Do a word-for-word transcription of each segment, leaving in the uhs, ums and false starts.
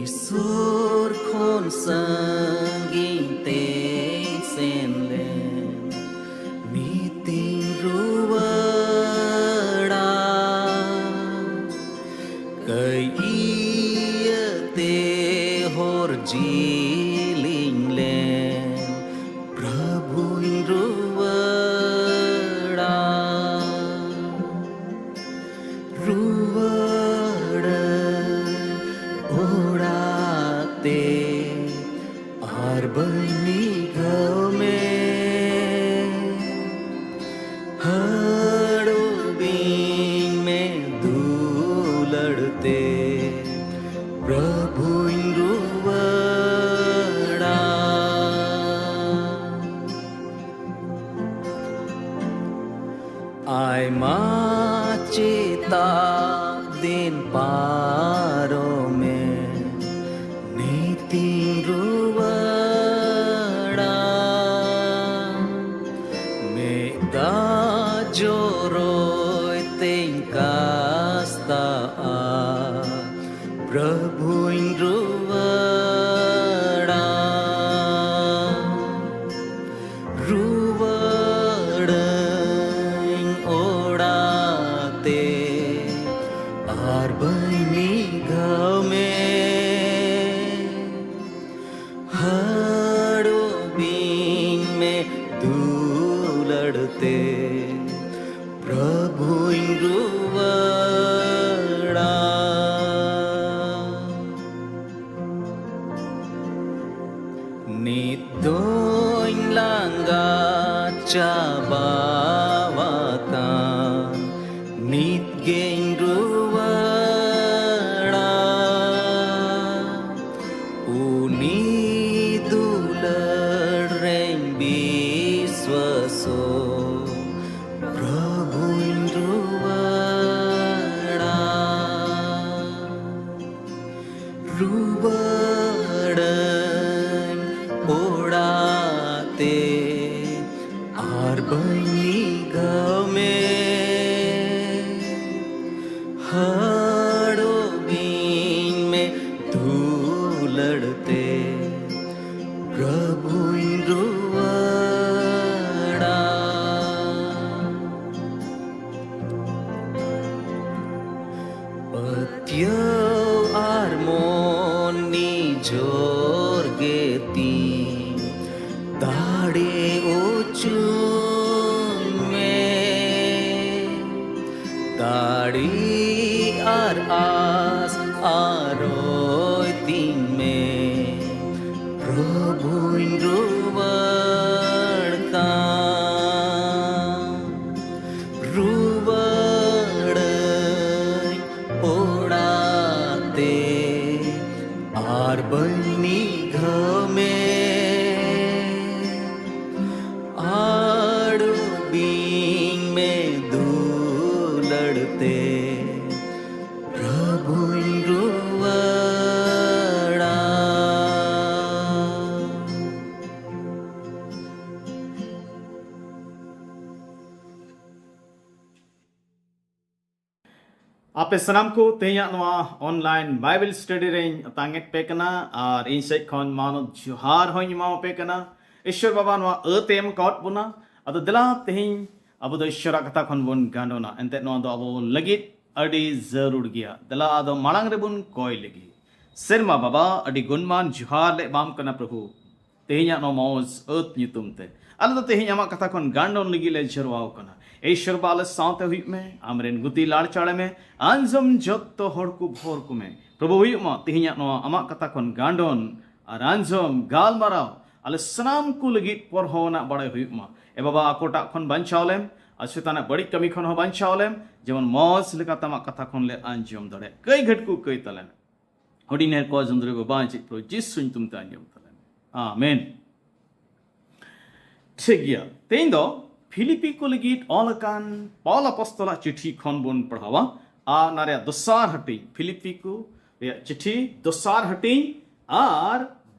ᱥᱩᱨ ᱠᱷᱚᱱ ᱥᱟᱺᱜᱤᱧ ᱛᱮᱧ ᱥᱮᱱ ᱞᱮᱱ, ᱱᱤᱛᱤᱧ ᱨᱩᱣᱟᱹᱲᱟ᱾ ᱠᱟᱹᱭ ᱤᱭᱟᱹᱛᱮ ᱦᱚᱨ ᱡᱤᱞᱤᱧ ᱞᱮᱱ, ᱯᱨᱚᱵᱷᱩᱧ ᱨᱩᱣᱟᱹᱲᱟ᱾ ᱨᱩᱣᱟᱹᱲᱟᱹᱧ ᱚᱲᱟᱜ ᱛᱮ, ᱟᱨ ᱵᱟᱹᱧ ᱱᱤᱜᱷᱟᱹᱣ ᱢᱮ᱾ ᱦᱟᱹᱲᱩᱵᱤᱧ ᱢᱮ ᱫᱩᱞᱟᱹᱲ ᱛᱮ, ᱯᱨᱚᱵᱷᱩᱧ ᱨᱩᱣᱟᱹᱲᱟ᱾ ᱟᱭᱢᱟ ᱪᱮᱛᱟᱜ ᱫᱤᱱ ᱯᱟᱨᱚᱢᱮᱱ, ᱱᱤᱛᱤᱧ ᱨᱩᱣᱟᱹᱲᱟ᱾ ᱢᱮᱫ ᱫᱟᱜ ᱡᱚᱨᱚᱭ ᱛᱮᱧ ᱠᱟᱥᱛᱟᱜᱼᱟ, ᱯᱨᱚᱵᱷᱩᱧ ᱨᱩᱣᱟᱹᱲᱟ᱾ ᱨᱩᱣᱟᱹᱲᱟᱹᱧ ᱚᱲᱟᱜ ᱛᱮ, ᱟᱨ ᱵᱟᱹᱧ ᱱᱤᱜᱷᱟᱹᱣ ᱢᱮ᱾ ᱦᱟᱹᱲᱩᱵᱤᱧ ᱢᱮ ᱫᱩᱞᱟᱹᱲ ᱛᱮ, ᱯᱨᱚᱵᱷᱩᱧ ᱨᱩᱣᱟᱹᱲᱟ᱾ ᱱᱤᱛ ᱫᱚᱧ ᱞᱟᱸᱜᱟ ᱪᱟᱵᱟᱣᱟᱠᱟᱱ, ᱱᱤᱛ ᱜᱮᱧ ᱨᱩᱣᱟᱹᱲᱟ᱾ ᱩᱱᱤ ᱫᱩᱞᱟᱹᱲ ᱨᱮᱧ ᱵᱤᱥᱣᱟᱥᱚᱜ, ᱯᱨᱚᱵᱷᱩᱧ ᱨᱩᱣᱟᱹᱲᱟ᱾ ᱨᱩᱣᱟᱹᱲᱟᱹᱧ ᱚᱲᱟᱜ ᱛᱮ, ᱟᱨ ᱵᱟᱹᱧ ᱱᱤᱜᱷᱟᱹᱣ ᱢᱮ᱾ ᱦᱟᱹᱲᱩᱵᱤᱧ ᱢᱮ ᱫᱩ ᱟᱹᱰᱤ ᱟᱨ ᱟᱥ ᱟᱨᱚᱭ ᱛᱤᱧ ᱢᱮ, ᱯᱨᱚᱵᱷᱩᱧ ᱨᱩᱣᱟᱹᱲ ᱠᱟᱱ᱾ ᱨᱩᱣᱟᱹᱲᱟᱹᱧ ᱚᱲᱟᱜ ᱛᱮ ᱟᱨ ᱵᱟᱹᱧ ᱱᱤᱜᱷᱟᱹᱢᱮ᱾ ᱟᱲᱩᱵᱤᱧ ᱢᱮ ᱫᱩᱞᱟᱹᱲ ᱛᱮ, ᱯᱨᱚᱵᱷᱩᱧ ᱨᱩᱣᱟᱹᱲᱟ᱾ ᱟᱯᱮ ᱥᱟᱱᱟᱢ ᱠᱚ ᱛᱮᱦᱮᱧᱟᱜ ᱱᱚᱣᱟ online Bible study ᱨᱮᱧ ᱟᱛᱟᱝ ᱮᱫ ᱯᱮ ᱠᱟᱱᱟ ᱟᱨ ᱤᱧ ᱥᱮᱫ ᱠᱷᱚᱱ ᱢᱟᱱᱚᱛ ᱡᱚᱦᱟᱨ ᱦᱚᱸᱧ ᱮᱢᱟᱣ ᱯᱮ ᱠᱟᱱᱟ᱾ ᱤᱥᱥᱚᱨ ᱵᱟᱵᱟ ᱱᱚᱣᱟ ᱟᱹᱛ ᱮ ᱮᱢ ᱠᱟᱣᱟᱫ ᱵᱚᱱᱟ, ᱟᱫᱚ ᱫᱮᱞᱟ ᱛᱮᱦᱮᱧ ᱟᱵᱚ ᱫᱚ ᱤᱥᱥᱚᱨᱟᱜ ᱠᱟᱛᱷᱟ ᱠᱷᱚᱱ ᱵᱚᱱ ᱜᱟᱸᱰᱚᱱᱟ᱾ ᱮᱱᱛᱮᱫ ᱱᱚᱣᱟ ᱫᱚ ᱟᱵᱚ ᱞᱟᱹᱜᱤᱫ ᱟᱹᱰᱤ ᱡᱟᱹᱨᱩᱲ ᱜᱮᱭᱟ᱾ ᱫᱮᱞᱟ ᱟᱫᱚ ᱢᱟᱲᱟᱝ ᱨᱮᱵᱚᱱ ᱠᱚᱭ ᱞᱮᱜᱮ᱾ ᱥᱮᱨᱢᱟ ᱵᱟᱵᱟ, ᱟᱹᱰᱤ ᱜᱩᱱᱢᱟᱱ ᱡᱚᱦᱟᱨ ᱞᱮ ᱮᱢᱟᱢ ᱠᱟᱱᱟ ᱯᱨᱚᱵᱷᱩ, ᱛᱮᱦᱮᱧᱟᱜ ᱱᱚᱣᱟ ᱢᱚᱡᱽ ᱟᱹᱛ ᱧᱩᱛᱩᱢ ᱛᱮ᱾ ᱟᱞᱮ ᱫᱚ ᱛᱮᱦᱮᱧ ᱟᱢᱟᱜ ᱠᱟᱛᱷᱟ ᱠᱷᱚᱱ ᱜᱟᱸᱰᱚᱱ ᱞᱟᱹᱜᱤᱫ ᱞᱮ ᱡᱟᱨᱣᱟᱣ ᱠᱟᱱᱟ᱾ ᱮᱭ ᱤᱥᱥᱚᱨ ᱵᱟᱵᱟ, ᱟᱞᱮ ᱥᱟᱶᱛᱮ ᱦᱩᱭᱩᱜ ᱢᱮ, ᱟᱢᱨᱮᱱ ᱜᱩᱛᱤ ᱞᱟᱲᱪᱟᱲᱮ ᱢᱮ, ᱟᱸᱡᱚᱢ ᱡᱚᱛᱚ ᱦᱚᱲ ᱠᱚ ᱵᱷᱳᱨ ᱠᱚᱢᱮ᱾ ᱯᱨᱚᱵᱷᱩ, ᱦᱩᱭᱩᱜ ᱢᱟ ᱛᱮᱦᱮᱧᱟᱜ ᱱᱚᱣᱟ ᱟᱢᱟᱜ ᱠᱟᱛᱷᱟ ᱠᱷᱚᱱ ᱜᱟᱸᱰᱚᱱ ᱟᱨ ᱟᱸᱡᱚᱢ ᱜᱟᱞᱢᱟᱨᱟᱣ ᱟᱞᱮ ᱥᱟᱱᱟᱢ ᱠᱚ ᱞᱟᱹᱜᱤᱫ ᱯᱚᱨᱦᱚᱣ ᱟᱱᱟᱜ ᱵᱟᱲᱟᱭ ᱦᱩᱭᱩᱜ ᱢᱟ᱾ ᱮ ᱵᱟᱵᱟ, ᱟᱠᱚᱴᱟᱜ ᱠᱷᱚᱱ ᱵᱟᱧᱪᱟᱣ ᱞᱮᱢ ᱟᱨ ᱥᱮᱛᱟᱱᱟᱜ ᱵᱟᱹᱲᱤᱡ ᱠᱟᱹᱢᱤ ᱠᱷᱚᱱ ᱦᱚᱸ ᱵᱟᱧᱪᱟᱣ ᱞᱮᱢ, ᱡᱮᱢᱚᱱ ᱢᱚᱡᱽ ᱞᱮᱠᱟᱛᱮ ᱟᱢᱟᱜ ᱠᱟᱛᱷᱟ ᱠᱷᱚᱱ ᱞᱮ ᱟᱸᱡᱚᱢ ᱫᱟᱲᱮᱭᱟᱜ᱾ ᱠᱟᱹᱭ ᱜᱷᱟᱹᱴ ᱠᱚ ᱠᱟᱹᱭ ᱛᱟᱞᱮ ᱢᱮ᱾ ᱦᱩᱰᱤᱧ ᱱᱮᱨ ᱠᱚ ᱡᱚᱢᱫᱩᱨᱤ ᱵᱟᱵᱟ ᱪᱮᱫ ᱯᱨᱚᱵᱷᱩ ᱡᱤᱥᱩ ᱧᱩᱛᱩᱢ ᱛᱮ ᱟᱸᱡᱚᱢ ᱛᱟᱞᱮ ᱢᱮ᱾ ᱟᱢᱮᱱ᱾ ᱴᱷᱤᱠ ᱜᱮᱭᱟ, ᱛᱮᱦᱮᱧ ᱫᱚ ᱯᱷᱤᱞᱤᱯᱤ ᱠᱚ ᱞᱟᱹᱜᱤᱫ ᱚᱞ ᱟᱠᱟᱱ ᱯᱟᱣᱞ ᱟᱯᱚᱥᱛᱚᱞᱟᱜ ᱪᱤᱴᱷᱤ ᱠᱷᱚᱱ ᱵᱚᱱ ᱯᱟᱲᱦᱟᱣᱟ᱾ ᱟᱨ ᱚᱱᱟ ᱨᱮᱭᱟᱜ ᱫᱚᱥᱟᱨ ᱦᱟᱹᱴᱤᱧ, ᱯᱷᱤᱞᱤᱯᱤ ᱠᱚ ᱨᱮᱭᱟᱜ ᱪᱤᱴᱷᱤ ᱫᱚᱥᱟᱨ ᱦᱟᱹᱴᱤᱧ ᱟᱨ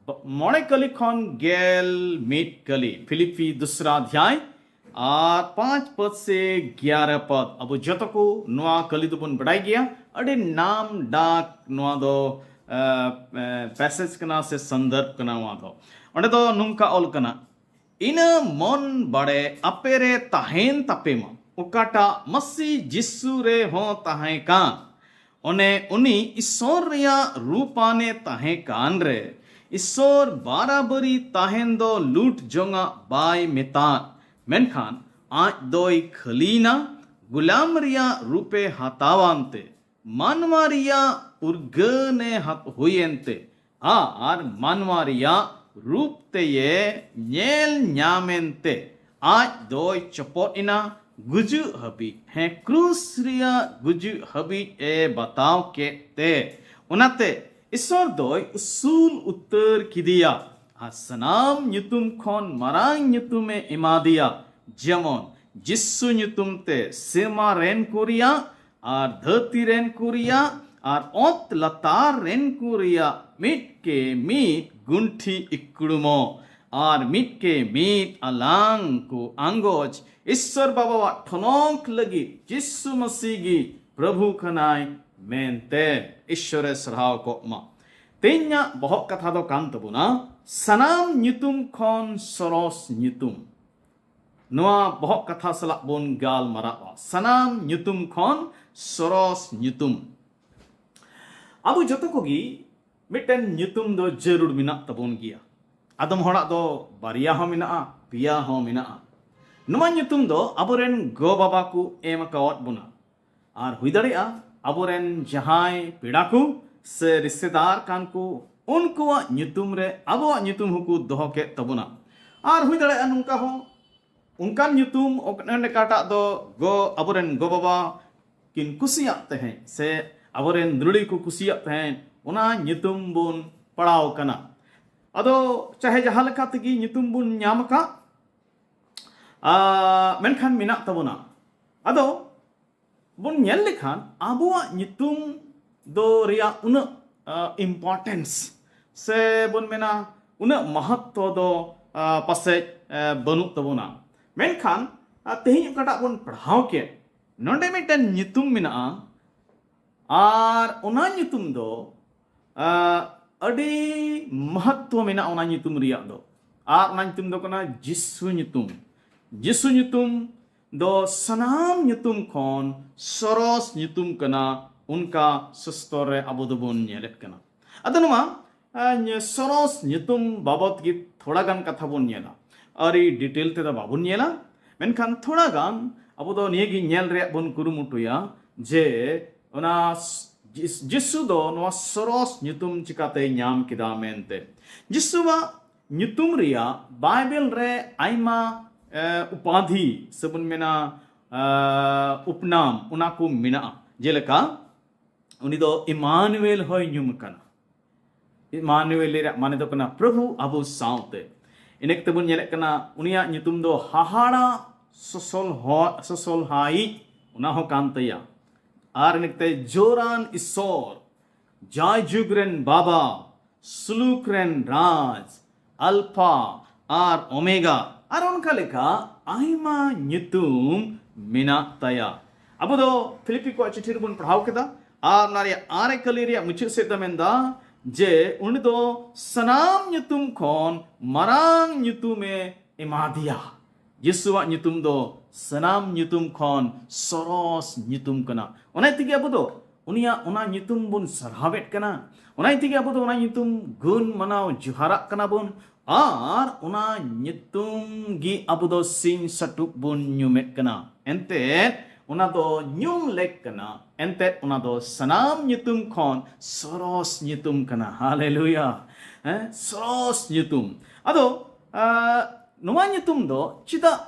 ᱢᱚᱬᱮ ᱠᱟᱹᱞᱤ ᱠᱷᱚᱱ ᱜᱮᱞ ᱢᱤᱫ ᱠᱟᱹᱞᱤ, ᱯᱷᱤᱞᱤᱯᱤ ᱫᱩᱥᱨᱟ ᱚᱫᱷᱭᱟᱭ ᱟᱨ ᱯᱟᱸᱪ ᱯᱚᱫ ᱥᱮ ᱜᱭᱟᱨᱟ ᱯᱚᱫ᱾ ᱟᱵᱚ ᱡᱚᱛᱚ ᱠᱚ ᱱᱚᱣᱟ ᱠᱟᱹᱞᱤ ᱫᱚᱵᱚᱱ ᱵᱟᱰᱟᱭ ᱜᱮᱭᱟ, ᱟᱹᱰᱤ ᱱᱟᱢ ᱰᱟᱠ ᱱᱚᱣᱟ ᱫᱚ, ᱮ, ᱮ, ᱯᱮᱥᱮᱡᱽ ᱠᱟᱱᱟ ᱥᱮ ᱥᱟᱱᱫᱟᱨᱵᱷ ᱠᱟᱱᱟ᱾ ᱱᱚᱣᱟ ᱫᱚ, ᱚᱸᱰᱮ ᱫᱚ ᱱᱚᱝᱠᱟ ᱚᱞ ᱠᱟᱱᱟ, ᱤᱱᱟᱹ ᱢᱚᱱ ᱵᱟᱲᱮ ᱟᱯᱮ ᱨᱮ ᱛᱟᱦᱮᱱ ᱛᱟᱯᱮ ᱢᱟ, ᱚᱠᱟᱴᱟᱜ ᱢᱟᱹᱥᱤ ᱡᱤᱥᱩ ᱨᱮ ᱦᱚᱸ ᱛᱟᱦᱮᱸ ᱠᱟᱱ᱾ ᱚᱱᱮ ᱩᱱᱤ ᱤᱥᱥᱚᱨ ᱨᱮᱭᱟᱜ ᱨᱩᱯᱟᱱᱮ ᱛᱟᱦᱮᱸ ᱠᱟᱱ ᱨᱮ, ᱤᱥᱥᱚᱨ ᱵᱟᱨᱟᱵᱟᱹᱨᱤ ᱛᱟᱦᱮᱱ ᱫᱚ ᱞᱩᱴ ᱡᱚᱝᱟᱜ ᱵᱟᱭ ᱢᱮᱛᱟᱫ, ᱢᱮᱱᱠᱷᱟᱱ ᱟᱡ ᱫᱚᱭ ᱠᱷᱟᱹᱞᱤᱭᱮᱱᱟ, ᱜᱩᱞᱟᱢ ᱨᱮᱭᱟᱜ ᱨᱩᱯᱮ ᱦᱟᱛᱟᱣᱟᱱ ᱛᱮ, ᱢᱟᱱᱣᱟ ᱨᱮᱭᱟᱜ ᱩᱨᱜᱟᱹᱱᱮ ᱦᱟᱛ-, ᱦᱩᱭᱮᱱ ᱛᱮ, ᱟᱨ ᱢᱟᱱᱣᱟ ᱨᱮᱭᱟᱜ ᱨᱩᱯ ᱛᱮᱭᱮ ᱧᱮᱞ ᱧᱟᱢᱮᱱ ᱛᱮ, ᱟᱡ ᱫᱚᱭ ᱪᱚᱯᱚᱫ ᱮᱱᱟ ᱜᱩᱡᱩᱜ ᱦᱟᱹᱵᱤᱡ᱾ ᱦᱮᱸ, ᱠᱨᱩᱥ ᱨᱮᱭᱟᱜ ᱜᱩᱡᱩᱜ ᱦᱟᱹᱵᱤᱡ ᱮ ᱵᱟᱛᱟᱣ ᱠᱮᱫ ᱛᱮ, ᱚᱱᱟᱛᱮ ᱤᱥᱚᱨ ᱫᱚᱭ ᱩᱥᱩᱞ ᱩᱛᱟᱹᱨ ᱠᱮᱫᱮᱭᱟ ᱟᱨ ᱥᱟᱱᱟᱢ ᱧᱩᱛᱩᱢ ᱠᱷᱚᱱ ᱢᱟᱨᱟᱝ ᱧᱩᱛᱩᱢᱮ ᱮᱢᱟᱫᱮᱭᱟ, ᱡᱮᱢᱚᱱ ᱡᱤᱥᱩ ᱧᱩᱛᱩᱢ ᱛᱮ ᱥᱮᱨᱢᱟ ᱨᱮᱱ ᱠᱚ ᱨᱮᱭᱟᱜ ᱟᱨ ᱫᱷᱟᱹᱨᱛᱤ ᱨᱮᱱ ᱠᱚ ᱨᱮᱭᱟᱜ ᱟᱨ ᱚᱛ ᱞᱟᱛᱟᱨ ᱨᱮᱱ ᱠᱚ ᱨᱮᱭᱟᱜ ᱢᱤᱫ ᱠᱮ ᱢᱤᱫ ᱜᱩᱱᱴᱷᱤ ᱤᱠᱲᱩᱢᱚ ᱟᱨ ᱢᱤᱫ ᱠᱮ ᱢᱤᱫ ᱟᱞᱟᱝ ᱠᱚ ᱟᱸᱜᱚᱪ ᱤᱥᱥᱚᱨ ᱵᱟᱵᱟᱣᱟᱜ ᱴᱷᱚᱱᱚᱠ ᱞᱟᱹᱜᱤᱫ ᱡᱤᱥᱩ ᱢᱟᱹᱥᱤ ᱜᱮ ᱯᱨᱚᱵᱷᱩ ᱠᱟᱱᱟᱭ ᱢᱮᱱᱛᱮ᱾ ᱤᱥᱥᱚᱨᱮ ᱥᱟᱨᱦᱟᱣ ᱠᱚᱜ ᱢᱟ᱾ ᱛᱮᱦᱮᱧᱟᱜ ᱵᱚᱦᱚᱜ ᱠᱟᱛᱷᱟ ᱫᱚ ᱠᱟᱱ ᱛᱟᱵᱚᱱᱟ ᱥᱟᱱᱟᱢ ᱧᱩᱛᱩᱢ ᱠᱷᱚᱱ ᱥᱚᱨᱚᱥ ᱧᱩᱛᱩᱢ᱾ ᱱᱚᱣᱟ ᱵᱚᱦᱚᱜ ᱠᱟᱛᱷᱟ ᱥᱟᱞᱟᱜ ᱵᱚᱱ ᱜᱟᱞᱢᱟᱨᱟᱜᱼᱟ, ᱥᱟᱱᱟᱢ ᱧᱩᱛᱩᱢ ᱠᱷᱚᱱ ᱥᱚᱨᱚᱥ ᱧᱩᱛᱩᱢ᱾ ᱟᱵᱚ ᱡᱚᱛᱚ ᱠᱚᱜᱮ ᱢᱤᱫᱴᱮᱱ ᱧᱩᱛᱩᱢ ᱫᱚ ᱡᱟᱹᱨᱩᱲ ᱢᱮᱱᱟᱜ ᱛᱟᱵᱚᱱ ᱜᱮᱭᱟ᱾ ᱟᱫᱚᱢ ᱦᱚᱲᱟᱜ ᱫᱚ ᱵᱟᱨᱭᱟ ᱦᱚᱸ ᱢᱮᱱᱟᱜᱼᱟ, ᱯᱮᱭᱟ ᱦᱚᱸ ᱢᱮᱱᱟᱜᱼᱟ᱾ ᱱᱚᱣᱟ ᱧᱩᱛᱩᱢ ᱫᱚ ᱟᱵᱚᱨᱮᱱ ᱜᱚ ᱵᱟᱵᱟ ᱠᱚ ᱮᱢ ᱟᱠᱟᱣᱟᱫ ᱵᱚᱱᱟ᱾ ᱟᱨ ᱦᱩᱭ ᱫᱟᱲᱮᱭᱟᱜᱼᱟ ᱟᱵᱚᱨᱮᱱ ᱡᱟᱦᱟᱸᱭ ᱯᱮᱲᱟ ᱠᱚ ᱥᱮ ᱨᱤᱥᱛᱮᱫᱟᱨ ᱠᱟᱱ ᱠᱚ, ᱩᱱᱠᱩᱣᱟᱜ ᱧᱩᱛᱩᱢ ᱨᱮ ᱟᱵᱚᱣᱟᱜ ᱧᱩᱛᱩᱢ ᱦᱚᱸᱠᱚ ᱫᱚᱦᱚ ᱠᱮᱫ ᱛᱟᱵᱚᱱᱟ᱾ ᱟᱨ ᱦᱩᱭ ᱫᱟᱲᱮᱭᱟᱜᱼᱟ ᱱᱚᱝᱠᱟ ᱦᱚᱸ, ᱚᱱᱠᱟᱱ ᱧᱩᱛᱩᱢ ᱚᱠ-, ᱚᱠᱟᱴᱟᱜ ᱫᱚ ᱜᱚ, ᱟᱵᱚᱨᱮᱱ ᱜᱚ ᱵᱟᱵᱟ ᱠᱤᱱ ᱠᱩᱥᱤᱭᱟᱜ ᱛᱟᱦᱮᱸᱫ ᱥᱮ ᱟᱵᱚᱨᱮᱱ ᱫᱩᱞᱟᱹᱲᱤ ᱠᱚ ᱠᱩᱥᱤᱭᱟᱜ ᱛᱟᱦᱮᱸᱫ, ᱚᱱᱟ ᱧᱩᱛᱩᱢ ᱵᱚᱱ ᱯᱟᱲᱟᱣ ᱠᱟᱱᱟ᱾ ᱟᱫᱚ ᱪᱟᱦᱮ ᱡᱟᱦᱟᱸ ᱞᱮᱠᱟ ᱛᱮᱜᱮ ᱧᱩᱛᱩᱢ ᱵᱚᱱ ᱧᱟᱢ ᱟᱠᱟᱫ, ᱟ, ᱢᱮᱱᱠᱷᱟᱱ ᱢᱮᱱᱟᱜ ᱛᱟᱵᱚᱱᱟ᱾ ᱟᱫᱚ ᱵᱚᱱ ᱧᱮᱞ ᱞᱮᱠᱷᱟᱱ ᱟᱵᱚᱣᱟᱜ ᱧᱩᱛᱩᱢ ᱫᱚ ᱨᱮᱭᱟᱜ ᱩᱱᱟᱹᱜ, ᱟ, importance ᱥᱮ ᱵᱚᱱ ᱢᱮᱱᱟ ᱩᱱᱟᱹᱜ ᱢᱟᱦᱟᱛᱛᱚ ᱫᱚ, ᱟ, ᱯᱟᱥᱮᱡ, ᱟ, ᱵᱟᱹᱱᱩᱜ ᱛᱟᱵᱚᱱᱟ᱾ ᱢᱮᱱᱠᱷᱟᱱ, ᱟ, ᱛᱮᱦᱮᱧ ᱚᱠᱟᱴᱟᱜ ᱵᱚᱱ ᱯᱟᱲᱦᱟᱣ ᱠᱮᱫ, ᱱᱚᱰᱮ ᱢᱤᱫᱴᱮᱱ ᱧᱩᱛᱩᱢ ᱢᱮᱱᱟᱜᱼᱟ, ᱟᱨ ᱚᱱᱟ ᱧᱩᱛᱩᱢ ᱫᱚ, ᱟ, ᱟᱹᱰᱤ ᱢᱟᱦᱟᱛᱛᱚ ᱢᱮᱱᱟᱜᱼᱟ ᱚᱱᱟ ᱧᱩᱛᱩᱢ ᱨᱮᱭᱟᱜ ᱫᱚ᱾ ᱟᱨ ᱚᱱᱟ ᱧᱩᱛᱩᱢ ᱫᱚ ᱠᱟᱱᱟ ᱡᱤᱥᱩ ᱧᱩᱛᱩᱢ᱾ ᱡᱤᱥᱩ ᱧᱩᱛᱩᱢ ᱫᱚ ᱥᱟᱱᱟᱢ ᱧᱩᱛᱩᱢ ᱠᱷᱚᱱ ᱥᱚᱨᱚᱥ ᱧᱩᱛᱩᱢ ᱠᱟᱱᱟ, ᱚᱱᱠᱟ ᱥᱚᱥᱛᱚᱨ ᱨᱮ ᱟᱵᱚ ᱫᱚᱵᱚᱱ ᱧᱮᱞᱮᱫ ᱠᱟᱱᱟ᱾ ᱟᱫᱚ ᱱᱚᱣᱟ, ᱟ, ᱥᱚᱨᱚᱥ ᱧᱩᱛᱩᱢ ᱵᱟᱵᱚᱛ ᱜᱮ ᱛᱷᱚᱲᱟ ᱜᱟᱱ ᱠᱟᱛᱷᱟ ᱵᱚᱱ ᱧᱮᱞᱟ᱾ ᱟᱹᱰᱤ detail ᱛᱮᱫᱚ ᱵᱟᱵᱚᱱ ᱧᱮᱞᱟ, ᱢᱮᱱᱠᱷᱟᱱ ᱛᱷᱚᱲᱟ ᱜᱟᱱ ᱟᱵᱚ ᱫᱚ ᱱᱤᱭᱟᱹ ᱜᱮ ᱧᱮᱞ ᱨᱮᱭᱟᱜ ᱵᱚᱱ ᱠᱩᱨᱩᱢᱩᱴᱩᱭᱟ ᱡᱮ ᱚᱱᱟ ᱡᱤᱥ- ᱡᱤᱥᱩ ᱫᱚ ᱱᱚᱣᱟ ᱥᱚᱨᱚᱥ ᱧᱩᱛᱩᱢ ᱪᱤᱠᱟᱛᱮᱭ ᱧᱟᱢ ᱠᱮᱫᱟ ᱢᱮᱱᱛᱮ᱾ ᱡᱤᱥᱩᱣᱟᱜ ᱧᱩᱛᱩᱢ ᱨᱮᱭᱟᱜ ᱵᱟᱭᱵᱮᱞ ᱨᱮ ᱟᱭᱢᱟ ᱮ, ᱩᱯᱟᱫᱷᱤ ᱥᱮᱵᱚᱱ ᱢᱮᱱᱟ ᱮ, ᱩᱯᱱᱟᱢ, ᱚᱱᱟ ᱠᱚ ᱢᱮᱱᱟᱜᱼᱟ᱾ ᱡᱮᱞᱮᱠᱟ ᱩᱱᱤ ᱫᱚ ᱤᱢᱟᱱᱩᱭᱮᱞ ᱦᱚᱸᱭ ᱧᱩᱢ ᱟᱠᱟᱱᱟ᱾ ᱤᱢᱟᱱᱩᱭᱮᱞ ᱨᱮᱭᱟᱜ ᱢᱟᱱᱮ ᱫᱚ ᱠᱟᱱᱟ ᱯᱨᱚᱵᱷᱩ ᱟᱵᱚ ᱥᱟᱶᱛᱮ᱾ ᱤᱱᱟᱹ ᱠᱟᱛᱮ ᱵᱚᱱ ᱧᱮᱞᱮᱫ ᱠᱟᱱᱟ ᱩᱱᱤᱭᱟᱜ ᱧᱩᱛᱩᱢ ᱫᱚ ᱦᱟᱦᱟᱲᱟ ᱥᱚᱥᱚᱞ ᱦᱚ- ᱥᱚᱥᱚᱞᱦᱟᱭᱤᱡ, ᱚᱱᱟ ᱦᱚᱸ ᱠᱟᱱ ᱛᱟᱭᱟ᱾ ᱟᱨ ᱤᱱᱟᱹ ᱠᱟᱛᱮ ᱡᱳᱨᱟᱱ ᱤᱥᱚᱨ, ᱡᱟᱭᱡᱩᱜᱽ ᱨᱮᱱ ᱵᱟᱵᱟ, ᱥᱩᱞᱩᱠ ᱨᱮᱱ ᱨᱟᱡᱽ, ᱟᱞᱯᱷᱟ ᱟᱨ ᱳᱢᱮᱜᱟ, ᱟᱨ ᱚᱱᱠᱟ ᱞᱮᱠᱟ ᱟᱭᱢᱟ ᱧᱩᱛᱩᱢ ᱢᱮᱱᱟᱜ ᱛᱟᱭᱟ᱾ ᱟᱵᱚ ᱫᱚ ᱯᱷᱤᱞᱤᱯᱤ ᱠᱚᱣᱟᱜ ᱪᱤᱴᱷᱤ ᱨᱮᱵᱚᱱ ᱯᱟᱲᱦᱟᱣ ᱠᱮᱫᱟ, ᱟᱨ ᱚᱱᱟ ᱨᱮᱭᱟᱜ ᱟᱨᱮ ᱠᱟᱹᱞᱤ ᱨᱮᱭᱟᱜ ᱢᱩᱪᱟᱹᱫ ᱥᱮᱫ ᱫᱚ ᱢᱮᱱᱫᱟ ᱡᱮ ᱩᱱᱤ ᱫᱚ ᱥᱟᱱᱟᱢ ᱧᱩᱛᱩᱢ ᱠᱷᱚᱱ ᱢᱟᱨᱟᱝ ᱧᱩᱛᱩᱢᱮ ᱮᱢᱟ ᱫᱮᱭᱟ᱾ ᱡᱤᱥᱩᱣᱟᱜ ᱧᱩᱛᱩᱢ ᱫᱚ ᱥᱟᱱᱟᱢ ᱧᱩᱛᱩᱢ ᱠᱷᱚᱱ ᱥᱚᱨᱚᱥ ᱧᱩᱛᱩᱢ ᱠᱟᱱᱟ᱾ ᱚᱱᱟ ᱛᱮᱜᱮ ᱟᱵᱚ ᱫᱚ ᱩᱱᱤᱭᱟᱜ ᱚᱱᱟ ᱧᱩᱛᱩᱢ ᱵᱚᱱ ᱥᱟᱨᱦᱟᱣᱮᱫ ᱠᱟᱱᱟ᱾ ᱚᱱᱟ ᱛᱮᱜᱮ ᱟᱵᱚ ᱫᱚ ᱚᱱᱟ ᱧᱩᱛᱩᱢ ᱜᱩᱱ ᱢᱟᱱᱟᱣ ᱡᱚᱦᱟᱨᱟᱜ ᱠᱟᱱᱟ ᱵᱚᱱ, ᱟᱨ ᱚᱱᱟ ᱧᱩᱛᱩᱢ ᱜᱮ ᱟᱵᱚ ᱫᱚ ᱥᱤᱧ ᱥᱟᱹᱴᱩᱵ ᱵᱚᱱ ᱧᱩᱢᱮᱫ ᱠᱟᱱᱟ᱾ ᱮᱱᱛᱮᱫ ᱚᱱᱟ ᱫᱚ ᱧᱩᱢ ᱞᱮᱠ ᱠᱟᱱᱟ, ᱮᱱᱛᱮᱫ ᱚᱱᱟ ᱫᱚ ᱥᱟᱱᱟᱢ ᱧᱩᱛᱩᱢ ᱠᱷᱚᱱ ᱥᱚᱨᱚᱥ ᱧᱩᱛᱩᱢ ᱠᱟᱱᱟ᱾ ᱦᱟᱞᱮᱞᱩᱭᱟ᱾ ᱦᱮᱸ, ᱥᱚᱨᱚᱥ ᱧᱩᱛᱩᱢ᱾ ᱟᱫᱚ ᱟ, ᱱᱚᱣᱟ ᱧᱩᱛᱩᱢ ᱫᱚ ᱪᱮᱫᱟᱜ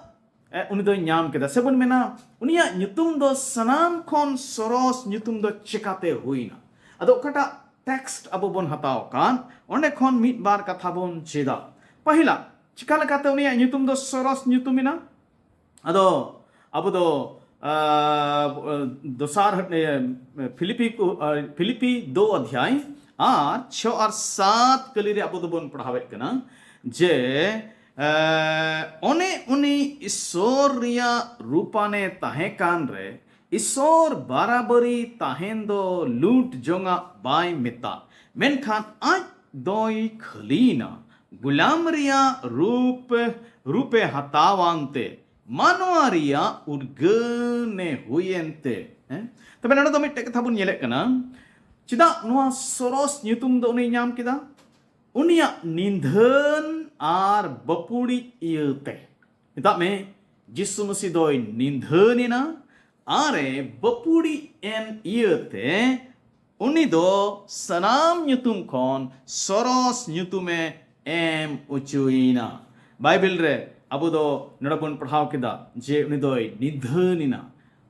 ᱮ, ᱩᱱᱤ ᱫᱚᱭ ᱧᱟᱢ ᱠᱮᱫᱟ? ᱥᱮᱵᱚᱱ ᱢᱮᱱᱟ, ᱩᱱᱤᱭᱟᱜ ᱧᱩᱛᱩᱢ ᱫᱚ ᱥᱟᱱᱟᱢ ᱠᱷᱚᱱ ᱥᱚᱨᱚᱥ ᱧᱩᱛᱩᱢ ᱫᱚ ᱪᱮᱠᱟᱛᱮ ᱦᱩᱭᱱᱟ? ᱟᱫᱚ ᱚᱠᱟᱴᱟᱜ ᱴᱮᱠᱥᱴ ᱟᱵᱚ ᱵᱚᱱ ᱦᱟᱛᱟᱣ ᱟᱠᱟᱫ, ᱚᱸᱰᱮ ᱠᱷᱚᱱ ᱢᱤᱫ ᱵᱟᱨ ᱠᱟᱛᱷᱟ ᱵᱚᱱ ᱪᱮᱫᱟ᱾ ᱯᱟᱹᱦᱤᱞᱟ, ᱪᱮᱠᱟ ᱞᱮᱠᱟᱛᱮ ᱩᱱᱤᱭᱟᱜ ᱧᱩᱛᱩᱢ ᱫᱚ ᱥᱚᱨᱚᱥ ᱧᱩᱛᱩᱢ ᱮᱱᱟ? ᱟᱫᱚ ᱟᱵᱚ ᱫᱚ ᱟ, ᱫᱚᱥᱟᱨ ᱮ, ᱯᱷᱤᱞᱤᱯᱤ ᱠᱚ, ᱟ, ᱯᱷᱤᱞᱤᱯᱤ ᱫᱳ ᱚᱫᱷᱭᱟᱭ ᱟᱨ ᱪᱷᱚ ᱟᱨ ᱥᱟᱛ ᱠᱟᱹᱞᱤ ᱨᱮ ᱟᱵᱚ ᱫᱚᱵᱚᱱ ᱯᱟᱲᱦᱟᱣᱮᱫ ᱠᱟᱱᱟ ᱡᱮ ᱮ, ᱚᱱᱮ ᱩᱱᱤ ᱤᱥᱚᱨ ᱨᱮᱭᱟᱜ ᱨᱩᱯᱟᱱᱮ ᱛᱟᱦᱮᱸ ᱠᱟᱱ ᱨᱮ ᱤᱥᱚᱨ ᱵᱟᱨᱟᱵᱟᱨᱤ ᱛᱟᱦᱮᱱ ᱫᱚ ᱞᱩᱴ ᱡᱚᱝᱟᱜ ᱵᱟᱭ ᱢᱮᱛᱟᱜ, ᱢᱮᱱᱠᱷᱟᱱ ᱟᱡ ᱫᱚᱭ ᱠᱷᱟᱹᱞᱤᱭᱮᱱᱟ, ᱜᱩᱞᱟᱢ ᱨᱮᱭᱟᱜ ᱨᱩᱯ ᱨᱩᱯᱮ ᱦᱟᱛᱟᱣᱟᱱ ᱛᱮ ᱢᱟᱱᱣᱟ ᱨᱮᱭᱟᱜ ᱩᱨᱜᱟᱹᱱᱮ ᱦᱩᱭᱮᱱ ᱛᱮ᱾ ᱦᱮᱸ? ᱛᱚᱵᱮ ᱱᱚᱰᱮ ᱫᱚ ᱢᱤᱫᱴᱮᱡ ᱠᱟᱛᱷᱟ ᱵᱚᱱ ᱧᱮᱞᱮᱫ ᱠᱟᱱᱟ, ᱪᱮᱫᱟᱜ ᱱᱚᱣᱟ ᱥᱚᱨᱚᱥ ᱧᱩᱛᱩᱢ ᱫᱚ ᱩᱱᱤᱭ ᱧᱟᱢ ᱠᱮᱫᱟ? ᱩᱱᱤᱭᱟᱜ ᱱᱤᱫᱷᱟᱹᱱ ᱟᱨ ᱵᱟᱹᱯᱩᱲᱤᱡ ᱤᱭᱟᱹᱛᱮ᱾ ᱢᱮᱛᱟᱜ ᱢᱮ, ᱡᱤᱥᱩ ᱢᱟᱹᱥᱤ ᱫᱚᱭ ᱱᱤᱫᱷᱟᱹᱱ ᱮᱱᱟ ᱟᱨᱮ ᱵᱟᱹᱯᱩᱲᱤᱡ ᱮᱱ ᱤᱭᱟᱹᱛᱮ ᱩᱱᱤ ᱫᱚ ᱥᱟᱱᱟᱢ ᱧᱩᱛᱩᱢ ᱠᱷᱚᱱ ᱥᱚᱨᱚᱥ ᱧᱩᱛᱩᱢᱮ ᱮᱢ ᱚᱪᱚᱭᱮᱱᱟ᱾ ᱵᱟᱭᱵᱮᱞ ᱨᱮ ᱟᱵᱚ ᱫᱚ ᱱᱚᱰᱮ ᱵᱚᱱ ᱯᱟᱲᱦᱟᱣ ᱠᱮᱫᱟ ᱡᱮ ᱩᱱᱤ ᱫᱚᱭ ᱱᱤᱫᱷᱟᱹᱱ ᱮᱱᱟ,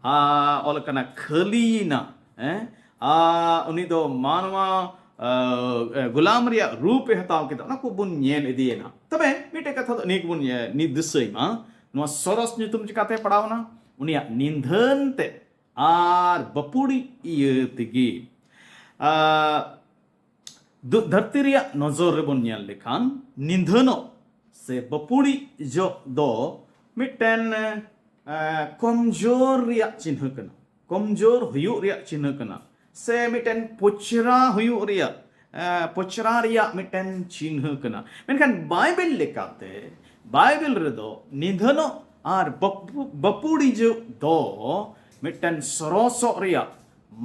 ᱟᱨ ᱚᱞ ᱠᱟᱱᱟ ᱠᱷᱟᱹᱞᱤᱭᱮᱱᱟ, ᱦᱮᱸ? ᱟᱨ ᱩᱱᱤ ᱫᱚ ᱢᱟᱱᱣᱟ ᱟᱸ, ᱜᱩᱞᱟᱢ ᱨᱮᱭᱟᱜ ᱨᱩᱯ ᱮ ᱦᱟᱛᱟᱣ ᱠᱮᱫᱟ᱾ ᱚᱱᱟ ᱠᱚᱵᱚᱱ ᱧᱮᱞ ᱤᱫᱤᱭᱮᱱᱟ᱾ ᱛᱚᱵᱮ ᱢᱤᱫᱴᱮᱡ ᱠᱟᱛᱷᱟ ᱫᱚ ᱱᱤᱭᱟᱹ ᱜᱮᱵᱚᱱ ᱧᱮ- ᱱᱤᱛ ᱫᱤᱥᱟᱹᱭ ᱢᱟ, ᱱᱚᱣᱟ ᱥᱚᱨᱚᱥ ᱧᱩᱛᱩᱢ ᱪᱤᱠᱟᱛᱮ ᱯᱟᱲᱟᱣᱱᱟ? ᱩᱱᱤᱭᱟᱜ ᱱᱤᱫᱷᱟᱹᱱ ᱛᱮ ᱟᱨ ᱵᱟᱹᱯᱩᱲᱤ ᱤᱭᱟᱹ ᱛᱮᱜᱮ᱾ ᱟᱸ, ᱫᱩ- ᱫᱷᱟᱹᱨᱛᱤ ᱨᱮᱭᱟᱜ ᱱᱚᱡᱚᱨ ᱨᱮᱵᱚᱱ ᱧᱮᱞ ᱞᱮᱠᱷᱟᱱ ᱱᱤᱫᱷᱟᱹᱱᱚᱜ ᱥᱮ ᱵᱟᱹᱯᱩᱲᱤ ᱡᱚᱜ ᱫᱚ ᱢᱤᱫᱴᱮᱱ ᱟᱸ, ᱠᱚᱢᱡᱳᱨ ᱨᱮᱭᱟᱜ ᱪᱤᱱᱦᱟᱹ ᱠᱟᱱᱟ, ᱠᱚᱢᱡᱳᱨ ᱦᱩᱭᱩᱜ ᱨᱮᱭᱟᱜ ᱪᱤᱱᱦᱟᱹ ᱠᱟᱱᱟ, ᱥᱮ ᱢᱤᱫᱴᱮᱱ ᱯᱚᱪᱨᱟ ᱦᱩᱭᱩᱜ ᱨᱮᱭᱟᱜ, ᱟᱸ, ᱯᱚᱪᱨᱟ ᱨᱮᱭᱟᱜ ᱢᱤᱫᱴᱮᱱ ᱪᱤᱱᱦᱟᱹ ᱠᱟᱱᱟ᱾ ᱢᱮᱱᱠᱷᱟᱱ ᱵᱟᱭᱵᱮᱞ ᱞᱮᱠᱟᱛᱮ, ᱵᱟᱭᱵᱮᱞ ᱨᱮᱫᱚ ᱱᱤᱫᱷᱟᱹᱱᱚᱜ ᱟᱨ ᱵᱟᱯ- ᱵᱟᱹᱯᱩᱲᱤᱡᱚᱜ ᱫᱚ ᱢᱤᱫᱴᱮᱱ ᱥᱚᱨᱚᱥᱚᱜ ᱨᱮᱭᱟᱜ,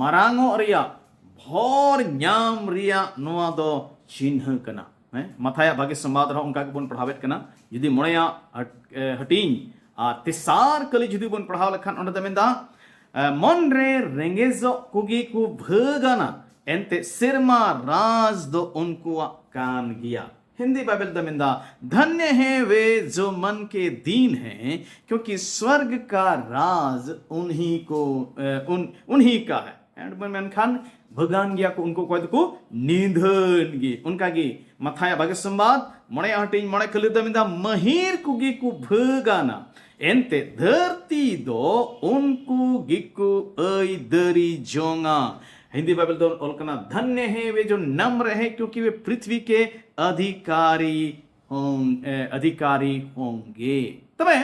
ᱢᱟᱨᱟᱝᱚᱜ ᱨᱮᱭᱟᱜ, ᱵᱷᱚᱨ ᱧᱟᱢ ᱨᱮᱭᱟᱜ ᱱᱚᱣᱟ ᱫᱚ ᱪᱤᱱᱦᱟᱹ ᱠᱟᱱᱟ᱾ ᱦᱮᱸ, ᱢᱟᱛᱷᱟᱭᱟᱜ ᱵᱷᱟᱜᱮ ᱥᱚᱢᱵᱟᱫ ᱨᱮᱦᱚᱸ ᱚᱱᱠᱟ ᱜᱮᱵᱚᱱ ᱯᱟᱲᱦᱟᱣᱮᱫ ᱠᱟᱱᱟ᱾ ᱡᱩᱫᱤ ᱢᱚᱬᱮᱭᱟᱜ ᱦᱟᱹᱴ- ᱮ, ᱦᱟᱹᱴᱤᱧ ᱟᱨ ᱛᱮᱥᱟᱨ ᱠᱟᱹᱞᱤ ᱡᱩᱫᱤ ᱵᱚᱱ ᱯᱟᱲᱦᱟᱣ ᱞᱮᱠᱷᱟᱱ, ᱚᱸᱰᱮ ᱫᱚ ᱢᱮᱱᱫᱟ, ᱮ, ᱢᱚᱱ ᱨᱮ ᱨᱮᱸᱜᱮᱡᱚᱜ ᱠᱚᱜᱮ ᱠᱚ ᱵᱷᱟᱹᱜᱟᱱᱟ, ᱮᱱᱛᱮ ᱥᱮᱨᱢᱟ ᱨᱟᱡᱽ ᱫᱚ ᱩᱱᱠᱩᱣᱟᱜ ᱠᱟᱱ ᱜᱮᱭᱟ᱾ ᱦᱤᱱᱫᱤ ᱵᱟᱭᱵᱮᱞ ᱫᱚ ᱢᱮᱱᱫᱟ, ᱫᱷᱚᱱᱭᱚ ᱦᱮ ᱣᱮ ᱡᱚ ᱢᱚᱱ ᱠᱮ ᱫᱤᱱ ᱦᱮ, ᱠᱭᱚᱸᱠᱤ ᱥᱣᱚᱨᱜ ᱠᱟ ᱨᱟᱡᱽ ᱩᱱᱦᱤ ᱠᱚ, ᱮ, ᱩᱱ, ᱩᱱᱦᱤ ᱠᱟ ᱦᱮ᱾ And ᱢᱮᱱᱠᱷᱟᱱ ᱵᱷᱟᱹᱜᱟᱱ ᱜᱮᱭᱟ ᱠᱚ ᱩᱱᱠᱩ ᱚᱠᱚᱭ ᱫᱚᱠᱚ ᱱᱤᱫᱷᱟᱹᱱ ᱜᱮ᱾ ᱚᱱᱠᱟᱜᱮ ᱢᱟᱛᱷᱟᱭᱟᱜ ᱵᱷᱟᱜᱮ ᱥᱚᱢᱵᱟᱫ ᱢᱚᱬᱮ ᱦᱟᱹᱴᱤᱧ ᱢᱚᱬᱮ ᱠᱷᱟᱹᱞᱤ ᱫᱚ ᱢᱮᱱᱫᱟ, ᱢᱟᱹᱦᱤᱨ ᱠᱚᱜᱮ ᱠᱚ ᱵᱷᱟᱹᱜᱟᱱᱟ, ᱮᱱᱛᱮ ᱫᱷᱟᱹᱨᱛᱤ ᱫᱚ ᱩᱱᱠᱩ ᱜᱮᱠᱚ ᱟᱹᱭᱫᱟᱹᱨᱤ ᱡᱚᱝᱟ᱾ ᱦᱤᱱᱫᱤ ᱵᱟᱭᱵᱮᱞ ᱫᱚ ᱚᱞ ᱠᱟᱱᱟ, ᱫᱷᱚᱱᱭᱚ ᱦᱮ ᱣᱮ ᱡᱚ ᱱᱚᱢᱨ ᱦᱮ, ᱠᱭᱚᱸᱠᱤ ᱣᱮ ᱯᱨᱤᱛᱷᱵᱤ ᱠᱮ ᱚᱫᱷᱤᱠᱟᱨᱤ ᱦᱚᱝ-, ᱮ, ᱚᱫᱷᱤᱠᱟᱨᱤ ᱦᱚᱝᱜᱮ᱾ ᱛᱚᱵᱮ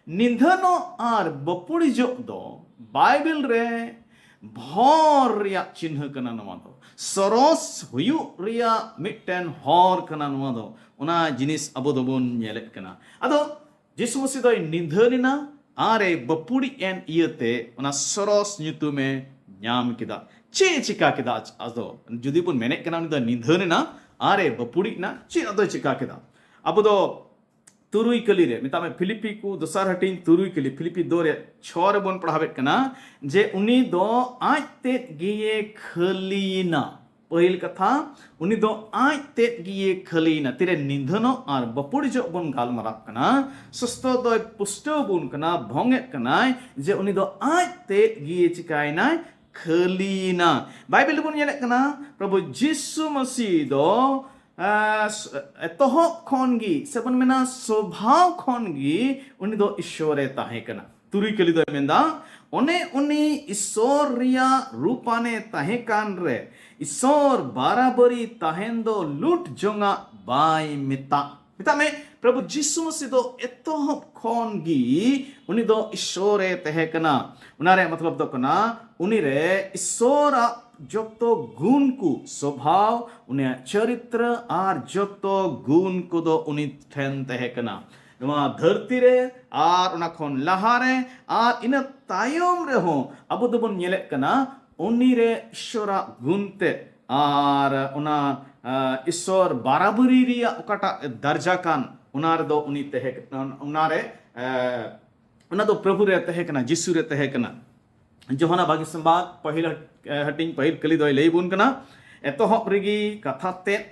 ᱱᱤᱫᱷᱟᱹᱱᱚᱜ ᱟᱨ ᱵᱟᱹᱯᱩᱲᱤᱡᱚᱜ ᱫᱚ ᱵᱟᱭᱵᱮᱞ ᱨᱮ ᱵᱷᱚᱨ ᱨᱮᱭᱟᱜ ᱪᱤᱱᱦᱟᱹ ᱠᱟᱱᱟ᱾ ᱱᱚᱣᱟ ᱫᱚ ᱥᱚᱨᱚᱥ ᱦᱩᱭᱩᱜ ᱨᱮᱭᱟᱜ ᱢᱤᱫᱴᱮᱱ ᱦᱚᱨ ᱠᱟᱱᱟ᱾ ᱱᱚᱣᱟ ᱫᱚ ᱚᱱᱟ ᱡᱤᱱᱤᱥ ᱟᱵᱚ ᱫᱚᱵᱚᱱ ᱧᱮᱞᱮᱫ ᱠᱟᱱᱟ᱾ ᱟᱫᱚ ᱡᱤᱥᱩ ᱢᱟᱹᱥᱤ ᱫᱚᱭ ᱱᱤᱫᱷᱟᱹᱱ ᱮᱱᱟ ᱟᱨ ᱮ ᱵᱟᱹᱯᱩᱲᱤᱡ ᱮᱱ ᱤᱭᱟᱹᱛᱮ ᱚᱱᱟ ᱥᱚᱨᱚᱥ ᱧᱩᱛᱩᱢᱮ ᱧᱟᱢ ᱠᱮᱫᱟ᱾ ᱪᱮᱫ ᱮ ᱪᱤᱠᱟ ᱠᱮᱫᱟ? ᱟᱫᱚ ᱡᱩᱫᱤ ᱵᱚᱱ ᱢᱮᱱᱮᱫ ᱠᱟᱱᱟ ᱩᱱᱤ ᱫᱚ ᱱᱤᱫᱷᱟᱹᱱ ᱮᱱᱟ ᱟᱨ ᱮ ᱵᱟᱹᱯᱩᱲᱤᱡ ᱮᱱᱟ, ᱪᱮᱫ ᱟᱫᱚᱭ ᱪᱤᱠᱟ ᱠᱮᱫᱟ? ᱟᱵᱚ ᱫᱚ ᱛᱩᱨᱩᱭ ᱠᱟᱹᱞᱤ ᱨᱮ, ᱢᱮᱛᱟᱜ ᱢᱮ ᱯᱷᱤᱞᱤᱯᱤ ᱠᱚ ᱫᱚᱥᱟᱨ ᱦᱟᱹᱴᱤᱧ ᱛᱩᱨᱩᱭ ᱠᱟᱹᱞᱤ, ᱯᱷᱤᱞᱤᱯᱤ ᱫᱚ ᱨᱮ ᱪᱷᱚ ᱨᱮᱵᱚᱱ ᱯᱟᱲᱦᱟᱣᱮᱫ ᱠᱟᱱᱟ ᱡᱮ ᱩᱱᱤ ᱫᱚ ᱟᱡ ᱛᱮᱫ ᱜᱮᱭᱮ ᱠᱷᱟᱹᱞᱤᱭᱮᱱᱟ᱾ ᱯᱟᱹᱦᱤᱞ ᱠᱟᱛᱷᱟ, ᱩᱱᱤ ᱫᱚ ᱟᱡ ᱛᱮᱫ ᱜᱮᱭᱮ ᱠᱷᱟᱹᱞᱤᱭᱮᱱᱟ᱾ ᱛᱤᱨᱮ ᱱᱤᱫᱷᱟᱹᱱᱚᱜ ᱟᱨ ᱵᱟᱹᱯᱩᱲ ᱡᱚᱜ ᱵᱚᱱ ᱜᱟᱞᱢᱟᱨᱟᱜ ᱠᱟᱱᱟ, ᱥᱚᱥᱛᱚ ᱫᱚᱭ ᱯᱩᱥᱴᱟᱹᱣ ᱵᱚᱱ ᱠᱟᱱᱟ, ᱵᱷᱚᱝᱮᱫ ᱠᱟᱱᱟᱭ ᱡᱮ ᱩᱱᱤ ᱫᱚ ᱟᱡ ᱛᱮᱫ ᱜᱮᱭᱮ ᱪᱤᱠᱟᱭᱮᱱᱟᱭ, ᱠᱷᱟᱹᱞᱤᱭᱮᱱᱟ᱾ ᱵᱟᱭᱵᱮᱞ ᱨᱮᱵᱚᱱ ᱧᱮᱞᱮᱫ ᱠᱟᱱᱟ ᱯᱨᱚᱵᱷᱩ ᱡᱤᱥᱩ ᱢᱟᱹᱥᱤ ᱫᱚ ᱟᱸ, ᱥ-, ᱮᱛᱚᱦᱚᱵ ᱠᱷᱚᱱ ᱜᱮ, ᱥᱮ ᱵᱚᱱ ᱢᱮᱱᱟ ᱥᱚᱵᱷᱟᱣ ᱠᱷᱚᱱ ᱜᱮ ᱩᱱᱤ ᱫᱚ ᱤᱥᱥᱚᱨᱮ ᱛᱟᱦᱮᱸ ᱠᱟᱱᱟ᱾ ᱛᱩᱨᱩᱭ ᱠᱟᱹᱞᱤ ᱫᱚᱭ ᱢᱮᱱᱫᱟ, ᱚᱱᱮ ᱩᱱᱤ ᱤᱥᱥᱚᱨ ᱨᱮᱭᱟᱜ ᱨᱩᱯᱟᱱᱮ ᱛᱟᱦᱮᱸ ᱠᱟᱱ ᱨᱮ ᱤᱥᱥᱚᱨ ᱵᱟᱨᱟᱵᱟᱨᱤ ᱛᱟᱦᱮᱱ ᱫᱚ ᱞᱩᱴ ᱡᱚᱝᱟᱜ ᱵᱟᱭ ᱢᱮᱛᱟᱜ᱾ ᱢᱮᱛᱟᱜ ᱢᱮ, ᱯᱨᱚᱵᱷᱩ ᱡᱤᱥᱩ ᱢᱟᱹᱥᱤ ᱫᱚ ᱮᱛᱚᱦᱚᱵ ᱠᱷᱚᱱ ᱜᱮ ᱩᱱᱤ ᱫᱚ ᱤᱥᱥᱚᱨᱮ ᱛᱟᱦᱮᱸ ᱠᱟᱱᱟ᱾ ᱚᱱᱟ ᱨᱮᱭᱟᱜ ᱢᱚᱛᱞᱚᱵ ᱫᱚ ᱠᱟᱱᱟ, ᱩᱱᱤ ᱨᱮ ᱤᱥᱥᱚᱨᱟᱜ ᱡᱚᱛᱚ ᱜᱩᱱ ᱠᱚ, ᱥᱚᱵᱷᱟᱣ, ᱩᱱᱤᱭᱟᱜ ᱪᱚᱨᱤᱛᱨᱚ ᱟᱨ ᱡᱚᱛᱚ ᱜᱩᱱ ᱠᱚᱫᱚ ᱩᱱᱤ ᱴᱷᱮᱱ ᱛᱟᱦᱮᱸ ᱠᱟᱱᱟ᱾ ᱱᱚᱣᱟ ᱫᱷᱟᱹᱨᱛᱤ ᱨᱮ ᱟᱨ ᱚᱱᱟ ᱠᱷᱚᱱ ᱞᱟᱦᱟ ᱨᱮ ᱟᱨ ᱤᱱᱟᱹ ᱛᱟᱭᱚᱢ ᱨᱮᱦᱚᱸ ᱟᱵᱚ ᱫᱚᱵᱚᱱ ᱧᱮᱞᱮᱫ ᱠᱟᱱᱟ ᱩᱱᱤ ᱨᱮ ᱤᱥᱥᱚᱨᱟᱜ ᱜᱩᱱ ᱛᱮ ᱟᱨ ᱚᱱᱟ, ᱟ, ᱤᱥᱥᱚᱨ ᱵᱟᱨᱟᱵᱟᱨᱤ ᱨᱮᱭᱟᱜ ᱚᱠᱟᱴᱟᱜ ᱫᱟᱨᱡᱟ ᱠᱟᱱ, ᱚᱱᱟ ᱨᱮᱫᱚ ᱩᱱᱤ ᱛᱟᱦᱮᱸ ᱠᱟᱱᱟ, ᱚᱱᱟ ᱨᱮ, ᱮ, ᱚᱱᱟ ᱫᱚ ᱯᱨᱚᱵᱷᱩ ᱨᱮ ᱛᱟᱦᱮᱸ ᱠᱟᱱᱟ, ᱡᱤᱥᱩ ᱨᱮ ᱛᱟᱦᱮᱸ ᱠᱟᱱᱟ᱾ ᱡᱳᱦᱟᱱᱟ ᱵᱷᱟᱹᱜᱤ ᱥᱚᱢᱵᱟᱫ ᱯᱟᱹᱦᱤᱞ ᱦᱟᱹᱴ-, ᱮ, ᱦᱟᱹᱴᱤᱧ ᱯᱟᱹᱦᱤᱞ ᱠᱟᱹᱞᱤ ᱫᱚᱭ ᱞᱟᱹᱭ ᱵᱚᱱ ᱠᱟᱱᱟ, ᱮᱛᱚᱦᱚᱵ ᱨᱮᱜᱮ ᱠᱟᱛᱷᱟ ᱛᱮᱫ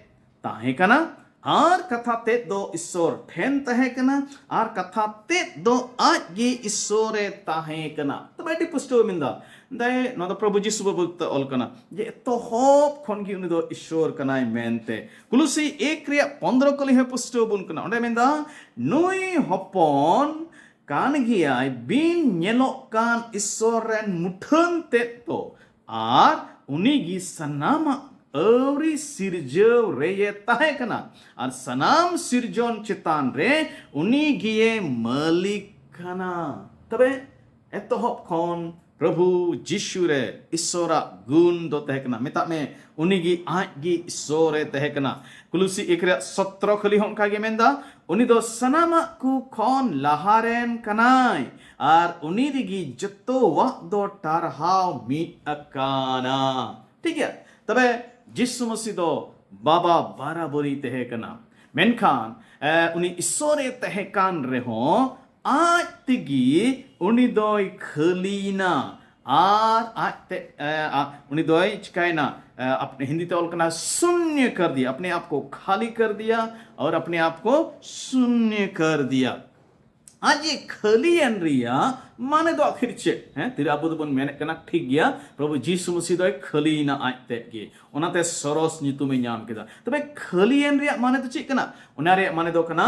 ᱛᱟᱦᱮᱸ ᱠᱟᱱᱟ, ᱟᱨ ᱠᱟᱛᱷᱟ ᱛᱮᱫ ᱫᱚ ᱤᱥᱥᱚᱨ ᱴᱷᱮᱱ ᱛᱟᱦᱮᱸ ᱠᱟᱱᱟ, ᱟᱨ ᱠᱟᱛᱷᱟ ᱛᱮᱫ ᱫᱚ ᱟᱡ ᱜᱮ ᱤᱥᱥᱚᱨᱮ ᱛᱟᱦᱮᱸ ᱠᱟᱱᱟ᱾ ᱛᱚᱵᱮ ᱟᱹᱰᱤ ᱯᱩᱥᱴᱟᱹᱣ ᱢᱮᱱᱫᱟ, ᱫᱟᱭ, ᱱᱚᱣᱟ ᱫᱚ ᱯᱨᱚᱵᱷᱩ ᱡᱤᱥᱩ ᱵᱟᱵᱚᱫ ᱛᱮ ᱚᱞ ᱠᱟᱱᱟ ᱡᱮ ᱮᱛᱚᱦᱚᱵ ᱠᱷᱚᱱ ᱜᱮ ᱩᱱᱤ ᱫᱚ ᱤᱥᱥᱚᱨ ᱠᱟᱱᱟᱭ ᱢᱮᱱᱛᱮ᱾ ᱠᱩᱞᱩᱥᱤ ᱮᱠ ᱨᱮᱭᱟᱜ ᱯᱚᱱᱫᱽᱨᱚ ᱠᱟᱹᱞᱤ ᱦᱚᱸ ᱯᱩᱥᱴᱟᱹᱣ ᱵᱚᱱ ᱠᱟᱱᱟ᱾ ᱚᱸᱰᱮ ᱢᱮᱱᱫᱟ, ᱱᱩᱭ ᱦᱚᱯᱚᱱ ᱠᱟᱱ ᱜᱮᱭᱟᱭ ᱵᱤᱱ ᱧᱮᱞᱚᱜ ᱠᱟᱱ ᱤᱥᱥᱚᱨ ᱨᱮᱱ ᱢᱩᱴᱷᱟᱹᱱ ᱛᱮᱫ ᱫᱚ, ᱟᱨ ᱩᱱᱤ ᱜᱮ ᱥᱟᱱᱟᱢᱟᱜ ᱟᱹᱣᱨᱤ ᱥᱤᱨᱡᱟᱹᱣ ᱨᱮᱭᱮ ᱛᱟᱦᱮᱸ ᱠᱟᱱᱟ, ᱟᱨ ᱥᱟᱱᱟᱢ ᱥᱤᱨᱡᱚᱱ ᱪᱮᱛᱟᱱ ᱨᱮ ᱩᱱᱤ ᱜᱮᱭᱮ ᱢᱟᱹᱞᱤᱠ ᱠᱟᱱᱟ᱾ ᱛᱚᱵᱮ ᱮᱛᱚᱦᱚᱵ ᱠᱷᱚᱱ ᱯᱨᱚᱵᱷᱩ ᱡᱤᱥᱩ ᱨᱮ ᱤᱥᱥᱚᱨᱟᱜ ᱜᱩᱱ ᱫᱚ ᱛᱟᱦᱮᱸ ᱠᱟᱱᱟ᱾ ᱢᱮᱛᱟᱜ ᱢᱮ, ᱩᱱᱤ ᱜᱮ ᱟᱡ ᱜᱮ ᱤᱥᱥᱚᱨᱮ ᱛᱟᱦᱮᱸ ᱠᱟᱱᱟ᱾ ᱠᱩᱞᱩᱥᱤ ᱮᱠ ᱨᱮᱭᱟᱜ ᱥᱚᱛᱨᱚ ᱠᱷᱟᱹᱞᱤ ᱦᱚᱸ ᱚᱱᱠᱟ ᱜᱮ ᱢᱮᱱᱫᱟ, ᱩᱱᱤ ᱫᱚ ᱥᱟᱱᱟᱢᱟᱜ ᱠᱚ ᱠᱷᱚᱱ ᱞᱟᱦᱟ ᱨᱮᱱ ᱠᱟᱱᱟᱭ, ᱟᱨ ᱩᱱᱤ ᱨᱮᱜᱮ ᱡᱚᱛᱚᱣᱟᱜ ᱫᱚ ᱴᱟᱨᱦᱟᱣ ᱢᱤᱫ ᱟᱠᱟᱱᱟ᱾ ᱴᱷᱤᱠ ᱜᱮᱭᱟ? ᱛᱚᱵᱮ ᱡᱤᱥᱩ ᱢᱟᱹᱥᱤ ᱫᱚ ᱵᱟᱵᱟ ᱵᱟᱨᱟᱵᱟᱹᱨᱤ ᱛᱟᱦᱮᱸ ᱠᱟᱱᱟ᱾ ᱢᱮᱱᱠᱷᱟᱱ ᱮ, ᱩᱱᱤ ᱤᱥᱥᱚᱨᱮ ᱛᱟᱦᱮᱸ ᱠᱟᱱ ᱨᱮᱦᱚᱸ ᱟᱡ ᱛᱮᱜᱮ ᱩᱱᱤ ᱫᱚᱭ ᱠᱷᱟᱹᱞᱤᱭᱮᱱᱟ᱾ ᱟᱨ ᱟᱡ ᱛᱮ ᱮ, ᱟ- ᱩᱱᱤ ᱫᱚᱭ ᱪᱤᱠᱟᱭᱮᱱᱟ? ᱮ, ᱟᱯᱱᱮ ᱦᱤᱱᱫᱤ ᱛᱮ ᱚᱞ ᱠᱟᱱᱟ ᱥᱩᱱᱭᱚ ᱠᱟᱨ ᱫᱤᱭᱟ, ᱟᱯᱱᱮ ᱟᱯ ᱠᱚ ᱠᱷᱟᱞᱤ ᱠᱟᱨ ᱫᱤᱭᱟ ᱟᱨ ᱟᱯᱱᱮ ᱟᱯ ᱠᱚ ᱥᱩᱱᱭᱚ ᱠᱟᱨ ᱫᱤᱭᱟ᱾ ᱟᱡ ᱮ ᱠᱷᱟᱹᱞᱤᱭᱮᱱ ᱨᱮᱭᱟᱜ ᱢᱟᱱᱮ ᱫᱚ ᱟᱹᱠᱷᱤᱨ ᱪᱮᱫ? ᱦᱮᱸ, ᱛᱤᱨᱮ ᱟᱵᱚ ᱫᱚᱵᱚᱱ ᱢᱮᱱᱮᱫ ᱠᱟᱱᱟ, ᱴᱷᱤᱠ ᱜᱮᱭᱟ, ᱯᱨᱚᱵᱷᱩ ᱡᱤᱥᱩ ᱢᱟᱹᱥᱤ ᱫᱚᱭ ᱠᱷᱟᱹᱞᱤᱭᱮᱱᱟ ᱟᱡ ᱛᱮᱫ ᱜᱮ, ᱚᱱᱟᱛᱮ ᱥᱚᱨᱚᱥ ᱧᱩᱛᱩᱢᱮ ᱧᱟᱢ ᱠᱮᱫᱟ᱾ ᱛᱚᱵᱮ ᱠᱷᱟᱹᱞᱤᱭᱮᱱ ᱨᱮᱭᱟᱜ ᱢᱟᱱᱮ ᱫᱚ ᱪᱮᱫ ᱠᱟᱱᱟ? ᱚᱱᱟ ᱨᱮᱭᱟᱜ ᱢᱟᱱᱮ ᱫᱚ ᱠᱟᱱᱟ,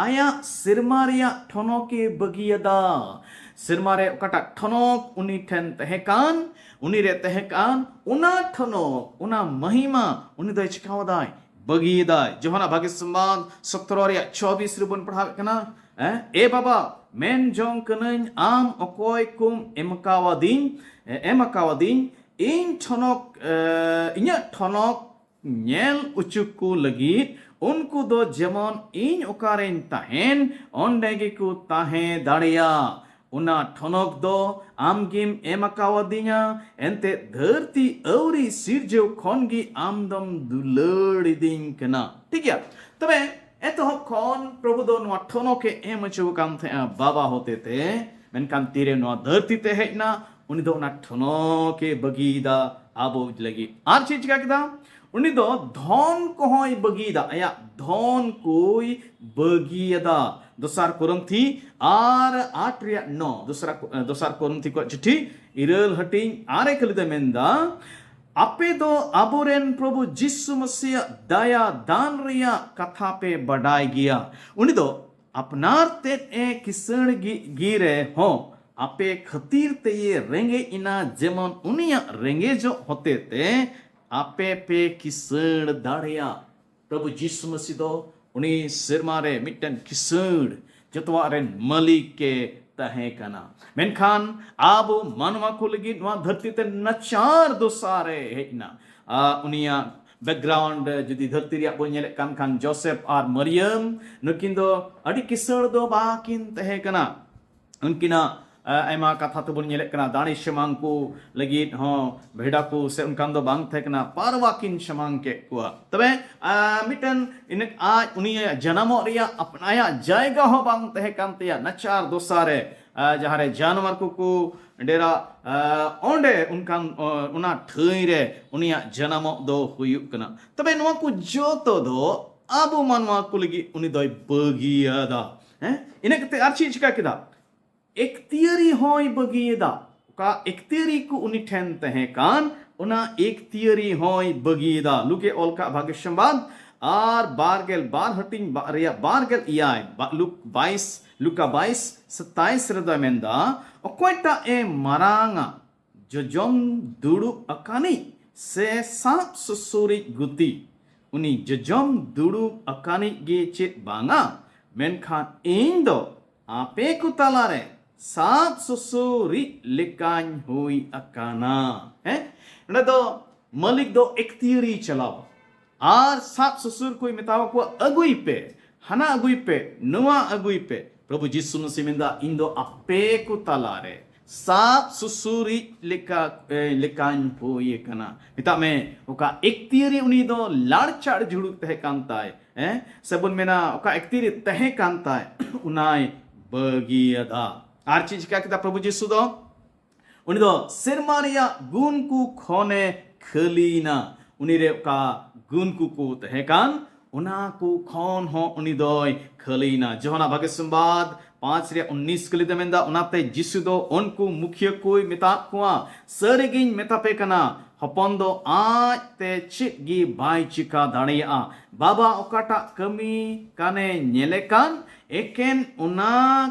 ᱟᱭᱟᱜ ᱥᱮᱨᱢᱟ ᱨᱮᱭᱟᱜ ᱴᱷᱚᱱᱚᱠ ᱮ ᱵᱟᱹᱜᱤᱭᱟᱫᱟ᱾ ᱥᱮᱨᱢᱟ ᱨᱮ ᱚᱠᱟᱴᱟᱜ ᱴᱷᱚᱱᱚᱠ ᱩᱱᱤ ᱴᱷᱮᱱ ᱛᱟᱦᱮᱸ ᱠᱟᱱ, ᱩᱱᱤ ᱨᱮ ᱛᱟᱦᱮᱸ ᱠᱟᱱ, ᱚᱱᱟ ᱴᱷᱚᱱᱚᱠ, ᱚᱱᱟ ᱢᱟᱦᱤᱢᱟ ᱩᱱᱤ ᱫᱚᱭ ᱪᱤᱠᱟᱣᱟᱫᱟᱭ? ᱵᱟᱹᱜᱤᱭᱮᱫᱟᱭ᱾ ᱡᱳᱦᱟᱱᱟᱜ ᱵᱷᱟᱜᱮ ᱥᱚᱢᱵᱟᱫ ᱥᱚᱛᱨᱚ ᱨᱮᱭᱟᱜ ᱪᱚᱵᱤᱥ ᱨᱮᱵᱚᱱ ᱯᱟᱲᱦᱟᱣᱮᱫ ᱠᱟᱱᱟ, ᱦᱮᱸ, "ᱮ ᱵᱟᱵᱟ, ᱢᱮᱱ ᱡᱚᱝ ᱠᱟᱹᱱᱟᱹᱧ, ᱟᱢ ᱚᱠᱚᱭ ᱠᱚᱢ ᱮᱢ ᱠᱟᱣᱟᱫᱤᱧ, ᱮᱢ ᱠᱟᱣᱟᱫᱤᱧ, ᱤᱧ ᱴᱷᱚᱱᱚᱠ, ᱮ, ᱤᱧᱟᱹᱜ ᱴᱷᱚᱱᱚᱠ ᱧᱮᱞ ᱚᱪᱚ ᱠᱚ ᱞᱟᱹᱜᱤᱫ, ᱩᱱᱠᱩ ᱫᱚ ᱡᱮᱢᱚᱱ ᱤᱧ ᱚᱠᱟᱨᱮᱧ ᱛᱟᱦᱮᱱ, ᱚᱸᱰᱮ ᱜᱮᱠᱚ ᱛᱟᱦᱮᱸ ᱫᱟᱲᱮᱭᱟᱜ᱾ ᱚᱱᱟ ᱴᱷᱚᱱᱚᱠ ᱫᱚ ᱟᱢᱜᱮᱢ ᱮᱢ ᱟᱠᱟᱣᱟᱫᱤᱧᱟ, ᱮᱱᱛᱮ ᱫᱷᱟᱹᱨᱛᱤ ᱟᱹᱣᱨᱤ ᱥᱤᱨᱡᱟᱹᱣ ᱠᱷᱚᱱ ᱜᱮ ᱟᱢ ᱫᱚᱢ ᱫᱩᱞᱟᱹᱲ ᱤᱫᱤᱧ ᱠᱟᱱᱟ᱾" ᱴᱷᱤᱠ ᱜᱮᱭᱟ? ᱛᱚᱵᱮ ᱮᱛᱚᱦᱚᱵ ᱠᱷᱚᱱ ᱯᱨᱚᱵᱷᱩ ᱫᱚ ᱱᱚᱣᱟ ᱴᱷᱚᱱᱚᱠ ᱮ ᱮᱢ ᱦᱚᱪᱚ ᱟᱠᱟᱱ ᱛᱟᱦᱮᱸᱜᱼᱟ ᱵᱟᱵᱟ ᱦᱚᱛᱮᱛᱮ, ᱢᱮᱱᱠᱷᱟᱱ ᱛᱤᱨᱮ ᱱᱚᱣᱟ ᱫᱷᱟᱹᱨᱛᱤ ᱛᱮ ᱦᱮᱡ ᱮᱱᱟ, ᱩᱱᱤ ᱫᱚ ᱚᱱᱟ ᱴᱷᱚᱱᱚᱠ ᱮ ᱵᱟᱹᱜᱤᱭᱮᱫᱟ ᱟᱵᱚ ᱞᱟᱹᱜᱤᱫ᱾ ᱟᱨ ᱪᱮᱫ ᱪᱤᱠᱟ ᱠᱮᱫᱟ? ᱩᱱᱤ ᱫᱚ ᱫᱷᱚᱱ ᱠᱚᱦᱚᱸᱭ ᱵᱟᱹᱜᱤᱭᱮᱫᱟ, ᱟᱭᱟᱜ ᱫᱷᱚᱱ ᱠᱚᱭ ᱵᱟᱹᱜᱤᱭᱮᱫᱟ᱾ ᱫᱚᱥᱟᱨ ᱠᱚᱨᱤᱱᱛᱷᱤ ᱟᱨ ᱟᱴ ᱨᱮᱭᱟᱜ ᱱᱚ, ᱫᱚᱥᱨᱟ, ᱫᱚᱥᱟᱨ ᱠᱚᱨᱤᱱᱛᱷᱤ ᱠᱚᱣᱟᱜ ᱪᱤᱴᱷᱤ ᱤᱨᱟᱹᱞ ᱦᱟᱹᱴᱤᱧ ᱟᱨᱮ ᱠᱷᱟᱹᱞᱤ ᱫᱚᱭ ᱢᱮᱱᱫᱟ, ᱟᱯᱮ ᱫᱚ ᱟᱵᱚᱨᱮᱱ ᱯᱨᱚᱵᱷᱩ ᱡᱤᱥᱩ ᱢᱟᱹᱥᱤᱭᱟᱜ ᱫᱟᱭᱟ ᱫᱟᱱ ᱨᱮᱭᱟᱜ ᱠᱟᱛᱷᱟ ᱯᱮ ᱵᱟᱰᱟᱭ ᱜᱮᱭᱟ᱾ ᱩᱱᱤ ᱫᱚ ᱟᱯᱱᱟᱨ ᱛᱮᱫ ᱮ ᱠᱤᱥᱟᱹᱬ ᱜᱮ, ᱜᱮ ᱨᱮᱦᱚᱸ ᱟᱯᱮ ᱠᱷᱟᱹᱛᱤᱨ ᱛᱮᱭᱮ ᱨᱮᱸᱜᱮᱡ ᱮᱱᱟ, ᱡᱮᱢᱚᱱ ᱩᱱᱤᱭᱟᱜ ᱨᱮᱸᱜᱮᱡᱚᱜ ᱦᱚᱛᱮ ᱛᱮ ᱟᱯᱮ ᱯᱮ ᱠᱤᱥᱟᱹᱬ ᱫᱟᱲᱮᱭᱟᱜ᱾ ᱯᱨᱚᱵᱷᱩ ᱡᱤᱥᱩ ᱢᱟᱹᱥᱤ ᱫᱚ ᱩᱱᱤ ᱥᱮᱨᱢᱟ ᱨᱮ ᱢᱤᱫᱴᱮᱱ ᱠᱤᱥᱟᱹᱬ, ᱡᱚᱛᱚᱣᱟᱜ ᱨᱮᱱ ᱢᱟᱹᱞᱤᱠ ᱮ ᱛᱟᱦᱮᱸ ᱠᱟᱱᱟ᱾ ᱢᱮᱱᱠᱷᱟᱱ ᱟᱵᱚ ᱢᱟᱱᱣᱟ ᱠᱚ ᱞᱟᱹᱜᱤᱫ ᱱᱚᱣᱟ ᱫᱷᱟᱹᱨᱛᱤ ᱛᱮ ᱱᱟᱪᱟᱨ ᱫᱚᱥᱟ ᱨᱮ ᱦᱮᱡ ᱮᱱᱟ᱾ ᱟᱨ ᱩᱱᱤᱭᱟᱜ background ᱡᱩᱫᱤ ᱫᱷᱟᱹᱨᱛᱤ ᱨᱮᱭᱟᱜ ᱵᱚᱱ ᱧᱮᱞᱮᱫ ᱠᱟᱱ ᱠᱷᱟᱱ, ᱡᱳᱥᱮᱯ ᱟᱨ ᱢᱟᱨᱤᱭᱟᱢ ᱱᱩᱠᱤᱱ ᱫᱚ ᱟᱹᱰᱤ ᱠᱤᱥᱟᱹᱬ ᱫᱚ ᱵᱟᱠᱤᱱ ᱛᱟᱦᱮᱸ ᱠᱟᱱᱟ᱾ ᱩᱱᱠᱤᱱᱟᱜ, ᱟᱭᱢᱟ ᱠᱟᱛᱷᱟ ᱛᱮᱵᱚᱱ ᱧᱮᱞᱮᱫ ᱠᱟᱱᱟ, ᱫᱟᱲᱮ ᱥᱟᱢᱟᱝ ᱠᱚ ᱞᱟᱹᱜᱤᱫ ᱦᱚᱸ ᱵᱷᱮᱰᱟ ᱠᱚ ᱥᱮ ᱚᱱᱠᱟᱱ ᱫᱚ ᱵᱟᱝ ᱛᱟᱦᱮᱸ ᱠᱟᱱᱟ, ᱯᱟᱨᱣᱟ ᱠᱤᱱ ᱥᱟᱢᱟᱝ ᱠᱮᱫ ᱠᱚᱣᱟ᱾ ᱛᱚᱵᱮ ᱢᱤᱫᱴᱮᱱ ᱤᱱᱟᱹ ᱟᱡ ᱩᱱᱤᱭᱟᱜ ᱡᱟᱱᱟᱢᱚᱜ ᱨᱮᱭᱟᱜ ᱟᱯ- ᱟᱭᱟᱜ ᱡᱟᱭᱜᱟ ᱦᱚᱸ ᱵᱟᱝ ᱛᱟᱦᱮᱸ ᱠᱟᱱ ᱛᱟᱭᱟ᱾ ᱱᱟᱪᱟᱨ ᱫᱚᱥᱟ ᱨᱮ ᱡᱟᱦᱟᱸ ᱨᱮ ᱡᱟᱱᱣᱟᱨ ᱠᱚᱠᱚ ᱰᱮᱨᱟ, ᱚᱸᱰᱮ ᱚᱱᱠᱟᱱ ᱚᱱᱟ ᱴᱷᱟᱹᱭ ᱨᱮ ᱩᱱᱤᱭᱟᱜ ᱡᱟᱱᱟᱢᱚᱜ ᱫᱚ ᱦᱩᱭᱩᱜ ᱠᱟᱱᱟ᱾ ᱛᱚᱵᱮ ᱱᱚᱣᱟ ᱠᱚ ᱡᱚᱛᱚ ᱫᱚ ᱟᱵᱚ ᱢᱟᱱᱣᱟ ᱠᱚ ᱞᱟᱹᱜᱤᱫ ᱩᱱᱤ ᱫᱚᱭ ᱵᱟᱹᱜᱤᱭᱟᱫᱟ᱾ ᱦᱮᱸ, ᱤᱱᱟᱹ ᱠᱟᱛᱮ ᱟᱨ ᱪᱮᱫ ᱪᱤᱠᱟ ᱠᱮᱫᱟ? ᱮᱠᱛᱤᱭᱟᱹᱨᱤ ᱦᱚᱸᱭ ᱵᱟᱹᱜᱤᱭᱮᱫᱟ᱾ ᱚᱠᱟ ᱮᱠᱛᱤᱭᱟᱹᱨᱤ ᱠᱚ ᱩᱱᱤ ᱴᱷᱮᱱ ᱛᱟᱦᱮᱸ ᱠᱟᱱ, ᱚᱱᱟ ᱮᱠᱛᱤᱭᱟᱹᱨᱤ ᱦᱚᱸᱭ ᱵᱟᱹᱜᱤᱭᱮᱫᱟ᱾ ᱞᱩᱠᱮ ᱚᱞ ᱠᱟᱜ ᱵᱷᱟᱜᱮ ᱥᱚᱢᱵᱟᱫ ᱟᱨ ᱵᱟᱨ ᱜᱮᱞ ᱵᱟᱨ ᱦᱟᱹᱴᱤᱧ ᱵᱟ- ᱨᱮᱭᱟᱜ ᱵᱟᱨ ᱜᱮᱞ ᱮᱭᱟᱭ, ᱵᱟ- ᱞᱩᱠ ᱵᱟᱭᱤᱥ, ᱞᱩᱠᱟ ᱵᱟᱭᱤᱥ ᱥᱟᱛᱟᱭᱤᱥ ᱨᱮᱫᱚᱭ ᱢᱮᱱᱫᱟ, ᱚᱠᱚᱭᱴᱟᱜ ᱮ ᱢᱟᱨᱟᱝᱟ, ᱡᱚᱡᱚᱢ ᱫᱩᱲᱩᱵ ᱟᱠᱟᱱᱤᱡ ᱥᱮ ᱥᱟᱵ ᱥᱩᱥᱩᱨᱤᱡ ᱜᱩᱛᱤ? ᱩᱱᱤ ᱡᱚᱡᱚᱢ ᱫᱩᱲᱩᱵ ᱟᱠᱟᱱᱤᱡ ᱜᱮ ᱪᱮᱫ ᱵᱟᱝᱟ? ᱢᱮᱱᱠᱷᱟᱱ ᱤᱧ ᱫᱚ ᱟᱯᱮ ᱠᱚ ᱛᱟᱞᱟᱨᱮ ᱥᱟᱵ ᱥᱩᱥᱩᱨᱤᱡ ᱞᱮᱠᱟᱧ ᱦᱩᱭ ᱟᱠᱟᱱᱟ᱾ ᱦᱮᱸ, ᱱᱚᱰᱮ ᱫᱚ ᱢᱟᱹᱞᱤᱠ ᱫᱚ ᱮᱠᱛᱤᱭᱟᱹᱨᱤ ᱪᱟᱞᱟᱣ ᱟᱨ ᱥᱟᱵ ᱥᱩᱥᱩᱨ ᱠᱚᱭ ᱢᱮᱛᱟᱣ ᱠᱚᱣᱟ, "ᱟᱹᱜᱩᱭ ᱯᱮ, ᱦᱟᱱᱟ ᱟᱹᱜᱩᱭ ᱯᱮ, ᱱᱚᱣᱟ ᱟᱹᱜᱩᱭ ᱯᱮ᱾" ᱯᱨᱚᱵᱷᱩ ᱡᱤᱥᱩ ᱢᱟᱹᱥᱤ ᱢᱮᱱᱫᱟ, "ᱤᱧ ᱫᱚ ᱟᱯᱮ ᱠᱚ ᱛᱟᱞᱟᱨᱮ ᱥᱟᱵ ᱥᱩᱥᱩᱨᱤᱡ ᱞᱮᱠᱟ, ᱮ, ᱞᱮᱠᱟᱧ ᱦᱩᱭ ᱟᱠᱟᱱᱟ᱾" ᱢᱮᱛᱟᱜ ᱢᱮ, ᱚᱠᱟ ᱮᱠᱛᱤᱭᱟᱹᱨᱤ ᱩᱱᱤ ᱫᱚ ᱞᱟᱲᱪᱟᱲ ᱡᱷᱩᱲᱩᱠ ᱛᱟᱦᱮᱸ ᱠᱟᱱ ᱛᱟᱭ, ᱦᱮᱸ, ᱥᱮᱵᱚᱱ ᱢᱮᱱᱟ ᱚᱠᱟ ᱮᱠᱛᱤᱭᱟᱹᱨᱤ ᱛᱟᱦᱮᱸ ᱠᱟᱱ ᱛᱟᱭ, ᱚᱱᱟᱭ ᱵᱟᱹᱜᱤᱭᱟᱫᱟ᱾ ᱟᱨ ᱪᱮᱫ ᱪᱤᱠᱟ ᱠᱮᱫᱟ ᱯᱨᱚᱵᱷᱩ ᱡᱤᱥᱩ ᱫᱚ? ᱩᱱᱤ ᱫᱚ ᱥᱮᱨᱢᱟ ᱨᱮᱭᱟᱜ ᱜᱩᱱ ᱠᱚ ᱠᱷᱚᱱᱮ ᱠᱷᱟᱹᱞᱤᱭᱮᱱᱟ᱾ ᱩᱱᱤ ᱨᱮ ᱚᱠᱟ ᱜᱩᱱ ᱠᱚᱠᱚ ᱛᱟᱦᱮᱸ ᱠᱟᱱ, ᱚᱱᱟ ᱠᱚ ᱠᱷᱚᱱ ᱦᱚᱸ ᱩᱱᱤ ᱫᱚᱭ ᱠᱷᱟᱹᱞᱤᱭᱮᱱᱟ᱾ ᱡᱚᱦᱟᱱᱟᱜ ᱵᱷᱟᱜᱮ ᱥᱚᱢᱵᱟᱫ ᱯᱟᱸᱪ ᱨᱮᱭᱟᱜ ᱩᱱᱱᱤᱥ ᱠᱟᱹᱞᱤ ᱛᱮ ᱢᱮᱱᱫᱟ, ᱚᱱᱟᱛᱮ ᱡᱤᱥᱩ ᱫᱚ ᱩᱱᱠᱩ ᱢᱩᱠᱷᱤᱭᱟᱹ ᱠᱚᱭ ᱢᱮᱛᱟᱫ ᱠᱚᱣᱟ, "ᱥᱟᱹᱨᱤᱜᱤᱧ ᱢᱮᱛᱟ ᱯᱮ ᱠᱟᱱᱟ, ᱦᱚᱯᱚᱱ ᱫᱚ ᱟᱡ ᱛᱮ ᱪᱮᱫ ᱜᱮ ᱵᱟᱭ ᱪᱤᱠᱟ ᱫᱟᱲᱮᱭᱟᱜᱼᱟ᱾ ᱵᱟᱵᱟ ᱚᱠᱟᱴᱟᱜ ᱠᱟᱹᱢᱤ ᱠᱟᱱᱮ ᱧᱮᱞᱮ ᱠᱟᱱ, ᱮᱠᱮᱱ ᱚᱱᱟ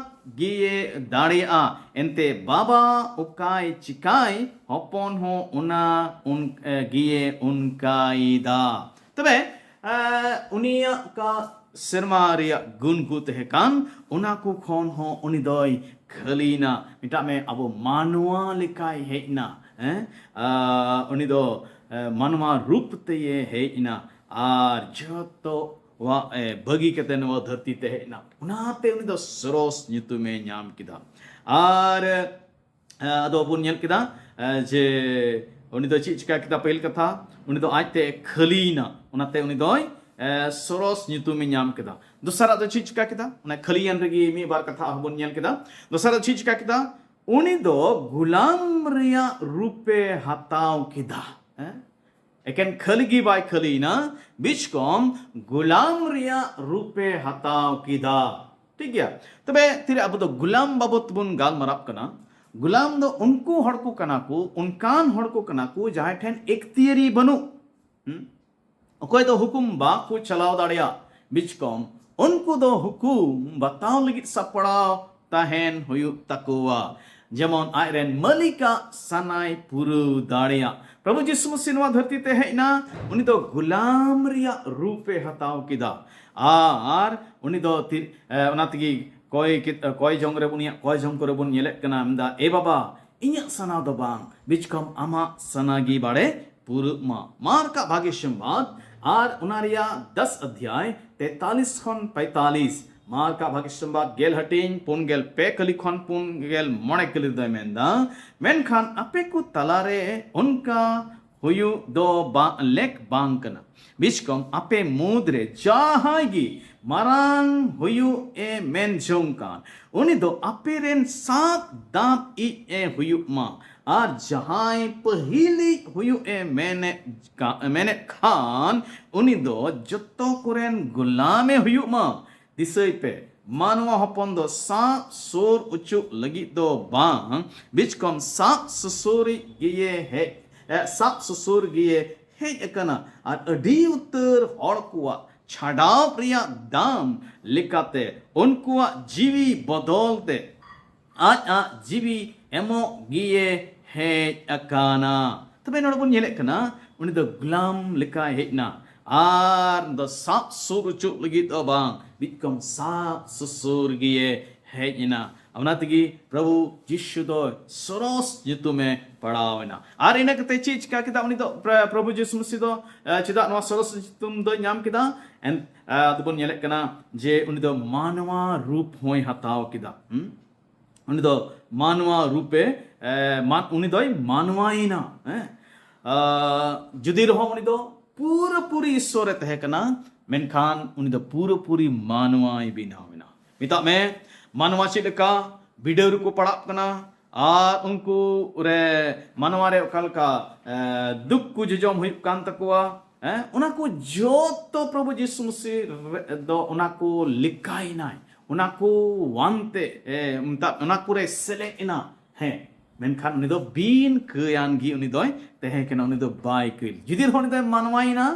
ᱜᱮᱭᱮ ᱫᱟᱲᱮᱭᱟᱜᱼᱟ᱾ ᱮᱱᱛᱮ ᱵᱟᱵᱟ ᱚᱠᱟᱭ ᱪᱤᱠᱟᱭ, ᱦᱚᱯᱚᱱ ᱦᱚᱸ ᱚᱱᱟ ᱩᱱ-, ᱮ, ᱜᱮᱭᱮ ᱚᱱᱠᱟᱭᱮᱫᱟ᱾" ᱛᱚᱵᱮ, ᱮ, ᱩᱱᱤᱭᱟᱜ ᱚᱠᱟ ᱥᱮᱨᱢᱟ ᱨᱮᱭᱟᱜ ᱜᱩᱱ ᱠᱚ ᱛᱟᱦᱮᱸ ᱠᱟᱱ, ᱚᱱᱟ ᱠᱚ ᱠᱷᱚᱱ ᱦᱚᱸ ᱩᱱᱤ ᱫᱚᱭ ᱠᱷᱟᱹᱞᱤᱭᱮᱱᱟ᱾ ᱢᱮᱛᱟᱜ ᱢᱮ, ᱟᱵᱚ ᱢᱟᱱᱣᱟ ᱞᱮᱠᱟᱭ ᱦᱮᱡ ᱮᱱᱟ᱾ ᱦᱮᱸ? ᱟ, ᱩᱱᱤ ᱫᱚ, ᱮ, ᱢᱟᱱᱣᱟ ᱨᱩᱯ ᱛᱮᱭᱮ ᱦᱮᱡ ᱮᱱᱟ ᱟᱨ ᱡᱚᱛᱚᱣᱟᱜ, ᱮ, ᱵᱟᱹᱜᱤ ᱠᱟᱛᱮ ᱱᱚᱣᱟ ᱫᱷᱟᱹᱨᱛᱤ ᱛᱮ ᱦᱮᱡ ᱮᱱᱟ᱾ ᱚᱱᱟᱛᱮ ᱩᱱᱤ ᱫᱚ ᱥᱚᱨᱚᱥ ᱧᱩᱛᱩᱢᱮ ᱧᱟᱢ ᱠᱮᱫᱟ᱾ ᱟᱨ ᱟᱫᱚ ᱵᱚᱱ ᱧᱮᱞ ᱠᱮᱫᱟ ᱡᱮ ᱩᱱᱤ ᱫᱚ ᱪᱮᱫ ᱪᱤᱠᱟ ᱠᱮᱫᱟ᱾ ᱯᱟᱹᱦᱤᱞ ᱠᱟᱛᱷᱟ, ᱩᱱᱤ ᱫᱚ ᱟᱡᱛᱮ ᱠᱷᱟᱹᱞᱤᱭᱮᱱᱟ, ᱚᱱᱟᱛᱮ ᱩᱱᱤ ᱫᱚᱭ ᱥᱚᱨᱚᱥ ᱧᱩᱛᱩᱢᱮ ᱧᱟᱢ ᱠᱮᱫᱟ᱾ ᱫᱚᱥᱟᱨᱟᱜ ᱫᱚ ᱪᱮᱫ ᱪᱤᱠᱟ ᱠᱮᱫᱟ? ᱚᱱᱟ ᱠᱷᱟᱹᱞᱤᱭᱮᱱ ᱨᱮᱜᱮ ᱢᱤᱫ ᱵᱟᱨ ᱠᱟᱛᱷᱟ ᱟᱨᱦᱚᱸ ᱵᱚᱱ ᱧᱮᱞ ᱠᱮᱫᱟ᱾ ᱫᱚᱥᱟᱨᱟᱜ ᱫᱚ ᱪᱮᱫ ᱪᱤᱠᱟ ᱠᱮᱫᱟ? ᱩᱱᱤ ᱫᱚ ᱜᱩᱞᱟᱢ ᱨᱮᱭᱟᱜ ᱨᱩᱯᱮ ᱦᱟᱛᱟᱣ ᱠᱮᱫᱟ᱾ ᱦᱮᱸ? ᱮᱠᱮᱱ ᱠᱷᱟᱹᱞᱤ ᱜᱮ ᱵᱟᱭ ᱠᱷᱟᱹᱞᱤᱭᱮᱱᱟ, ᱵᱤᱪᱠᱚᱢ ᱜᱩᱞᱟᱢ ᱨᱮᱭᱟᱜ ᱨᱩᱯᱮ ᱦᱟᱛᱟᱣ ᱠᱮᱫᱟ᱾ ᱴᱷᱤᱠ ᱜᱮᱭᱟ᱾ ᱛᱚᱵᱮ ᱛᱤᱨᱮ ᱟᱵᱚ ᱫᱚ ᱜᱩᱞᱟᱢ ᱵᱟᱵᱚᱛ ᱵᱚᱱ ᱜᱟᱞᱢᱟᱨᱟᱜ ᱠᱟᱱᱟ, ᱜᱩᱞᱟᱢ ᱫᱚ ᱩᱱᱠᱩ ᱦᱚᱲ ᱠᱚ ᱠᱟᱱᱟ ᱠᱚ, ᱚᱱᱠᱟᱱ ᱦᱚᱲ ᱠᱚ ᱠᱟᱱᱟ ᱠᱚ ᱡᱟᱦᱟᱸᱭ ᱴᱷᱮᱱ ᱮᱠᱛᱤᱭᱟᱹᱨᱤ ᱵᱟᱹᱱᱩᱜ᱾ ᱦᱩᱸ? ᱚᱠᱚᱭ ᱫᱚ ᱦᱩᱠᱩᱢ ᱵᱟᱠᱚ ᱪᱟᱞᱟᱣ ᱫᱟᱲᱮᱭᱟᱜ᱾ ᱵᱤᱪᱠᱚᱢ ᱩᱱᱠᱩ ᱫᱚ ᱦᱩᱠᱩᱢ ᱵᱟᱛᱟᱣ ᱞᱟᱹᱜᱤᱫ ᱥᱟᱯᱲᱟᱣ ᱛᱟᱦᱮᱱ ᱦᱩᱭᱩᱜ ᱛᱟᱠᱚᱣᱟ, ᱡᱮᱢᱚᱱ ᱟᱡᱨᱮᱱ ᱢᱟᱹᱞᱤᱠᱟᱜ ᱥᱟᱱᱟᱭ ᱯᱩᱨᱟᱹᱣ ᱫᱟᱲᱮᱭᱟᱜ᱾ ᱯᱨᱚᱵᱷᱩ ᱡᱤᱥᱩ ᱢᱟᱹᱥᱤ ᱱᱚᱣᱟ ᱫᱷᱟᱹᱨᱛᱤ ᱛᱮ ᱦᱮᱡ ᱮᱱᱟ, ᱩᱱᱤ ᱫᱚ ᱜᱩᱞᱟᱢ ᱨᱮᱭᱟᱜ ᱨᱩᱯ ᱮ ᱦᱟᱛᱟᱣ ᱠᱮᱫᱟ᱾ ᱟᱨ ᱩᱱᱤ ᱫᱚ ᱛᱤ-, ᱮ, ᱚᱱᱟ ᱛᱮᱜᱮ ᱠᱚᱭ ᱠᱮᱫ-, ᱠᱚᱭ ᱡᱚᱝ ᱨᱮ ᱩᱱᱤᱭᱟᱜ ᱠᱚᱭ ᱡᱚᱝ ᱠᱚᱨᱮ ᱵᱚᱱ ᱧᱮᱞᱮᱫ ᱠᱟᱱᱟ, ᱢᱮᱱᱫᱟ, "ᱮ ᱵᱟᱵᱟ, ᱤᱧᱟᱹᱜ ᱥᱟᱱᱟ ᱫᱚ ᱵᱟᱝ, ᱵᱤᱪᱠᱚᱢ ᱟᱢᱟᱜ ᱥᱟᱱᱟ ᱜᱮ ᱵᱟᱲᱮ ᱯᱩᱨᱟᱹᱜ ᱢᱟ᱾" ᱢᱟᱨᱠᱟᱜ ᱵᱷᱟᱜᱮ ᱥᱚᱢᱵᱟᱫ ᱟᱨ ᱚᱱᱟ ᱨᱮᱭᱟᱜ ᱫᱚᱥ ᱚᱫᱷᱭᱟᱭ ᱛᱮᱛᱟᱞᱤᱥ ᱠᱷᱚᱱ ᱯᱮᱸᱛᱟᱞᱤᱥ, ᱢᱟᱨᱠᱟᱜ ᱵᱷᱟᱜᱮ ᱥᱚᱢᱵᱟᱫ ᱜᱮᱞ ᱦᱟᱹᱴᱤᱧ ᱯᱩᱱ ᱜᱮᱞ ᱯᱮ ᱠᱟᱹᱞᱤ ᱠᱷᱚᱱ ᱯᱩᱱ ᱜᱮᱞ ᱢᱚᱬᱮ ᱠᱟᱹᱞᱤ ᱫᱚᱭ ᱢᱮᱱᱫᱟ, ᱢᱮᱱᱠᱷᱟᱱ ᱟᱯᱮ ᱠᱚ ᱛᱟᱞᱟᱨᱮ ᱚᱱᱠᱟ ᱦᱩᱭᱩᱜ ᱫᱚ ᱵᱟ-, ᱞᱮᱠ ᱵᱟᱝ ᱠᱟᱱᱟ᱾ ᱵᱤᱪᱠᱚᱢ ᱟᱯᱮ ᱢᱩᱫᱽᱨᱮ ᱡᱟᱦᱟᱸᱭ ᱜᱮ ᱢᱟᱨᱟᱝ ᱦᱩᱭᱩᱜ ᱮ ᱢᱮᱱ ᱡᱚᱝ ᱠᱟᱱ, ᱩᱱᱤ ᱫᱚ ᱟᱯᱮ ᱨᱮᱱ ᱥᱟᱵ ᱫᱟᱵ ᱤᱡ ᱮ ᱦᱩᱭᱩᱜ ᱢᱟ᱾ ᱟᱨ ᱡᱟᱦᱟᱸᱭ ᱯᱟᱹᱦᱤᱞᱤᱡ ᱦᱩᱭᱩᱜ ᱮ ᱢᱮᱱᱮᱫ ᱠᱟ-, ᱢᱮᱱᱮᱫ ᱠᱷᱟᱱ, ᱩᱱᱤ ᱫᱚ ᱡᱚᱛᱚ ᱠᱚᱨᱮᱱ ᱜᱩᱞᱟᱢ ᱮ ᱦᱩᱭᱩᱜ ᱢᱟ᱾ ᱫᱤᱥᱟᱹᱭ ᱯᱮ, ᱢᱟᱱᱣᱟ ᱦᱚᱯᱚᱱ ᱫᱚ ᱥᱟᱵ ᱥᱩᱨ ᱚᱪᱚᱜ ᱞᱟᱹᱜᱤᱫ ᱫᱚ ᱵᱟᱝ, ᱵᱤᱪᱠᱚᱢ ᱥᱟᱵ ᱥᱩᱥᱩᱨᱤᱡ ᱜᱮᱭᱮ ᱦᱮᱡ, ᱮ, ᱥᱟᱵ ᱥᱩᱥᱩᱨ ᱜᱮᱭᱮ ᱦᱮᱡ ᱟᱠᱟᱱᱟ᱾ ᱟᱨ ᱟᱹᱰᱤ ᱩᱛᱟᱹᱨ ᱦᱚᱲ ᱠᱚᱣᱟᱜ ᱪᱷᱟᱰᱟᱣ ᱨᱮᱭᱟᱜ ᱫᱟᱢ ᱞᱮᱠᱟᱛᱮ ᱩᱱᱠᱩᱣᱟᱜ ᱡᱤᱣᱤ ᱵᱚᱫᱚᱞ ᱛᱮ ᱟᱡᱟᱜ ᱡᱤᱣᱤ ᱮᱢᱚᱜ ᱜᱮᱭᱮ ᱦᱮᱡ ᱟᱠᱟᱱᱟ᱾ ᱛᱚᱵᱮ ᱱᱚᱰᱮ ᱵᱚᱱ ᱧᱮᱞᱮᱫ ᱠᱟᱱᱟ, ᱩᱱᱤ ᱫᱚ ᱜᱩᱞᱟᱢ ᱞᱮᱠᱟᱭ ᱦᱮᱡ ᱮᱱᱟ ᱟᱨ ᱫᱚ ᱥᱟᱵ ᱥᱩᱨ ᱚᱪᱚᱜ ᱞᱟᱹᱜᱤᱫ ᱫᱚ ᱵᱟᱝ, ᱵᱤᱪᱠᱚᱢ ᱥᱟᱵ ᱥᱩᱥᱩᱨ ᱜᱮᱭᱮ ᱦᱮᱡ ᱮᱱᱟ᱾ ᱚᱱᱟ ᱛᱮᱜᱮ ᱯᱨᱚᱵᱷᱩ ᱡᱤᱥᱩ ᱫᱚ ᱥᱚᱨᱚᱥ ᱧᱩᱛᱩᱢᱮ ᱯᱟᱲᱟᱣ ᱮᱱᱟ᱾ ᱟᱨ ᱤᱱᱟᱹ ᱠᱟᱛᱮ ᱪᱮᱫ ᱪᱤᱠᱟ ᱠᱮᱫᱟ? ᱩᱱᱤ ᱫᱚ ᱯᱨᱚ-, ᱯᱨᱚᱵᱷᱩ ᱡᱤᱥᱩ ᱢᱟᱹᱥᱤ ᱫᱚ, ᱮ, ᱪᱮᱫᱟᱜ ᱱᱚᱣᱟ ᱥᱚᱨᱚᱥ ᱧᱩᱛᱩᱢ ᱫᱚᱭ ᱧᱟᱢ ᱠᱮᱫᱟ? ᱮᱱ-, ᱮ, ᱟᱫᱚ ᱵᱚᱱ ᱧᱮᱞᱮᱫ ᱠᱟᱱᱟ ᱡᱮ ᱩᱱᱤ ᱫᱚ ᱢᱟᱱᱣᱟ ᱨᱩᱯ ᱦᱚᱸᱭ ᱦᱟᱛᱟᱣ ᱠᱮᱫᱟ᱾ ᱦᱩᱸ? ᱩᱱᱤ ᱫᱚ ᱢᱟᱱᱣᱟ ᱨᱩᱯᱮ, ᱮ, ᱢᱟᱱ-, ᱩᱱᱤ ᱫᱚᱭ ᱢᱟᱱᱣᱟᱭᱮᱱᱟ᱾ ᱦᱮᱸ? ᱟ, ᱡᱩᱫᱤ ᱨᱮᱦᱚᱸ ᱩᱱᱤ ᱫᱚ ᱯᱩᱨᱟᱹᱯᱩᱨᱤ ᱤᱥᱥᱚᱨᱮ ᱛᱟᱦᱮᱸ ᱠᱟᱱᱟ, ᱢᱮᱱᱠᱷᱟᱱ ᱩᱱᱤ ᱫᱚ ᱯᱩᱨᱟᱹᱯᱩᱨᱤ ᱢᱟᱱᱣᱟᱭ ᱵᱮᱱᱟᱣ ᱮᱱᱟ᱾ ᱢᱮᱛᱟᱜ ᱢᱮ, ᱢᱟᱱᱣᱟ ᱪᱮᱫ ᱞᱮᱠᱟ ᱵᱤᱰᱟᱹᱣ ᱨᱮᱠᱚ ᱯᱟᱲᱟᱜ ᱠᱟᱱᱟ, ᱟᱨ ᱩᱱᱠᱩ ᱨᱮ ᱢᱟᱱᱣᱟ ᱨᱮ ᱚᱠᱟ ᱞᱮᱠᱟ, ᱮ, ᱫᱩᱠ ᱠᱚ ᱡᱚᱡᱚᱢ ᱦᱩᱭᱩᱜ ᱠᱟᱱ ᱛᱟᱠᱚᱣᱟ, ᱦᱮᱸ? ᱚᱱᱟ ᱠᱚ ᱡᱚᱛᱚ ᱯᱨᱚᱵᱷᱩ ᱡᱤᱥᱩ ᱢᱟᱹᱥᱤ ᱨᱮ ᱫᱚ ᱚᱱᱟ ᱠᱚ ᱞᱮᱠᱟᱭᱮᱱᱟᱭ, ᱚᱱᱟ ᱠᱚ ᱟᱱᱛᱮ, ᱮ, ᱢᱮᱛᱟᱜ, ᱚᱱᱟ ᱠᱚᱨᱮ ᱥᱮᱞᱮᱫ ᱮᱱᱟ᱾ ᱦᱮᱸ, ᱢᱮᱱᱠᱷᱟᱱ ᱩᱱᱤ ᱫᱚ ᱵᱤᱱ ᱠᱟᱹᱭᱟᱱ ᱜᱮ ᱩᱱᱤ ᱫᱚᱭ ᱛᱟᱦᱮᱸ ᱠᱟᱱᱟ, ᱩᱱᱤ ᱫᱚ ᱵᱟᱭ ᱠᱟᱹᱭ᱾ ᱡᱩᱫᱤ ᱨᱮᱦᱚᱸ ᱩᱱᱤ ᱫᱚᱭ ᱢᱟᱱᱣᱟᱭᱮᱱᱟ,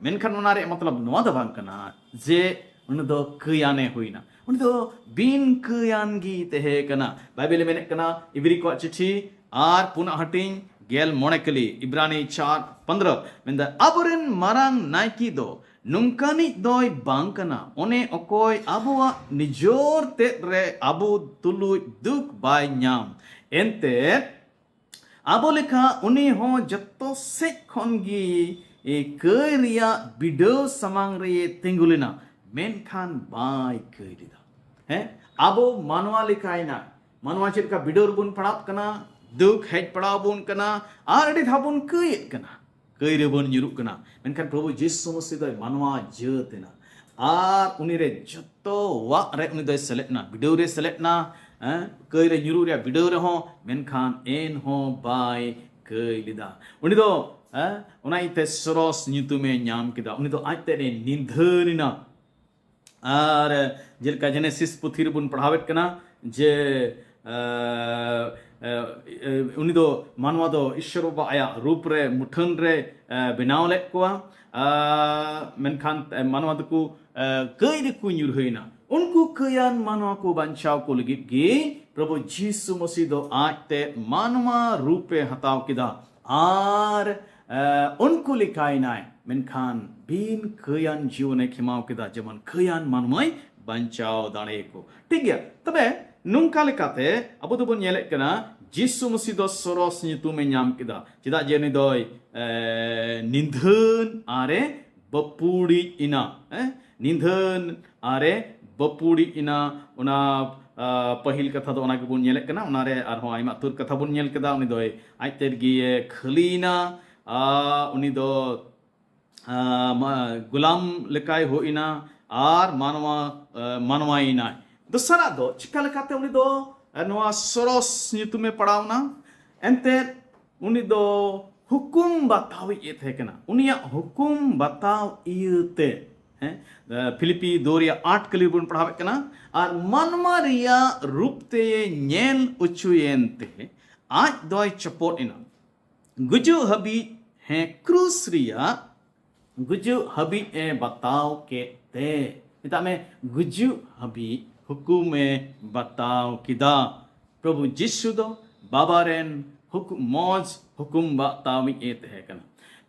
ᱢᱮᱱᱠᱷᱟᱱ ᱚᱱᱟ ᱨᱮᱭᱟᱜ ᱢᱚᱛᱞᱚᱵ ᱱᱚᱣᱟ ᱫᱚ ᱵᱟᱝ ᱠᱟᱱᱟ ᱡᱮ ᱩᱱᱤ ᱫᱚ ᱠᱟᱹᱭᱟᱱᱮ ᱦᱩᱭᱱᱟ᱾ ᱩᱱᱤ ᱫᱚ ᱵᱤᱱ ᱠᱟᱹᱭᱟᱱ ᱜᱮ ᱛᱟᱦᱮᱸ ᱠᱟᱱᱟ᱾ ᱵᱟᱭᱵᱮᱞᱮ ᱢᱮᱱᱮᱫ ᱠᱟᱱᱟ, ᱤᱵᱨᱤ ᱠᱚᱣᱟᱜ ᱪᱤᱴᱷᱤ ᱟᱨ ᱯᱩᱱᱟᱜ ᱦᱟᱹᱴᱤᱧ ᱜᱮᱞ ᱢᱚᱬᱮ ᱠᱟᱹᱞᱤ, ᱤᱵᱨᱟᱱᱤ ᱪᱟᱨ ᱯᱚᱱᱫᱽᱨᱚ, ᱢᱮᱱᱫᱟ, ᱟᱵᱚᱨᱮᱱ ᱢᱟᱨᱟᱝ ᱱᱟᱭᱠᱮ ᱫᱚ ᱱᱚᱝᱠᱟᱱᱤᱡ ᱫᱚᱭ ᱵᱟᱝ ᱠᱟᱱᱟ, ᱚᱱᱮ ᱚᱠᱚᱭ ᱟᱵᱚᱣᱟᱜ ᱱᱤᱡᱚᱨ ᱛᱮᱫ ᱨᱮ ᱟᱵᱚ ᱛᱩᱞᱩᱡ ᱫᱩᱠ ᱵᱟᱭ ᱧᱟᱢ᱾ ᱮᱱᱛᱮ ᱟᱵᱚ ᱞᱮᱠᱟ ᱩᱱᱤ ᱦᱚᱸ ᱡᱚᱛᱚ ᱥᱮᱫ ᱠᱷᱚᱱ ᱜᱮ, ᱮ, ᱠᱟᱹᱭ ᱨᱮᱭᱟᱜ ᱵᱤᱰᱟᱹᱣ ᱥᱟᱢᱟᱝ ᱨᱮ ᱛᱤᱸᱜᱩ ᱞᱮᱱᱟ, ᱢᱮᱱᱠᱷᱟᱱ ᱵᱟᱭ ᱠᱟᱹᱭ ᱞᱮᱫᱟ᱾ ᱦᱮᱸ, ᱟᱵᱚ ᱢᱟᱱᱣᱟ ᱞᱮᱠᱟᱭᱮᱱᱟ᱾ ᱢᱟᱱᱣᱟ ᱪᱮᱫ ᱞᱮᱠᱟ ᱵᱤᱰᱟᱹᱣ ᱨᱮᱵᱚᱱ ᱯᱟᱲᱟᱣ ᱠᱟᱱᱟ, ᱫᱩᱠ ᱦᱮᱡ ᱯᱟᱲᱟᱣ ᱟᱵᱚᱱ ᱠᱟᱱᱟ, ᱟᱨ ᱟᱹᱰᱤ ᱫᱷᱟᱣ ᱵᱚᱱ ᱠᱟᱹᱭᱮᱫ ᱠᱟᱱᱟ, ᱠᱟᱹᱭ ᱨᱮᱵᱚᱱ ᱧᱩᱨᱩᱜ ᱠᱟᱱᱟ᱾ ᱢᱮᱱᱠᱷᱟᱱ ᱯᱨᱚᱵᱷᱩ ᱡᱤᱥᱩ ᱢᱟᱹᱥᱤ ᱫᱚᱭ ᱢᱟᱱᱣᱟ ᱡᱟᱹᱛ ᱮᱱᱟ, ᱟᱨ ᱩᱱᱤ ᱨᱮ ᱡᱚᱛᱚᱣᱟᱜ ᱨᱮ ᱩᱱᱤ ᱫᱚᱭ ᱥᱮᱞᱮᱫ ᱮᱱᱟ, ᱵᱤᱰᱟᱹᱣ ᱨᱮ ᱥᱮᱞᱮᱫ ᱮᱱᱟ, ᱦᱮᱸ, ᱠᱟᱹᱭ ᱨᱮ ᱧᱩᱨᱩᱜ ᱨᱮᱭᱟᱜ ᱵᱤᱰᱟᱹᱣ ᱨᱮᱦᱚᱸ, ᱢᱮᱱᱠᱷᱟᱱ ᱮᱱᱦᱚᱸ ᱵᱟᱭ ᱠᱟᱹᱭ ᱞᱮᱫᱟ᱾ ᱩᱱᱤ ᱫᱚ, ᱦᱮᱸ, ᱚᱱᱟ ᱤᱭᱟᱹᱛᱮ ᱥᱚᱨᱚᱥ ᱧᱩᱛᱩᱢᱮ ᱧᱟᱢ ᱠᱮᱫᱟ᱾ ᱩᱱᱤ ᱫᱚ ᱟᱡ ᱛᱮᱫ ᱮ ᱱᱤᱫᱷᱟᱹᱱ ᱮᱱᱟ᱾ ᱟᱨ ᱡᱮᱞᱮᱠᱟ ᱡᱮᱱᱮᱥᱤᱥ ᱯᱩᱛᱷᱤ ᱨᱮᱵᱚᱱ ᱯᱟᱲᱦᱟᱣᱮᱫ ᱠᱟᱱᱟ ᱡᱮ, ᱮ, ᱮ, ᱮ, ᱩᱱᱤ ᱫᱚ, ᱢᱟᱱᱣᱟ ᱫᱚ ᱤᱥᱥᱚᱨ ᱵᱟᱵᱟ ᱟᱭᱟᱜ ᱨᱩᱯ ᱨᱮ, ᱢᱩᱴᱷᱟᱹᱱ ᱨᱮ, ᱮ, ᱵᱮᱱᱟᱣ ᱞᱮᱫ ᱠᱚᱣᱟ᱾ ᱟ, ᱢᱮᱱᱠᱷᱟᱱ, ᱮ, ᱢᱟᱱᱣᱟ ᱫᱚᱠᱚ, ᱮ, ᱠᱟᱹᱭ ᱨᱮᱠᱚ ᱧᱩᱨᱦᱟᱹᱭᱮᱱᱟ᱾ ᱩᱱᱠᱩ ᱠᱟᱹᱭᱟᱱ ᱢᱟᱱᱣᱟ ᱠᱚ ᱵᱟᱧᱪᱟᱣ ᱠᱚ ᱞᱟᱹᱜᱤᱫ ᱜᱮ ᱯᱨᱚᱵᱷᱩ ᱡᱤᱥᱩ ᱢᱟᱹᱥᱤ ᱫᱚ ᱟᱡ ᱛᱮ ᱢᱟᱱᱣᱟ ᱨᱩᱯᱮ ᱦᱟᱛᱟᱣ ᱠᱮᱫᱟ᱾ ᱟᱨ, ᱮ, ᱩᱱᱠᱩ ᱞᱮᱠᱟᱭᱮᱱᱟᱭ, ᱢᱮᱱᱠᱷᱟᱱ ᱵᱤᱱ ᱠᱟᱹᱭᱟᱱ ᱡᱤᱭᱚᱱᱮ ᱠᱷᱮᱢᱟᱣ ᱠᱮᱫᱟ, ᱡᱮᱢᱚᱱ ᱠᱟᱹᱭᱟᱱ ᱢᱟᱱᱣᱟᱭ ᱵᱟᱧᱪᱟᱣ ᱫᱟᱲᱮᱭᱟᱠᱚ᱾ ᱴᱷᱤᱠ ᱜᱮᱭᱟ, ᱛᱚᱵᱮ ᱱᱚᱝᱠᱟ ᱞᱮᱠᱟᱛᱮ ᱟᱵᱚ ᱫᱚᱵᱚᱱ ᱧᱮᱞᱮᱫ ᱠᱟᱱᱟ, ᱡᱤᱥᱩ ᱢᱟᱹᱥᱤ ᱫᱚ ᱥᱚᱨᱚᱥ ᱧᱩᱛᱩᱢᱮ ᱧᱟᱢ ᱠᱮᱫᱟ᱾ ᱪᱮᱫᱟᱜ ᱡᱮ ᱩᱱᱤ ᱫᱚᱭ, ᱮ, ᱱᱤᱫᱷᱟᱹᱱ ᱟᱨᱮ ᱵᱟᱹᱯᱩᱲᱤᱡ ᱮᱱᱟ᱾ ᱦᱮᱸ? ᱱᱤᱫᱷᱟᱹᱱ ᱟᱨᱮ ᱵᱟᱹᱯᱩᱲᱤᱡ ᱮᱱᱟ᱾ ᱚᱱᱟ, ᱟᱨ ᱯᱟᱹᱦᱤᱞ ᱠᱟᱛᱷᱟ ᱫᱚ ᱚᱱᱟ ᱜᱮᱵᱚᱱ ᱧᱮᱞᱮᱫ ᱠᱟᱱᱟ᱾ ᱚᱱᱟᱨᱮ ᱟᱨᱦᱚᱸ ᱟᱭᱢᱟ ᱩᱛᱟᱹᱨ ᱠᱟᱛᱷᱟ ᱵᱚᱱ ᱧᱮᱞ ᱠᱮᱫᱟ᱾ ᱩᱱᱤ ᱫᱚᱭ ᱟᱡ ᱛᱮᱫ ᱜᱮᱭᱮ ᱠᱷᱟᱹᱞᱤᱭᱮᱱᱟ, ᱟᱨ ᱩᱱᱤ ᱫᱚ ᱟᱸ, ᱢᱟ-, ᱜᱩᱞᱟᱢ ᱞᱮᱠᱟᱭ ᱦᱩᱭ ᱮᱱᱟ ᱟᱨ ᱢᱟᱱᱣᱟ, ᱟᱸ, ᱢᱟᱱᱣᱟᱭᱮᱱᱟᱭ᱾ ᱫᱚᱥᱟᱨᱟᱜ ᱫᱚ ᱪᱤᱠᱟ ᱞᱮᱠᱟᱛᱮ ᱩᱱᱤ ᱫᱚ, ᱟᱸ, ᱱᱚᱣᱟ ᱥᱚᱨᱚᱥ ᱧᱩᱛᱩᱢᱮ ᱯᱟᱲᱟᱣ ᱮᱱᱟ? ᱮᱱᱛᱮᱫ ᱩᱱᱤ ᱫᱚ ᱦᱩᱠᱩᱢ ᱵᱟᱛᱟᱣᱤᱡ ᱮ ᱛᱟᱦᱮᱸ ᱠᱟᱱᱟ᱾ ᱩᱱᱤᱭᱟᱜ ᱦᱩᱠᱩᱢ ᱵᱟᱛᱟᱣ ᱤᱭᱟᱹᱛᱮ, ᱦᱮᱸ, ᱟᱸ, ᱯᱷᱤᱞᱤᱯᱤ ᱫᱩ ᱨᱮᱭᱟᱜ ᱟᱴ ᱠᱟᱹᱞᱤ ᱵᱚᱱ ᱯᱟᱲᱦᱟᱣᱮᱫ ᱠᱟᱱᱟ, ᱟᱨ ᱢᱟᱱᱣᱟ ᱨᱮᱭᱟᱜ ᱨᱩᱯ ᱛᱮ ᱧᱮᱞ ᱚᱪᱚᱭᱮᱱ ᱛᱮ ᱟᱡ ᱫᱚᱭ ᱪᱚᱯᱚᱫ ᱮᱱᱟ᱾ ᱜᱩᱡᱩᱜ ᱦᱟᱹᱵᱤᱡ, ᱦᱮᱸ, ᱠᱨᱩᱥ ᱨᱮᱭᱟᱜ ᱜᱩᱡᱩᱜ ᱦᱟᱹᱵᱤᱡ ᱮ ᱵᱟᱛᱟᱣ ᱠᱮᱫ ᱛᱮ, ᱢᱮᱛᱟᱜ ᱢᱮ, ᱜᱩᱡᱩᱜ ᱦᱟᱹᱵᱤᱡ ᱦᱩᱠᱩᱢ ᱮ ᱵᱟᱛᱟᱣ ᱠᱮᱫᱟ᱾ ᱯᱨᱚᱵᱷᱩ ᱡᱤᱥᱩ ᱫᱚ ᱵᱟᱵᱟ ᱨᱮᱱ ᱦᱩᱠᱩᱢ, ᱢᱚᱡᱽ ᱦᱩᱠᱩᱢ ᱵᱟᱛᱟᱣᱤᱡ ᱮ ᱛᱟᱦᱮᱸ ᱠᱟᱱᱟ᱾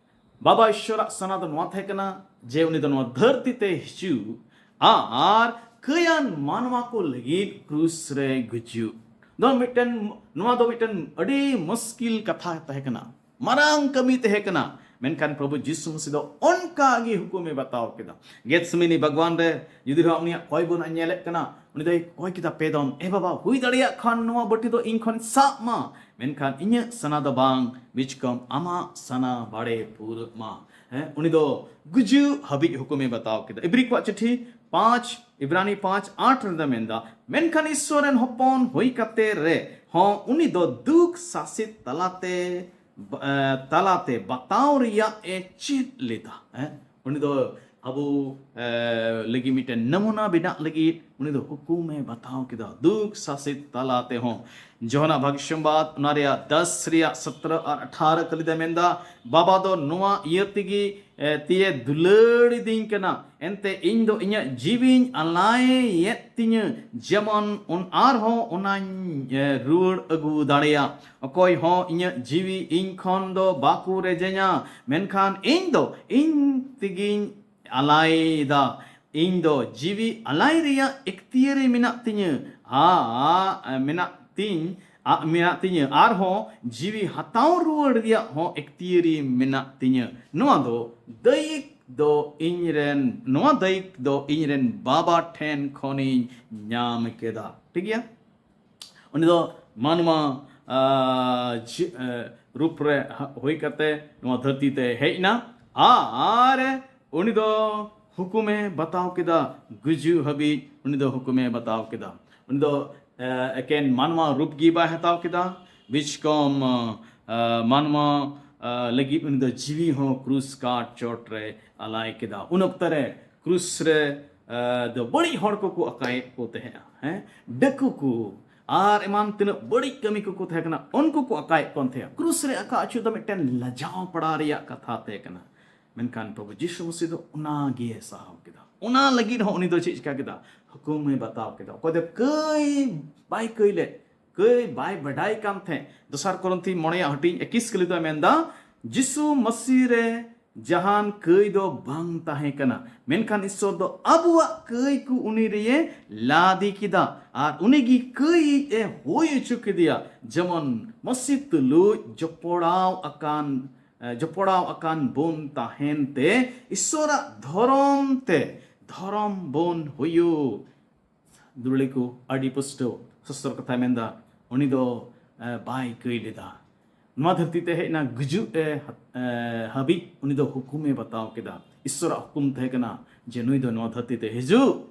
ᱵᱟᱵᱟ ᱤᱥᱣᱚᱨᱟᱜ ᱥᱟᱱᱟ ᱫᱚ ᱱᱚᱣᱟ ᱛᱟᱦᱮᱸ ᱠᱟᱱᱟ ᱡᱮ ᱩᱱᱤ ᱫᱚ ᱱᱚᱣᱟ ᱫᱷᱟᱹᱨᱛᱤ ᱛᱮ ᱦᱤᱡᱩᱜ ᱟᱨ ᱠᱟᱹᱭᱟᱱ ᱢᱟᱱᱣᱟ ᱠᱚ ᱞᱟᱹᱜᱤᱫ ᱠᱨᱩᱥ ᱨᱮ ᱜᱩᱡᱩᱜ ᱫᱚ ᱢᱤᱫᱴᱮᱱ, ᱱᱚᱣᱟ ᱫᱚ ᱢᱤᱫᱴᱮᱱ ᱟᱹᱰᱤ ᱢᱩᱥᱠᱤᱞ ᱠᱟᱛᱷᱟ ᱛᱟᱦᱮᱸ ᱠᱟᱱᱟ, ᱢᱟᱨᱟᱝ ᱠᱟᱹᱢᱤ ᱛᱟᱦᱮᱸ ᱠᱟᱱᱟ᱾ ᱢᱮᱱᱠᱷᱟᱱ ᱯᱨᱚᱵᱷᱩ ᱡᱤᱥᱩ ᱢᱟᱥᱤ ᱫᱚ ᱚᱱᱠᱟ ᱜᱮ ᱦᱩᱠᱩᱢ ᱮ ᱵᱟᱛᱟᱣ ᱠᱮᱫᱟ᱾ ᱜᱮᱛᱥᱮᱢᱟᱱᱤ ᱵᱟᱜᱽᱣᱟᱱ ᱨᱮ ᱡᱩᱫᱤ ᱨᱮᱦᱚᱸ ᱩᱱᱤᱭᱟᱜ ᱠᱚᱭ ᱵᱚᱱ ᱧᱮᱞᱮᱫ ᱠᱟᱱᱟ, ᱩᱱᱤ ᱫᱚᱭ ᱠᱚᱭ ᱠᱮᱫᱟ ᱯᱮ ᱫᱚᱢ, "ᱮ ᱵᱟᱵᱟ, ᱦᱩᱭ ᱫᱟᱲᱮᱭᱟᱜ ᱠᱷᱟᱱ ᱱᱚᱣᱟ ᱵᱟᱹᱴᱤ ᱫᱚ ᱤᱧ ᱠᱷᱚᱱ ᱥᱟᱵ ᱢᱟ, ᱢᱮᱱᱠᱷᱟᱱ ᱤᱧᱟᱹᱜ ᱥᱟᱱᱟ ᱫᱚ ᱵᱟᱝ, ᱵᱤᱪᱠᱚᱢ ᱟᱢᱟᱜ ᱥᱟᱱᱟ ᱵᱟᱲᱮ ᱯᱩᱨᱟᱹᱜ ᱢᱟ᱾" ᱦᱮᱸ, ᱩᱱᱤ ᱫᱚ ᱜᱩᱡᱩᱜ ᱦᱟᱹᱵᱤᱡ ᱦᱩᱠᱩᱢ ᱮ ᱵᱟᱛᱟᱣ ᱠᱮᱫᱟ᱾ ᱤᱵᱨᱤ ᱠᱚᱣᱟᱜ ᱪᱤᱴᱷᱤ ᱯᱟᱸᱪ, ᱤᱵᱨᱟᱱᱤ ᱯᱟᱸᱪ ᱟᱴ ᱨᱮᱫᱚ ᱢᱮᱱᱫᱟ, "ᱢᱮᱱᱠᱷᱟᱱ ᱤᱥᱥᱚᱨ ᱨᱮᱱ ᱦᱚᱯᱚᱱ ᱦᱩᱭ ᱠᱟᱛᱮ ᱨᱮ ᱦᱚᱸ ᱩᱱᱤ ᱫᱚ ᱫᱩᱠ ᱥᱟᱥᱮᱛ ᱛᱟᱞᱟᱛᱮ, ᱮ, ᱛᱟᱞᱟᱛᱮ ᱵᱟᱛᱟᱣ ᱨᱮᱭᱟᱜ ᱮ ᱪᱮᱫ ᱞᱮᱫᱟ᱾" ᱦᱮᱸ? ᱩᱱᱤ ᱫᱚ ᱟᱵᱚ, ᱮ, ᱞᱟᱹᱜᱤᱫ ᱢᱤᱫᱴᱮᱱ ᱱᱟᱢᱩᱱᱟ ᱵᱮᱱᱟᱜ ᱞᱟᱹᱜᱤᱫ ᱩᱱᱤ ᱫᱚ ᱦᱩᱠᱩᱢ ᱮ ᱵᱟᱛᱟᱣ ᱠᱮᱫᱟ, ᱫᱩᱠ ᱥᱟᱥᱮᱛ ᱛᱟᱞᱟ ᱛᱮᱦᱚᱸ᱾ ᱡᱚᱦᱚᱱᱟᱜ ᱵᱷᱟᱜᱽᱥᱚᱢᱵᱟᱫ, ᱚᱱᱟ ᱨᱮᱭᱟᱜ ᱫᱟᱥ ᱨᱮᱭᱟᱜ ᱥᱚᱛᱨᱚ ᱟᱨ ᱟᱴᱷᱟᱨᱚ ᱠᱟᱹᱞᱤᱫᱟ ᱢᱮᱱᱫᱟ, ᱵᱟᱵᱟ ᱫᱚ ᱱᱚᱣᱟ ᱤᱭᱟᱹ ᱛᱮᱜᱮ, ᱮ, ᱛᱮᱭᱮ ᱫᱩᱞᱟᱹᱲ ᱤᱫᱤᱧ ᱠᱟᱱᱟ, ᱮᱱᱛᱮ ᱤᱧ ᱫᱚ ᱤᱧᱟᱹᱜ ᱡᱤᱣᱤᱧ ᱟᱞᱟᱭᱮᱫ ᱛᱤᱧᱟᱹ, ᱡᱮᱢᱚᱱ ᱩᱱ ᱟᱨᱦᱚᱸ ᱚᱱᱟᱧ, ᱮ, ᱨᱩᱣᱟᱹᱲ ᱟᱹᱜᱩ ᱫᱟᱲᱮᱭᱟᱜ᱾ ᱚᱠᱚᱭ ᱦᱚᱸ ᱤᱧᱟᱹᱜ ᱡᱤᱣᱤ ᱤᱧ ᱠᱷᱚᱱ ᱫᱚ ᱵᱟᱠᱚ ᱨᱮᱡᱮᱧᱟ, ᱢᱮᱱᱠᱷᱟᱱ ᱤᱧ ᱫᱚ ᱤᱧ ᱛᱮᱜᱮᱧ ᱟᱞᱟᱭᱮᱫᱟ᱾ ᱤᱧ ᱫᱚ ᱡᱤᱣᱤ ᱟᱞᱟᱭ ᱨᱮᱭᱟᱜ ᱮᱠᱛᱤᱭᱟᱹᱨᱤ ᱢᱮᱱᱟᱜ ᱛᱤᱧᱟᱹ, ᱟ, ᱢᱮᱱᱟᱜ ᱛᱤᱧ, ᱟ, ᱢᱮᱱᱟᱜ ᱛᱤᱧᱟᱹ, ᱟᱨᱦᱚᱸ ᱡᱤᱣᱤ ᱦᱟᱛᱟᱣ ᱨᱩᱣᱟᱹᱲ ᱨᱮᱭᱟᱜ ᱦᱚᱸ ᱮᱠᱛᱤᱭᱟᱹᱨᱤ ᱢᱮᱱᱟᱜ ᱛᱤᱧᱟᱹ᱾ ᱱᱚᱣᱟ ᱫᱚ ᱫᱟᱹᱭᱤᱠ ᱫᱚ ᱤᱧ ᱨᱮᱱ, ᱱᱚᱣᱟ ᱫᱟᱹᱭᱤᱠ ᱫᱚ ᱤᱧ ᱨᱮᱱ ᱵᱟᱵᱟ ᱴᱷᱮᱱ ᱠᱷᱚᱱᱤᱧ ᱧᱟᱢ ᱠᱮᱫᱟ᱾ ᱴᱷᱤᱠ ᱜᱮᱭᱟ? ᱩᱱᱤ ᱫᱚ ᱢᱟᱱᱣᱟ, ᱟᱸ, ᱡᱤ-, ᱟᱸ, ᱨᱩᱯ ᱨᱮ ᱦᱟ-, ᱦᱩᱭ ᱠᱟᱛᱮ ᱱᱚᱣᱟ ᱫᱷᱟᱹᱨᱛᱤ ᱛᱮ ᱦᱮᱡ ᱮᱱᱟ᱾ ᱟᱨ ᱩᱱᱤ ᱫᱚ ᱦᱩᱠᱩᱢᱮ ᱵᱟᱛᱟᱣ ᱠᱮᱫᱟ, ᱜᱩᱡᱩᱜ ᱦᱟᱹᱵᱤᱡ ᱩᱱᱤ ᱫᱚ ᱦᱩᱠᱩᱢᱮ ᱵᱟᱛᱟᱣ ᱠᱮᱫᱟ᱾ ᱩᱱᱤ ᱫᱚ, ᱟᱸ, ᱮᱠᱮᱱ ᱢᱟᱱᱣᱟ ᱨᱩᱯ ᱜᱮ ᱵᱟᱭ ᱦᱟᱛᱟᱣ ᱠᱮᱫᱟ, ᱵᱤᱪᱠᱚᱢ, ᱟᱸ, ᱢᱟᱱᱣᱟ, ᱟᱸ, ᱞᱟᱹᱜᱤᱫ ᱩᱱᱤ ᱫᱚ ᱡᱤᱣᱤ ᱦᱚᱸ ᱠᱨᱩᱥ ᱠᱟᱴ ᱪᱚᱴ ᱨᱮ ᱟᱞᱟᱭ ᱠᱮᱫᱟ᱾ ᱩᱱ ᱚᱠᱛᱚ ᱨᱮ ᱠᱨᱩᱥ ᱨᱮ, ᱟᱸ, ᱫᱚ ᱵᱟᱹᱲᱤᱡ ᱦᱚᱲ ᱠᱚᱠᱚ ᱟᱠᱟᱭᱮᱫ ᱠᱚ ᱛᱟᱦᱮᱸᱜᱼᱟ, ᱦᱮᱸ? ᱰᱟᱹᱠᱩ ᱠᱚ ᱟᱨ ᱮᱢᱟᱱ ᱛᱤᱱᱟᱹᱜ ᱵᱟᱹᱲᱤᱡ ᱠᱟᱹᱢᱤ ᱠᱚᱠᱚ ᱛᱟᱦᱮᱸ ᱠᱟᱱᱟ, ᱩᱱᱠᱩ ᱠᱚ ᱟᱠᱟᱭᱮᱫ ᱠᱚ ᱛᱟᱦᱮᱸᱜᱼᱟ᱾ ᱠᱨᱩᱥ ᱨᱮ ᱟᱠᱟ ᱦᱚᱪᱚ ᱫᱚ ᱢᱤᱫᱴᱮᱱ ᱞᱟᱡᱟᱣ ᱯᱟᱲᱟ ᱨᱮᱭᱟᱜ ᱠᱟᱛᱷᱟ ᱛᱟᱦᱮᱸ ᱠᱟᱱᱟ᱾ ᱢᱮᱱᱠᱷᱟᱱ ᱯᱨᱚᱵᱷᱩ ᱡᱤᱥᱩ ᱢᱟᱹᱥᱤ ᱫᱚ ᱚᱱᱟ ᱜᱮ ᱥᱟᱦᱟᱣ ᱠᱮᱫᱟ᱾ ᱚᱱᱟ ᱞᱟᱹᱜᱤᱫ ᱦᱚᱸ ᱩᱱᱤ ᱫᱚ ᱪᱮᱫ ᱪᱤᱠᱟ ᱠᱮᱫᱟ? ᱦᱩᱠᱩᱢᱮ ᱵᱟᱛᱟᱣ ᱠᱮᱫᱟ᱾ ᱚᱠᱚᱭ ᱫᱚ ᱠᱟᱹᱭ ᱵᱟᱭ ᱠᱟᱹᱭ ᱞᱮᱫ, ᱠᱟᱹᱭ ᱵᱟᱭ ᱵᱟᱰᱟᱭ ᱠᱟᱱ ᱛᱟᱦᱮᱸᱫ᱾ ᱫᱚᱥᱟᱨ ᱠᱚᱨᱤᱱᱛᱷᱤ ᱢᱚᱬᱮᱭᱟᱜ ᱦᱟᱹᱴᱤᱧ ᱮᱠᱤᱥ ᱠᱟᱹᱞᱤ ᱫᱚᱭ ᱢᱮᱱᱫᱟ, ᱡᱤᱥᱩ ᱢᱟᱹᱥᱤ ᱨᱮ ᱡᱟᱦᱟᱱ ᱠᱟᱹᱭ ᱫᱚ ᱵᱟᱝ ᱛᱟᱦᱮᱸ ᱠᱟᱱᱟ, ᱢᱮᱱᱠᱷᱟᱱ ᱤᱥᱥᱚᱨ ᱫᱚ ᱟᱵᱚᱣᱟᱜ ᱠᱟᱹᱭ ᱠᱚ ᱩᱱᱤ ᱨᱮᱭᱮ ᱞᱟᱫᱮ ᱠᱮᱫᱟ ᱟᱨ ᱩᱱᱤ ᱜᱮ ᱠᱟᱹᱭ ᱮ ᱦᱩᱭ ᱦᱚᱪᱚ ᱠᱮᱫᱮᱭᱟ᱾ ᱡᱮᱢᱚᱱ ᱢᱟᱹᱥᱤ ᱛᱩᱞᱩᱡ ᱡᱚᱯᱚᱲᱟᱣ ᱟᱠᱟᱱ, ᱮ, ᱡᱚᱯᱚᱲᱟᱣ ᱟᱠᱟᱱ ᱵᱚᱱ ᱛᱟᱦᱮᱱ ᱛᱮ ᱤᱥᱥᱚᱨᱟᱜ ᱫᱷᱚᱨᱚᱢ ᱛᱮ ᱫᱷᱚᱨᱚᱢ ᱵᱚᱱ ᱦᱩᱭᱩᱜ᱾ ᱫᱩᱞᱟᱹᱲᱤ ᱠᱚ, ᱟᱹᱰᱤ ᱯᱩᱥᱴᱟᱹᱣ ᱥᱚᱥᱛᱨᱚ ᱠᱟᱛᱷᱟᱭ ᱢᱮᱱᱫᱟ, ᱩᱱᱤ ᱫᱚ, ᱮ, ᱵᱟᱭ ᱠᱟᱹᱭ ᱞᱮᱫᱟ᱾ ᱱᱚᱣᱟ ᱫᱷᱟᱹᱨᱛᱤ ᱛᱮ ᱦᱮᱡ ᱮᱱᱟ, ᱜᱩᱡᱩᱜ ᱮ, ᱮ, ᱦᱟᱹᱵᱤᱡ ᱩᱱᱤ ᱫᱚ ᱦᱩᱠᱩᱢᱮ ᱵᱟᱛᱟᱣ ᱠᱮᱫᱟ᱾ ᱤᱥᱥᱚᱨᱟᱜ ᱦᱩᱠᱩᱢ ᱛᱟᱦᱮᱸ ᱠᱟᱱᱟ ᱡᱮ ᱱᱩᱭ ᱫᱚ ᱱᱚᱣᱟ ᱫᱷᱟᱹᱨᱛᱤ ᱛᱮ ᱦᱤᱡᱩᱜ,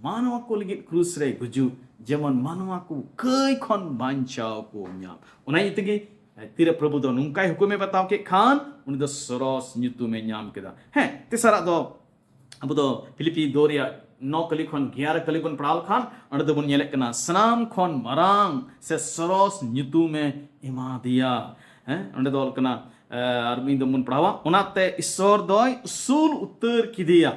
ᱢᱟᱱᱣᱟ ᱠᱚ ᱞᱟᱹᱜᱤᱫ ᱠᱨᱩᱥ ᱨᱮ ᱜᱩᱡᱩᱜ, ᱡᱮᱢᱚᱱ ᱢᱟᱱᱣᱟ ᱠᱚ ᱠᱟᱹᱭ ᱠᱷᱚᱱ ᱵᱟᱧᱪᱟᱣ ᱠᱚ ᱧᱟᱢ᱾ ᱚᱱᱟ ᱤᱭᱟᱹ ᱛᱮᱜᱮ, ᱮ, ᱛᱤᱨᱮ ᱯᱨᱚᱵᱷᱩ ᱫᱚ ᱱᱚᱝᱠᱟᱭ ᱦᱩᱠᱩᱢᱮ ᱵᱟᱛᱟᱣ ᱠᱮᱫ ᱠᱷᱟᱱ, ᱩᱱᱤ ᱫᱚ ᱥᱚᱨᱚᱥ ᱧᱩᱛᱩᱢᱮ ᱧᱟᱢ ᱠᱮᱫᱟ᱾ ᱦᱮᱸ, ᱛᱮᱥᱟᱨᱟᱜ ᱫᱚ ᱟᱵᱚ ᱫᱚ ᱯᱷᱤᱞᱤᱯᱤ ᱫᱩ ᱨᱮᱭᱟᱜ ᱱᱚ ᱠᱟᱹᱞᱤ ᱠᱷᱚᱱ ᱜᱮᱭᱟᱨ ᱠᱟᱹᱞᱤ ᱵᱚᱱ ᱯᱟᱲᱦᱟᱣ ᱞᱮᱠᱷᱟᱱ, ᱚᱸᱰᱮ ᱫᱚᱵᱚᱱ ᱧᱮᱞᱮᱫ ᱠᱟᱱᱟ, ᱥᱟᱱᱟᱢ ᱠᱷᱚᱱ ᱢᱟᱨᱟᱝ ᱥᱮ ᱥᱚᱨᱚᱥ ᱧᱩᱛᱩᱢᱮ ᱮᱢᱟ ᱫᱮᱭᱟ᱾ ᱦᱮᱸ, ᱚᱸᱰᱮ ᱫᱚ ᱚᱞ ᱠᱟᱱᱟ, ᱮ, ᱟᱨ ᱢᱤᱫ ᱫᱚᱢ ᱵᱚᱱ ᱯᱟᱲᱦᱟᱣᱟ, ᱚᱱᱟᱛᱮ ᱤᱥᱥᱚᱨ ᱫᱚᱭ ᱩᱥᱩᱞ ᱩᱛᱟᱹᱨ ᱠᱮᱫᱮᱭᱟ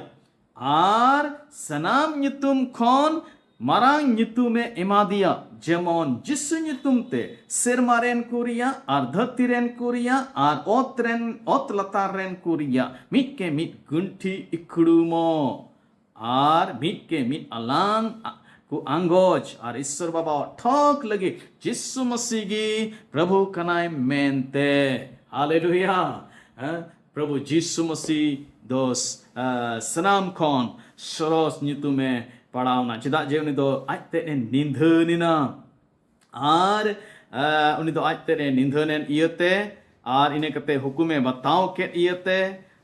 ᱟᱨ ᱥᱟᱱᱟᱢ ᱧᱩᱛᱩᱢ ᱠᱷᱚᱱ ᱢᱟᱨᱟᱝ ᱧᱩᱛᱩᱢᱮ ᱮᱢᱟ ᱫᱮᱭᱟ, ᱡᱮᱢᱚᱱ ᱡᱤᱥᱩ ᱧᱩᱛᱩᱢ ᱛᱮ ᱥᱮᱨᱢᱟ ᱨᱮᱱ ᱠᱚ ᱨᱮᱭᱟᱜ ᱟᱨ ᱫᱷᱟᱹᱨᱛᱤ ᱨᱮᱱ ᱠᱚ ᱨᱮᱭᱟᱜ ᱟᱨ ᱚᱛ ᱨᱮᱱ, ᱚᱛ ᱞᱟᱛᱟᱨ ᱨᱮᱱ ᱠᱚ ᱨᱮᱭᱟᱜ ᱢᱤᱫ ᱠᱮ ᱢᱤᱫ ᱜᱩᱱᱴᱷᱤ ᱤᱠᱷᱲᱩᱢᱚᱜ ᱟᱨ ᱢᱤᱫ ᱠᱮ ᱢᱤᱫ ᱟᱞᱟᱝ ᱠᱚ ᱟᱸᱜᱚᱪ ᱟᱨ ᱤᱥᱥᱚᱨ ᱵᱟᱵᱟ ᱴᱷᱚᱠ ᱞᱟᱹᱜᱤᱫ ᱡᱤᱥᱩ ᱢᱟᱹᱥᱤ ᱜᱮ ᱯᱨᱚᱵᱷᱩ ᱠᱟᱱᱟᱭ ᱢᱮᱱᱛᱮ᱾ ᱦᱟᱞᱮᱞᱩᱭᱟ᱾ ᱦᱮᱸ, ᱯᱨᱚᱵᱷᱩ ᱡᱤᱥᱩ ᱢᱟᱹᱥᱤ ᱫᱚ ᱥᱟᱱᱟᱢ ᱠᱷᱚᱱ ᱥᱚᱨᱚᱥ ᱧᱩᱛᱩᱢᱮ ᱯᱟᱲᱟᱣᱱᱟ᱾ ᱪᱮᱫᱟᱜ ᱡᱮ ᱩᱱᱤ ᱫᱚ ᱟᱡ ᱛᱮᱫ ᱮ ᱱᱤᱫᱷᱟᱹᱱ ᱮᱱᱟ᱾ ᱟᱨ ᱩᱱᱤ ᱫᱚ ᱟᱡ ᱛᱮᱫ ᱮ ᱱᱤᱫᱷᱟᱹᱱ ᱮᱱ ᱤᱭᱟᱹᱛᱮ, ᱟᱨ ᱤᱱᱟᱹ ᱠᱟᱛᱮ ᱦᱩᱠᱩᱢᱮ ᱵᱟᱛᱟᱣ ᱠᱮᱫ ᱤᱭᱟᱹᱛᱮ,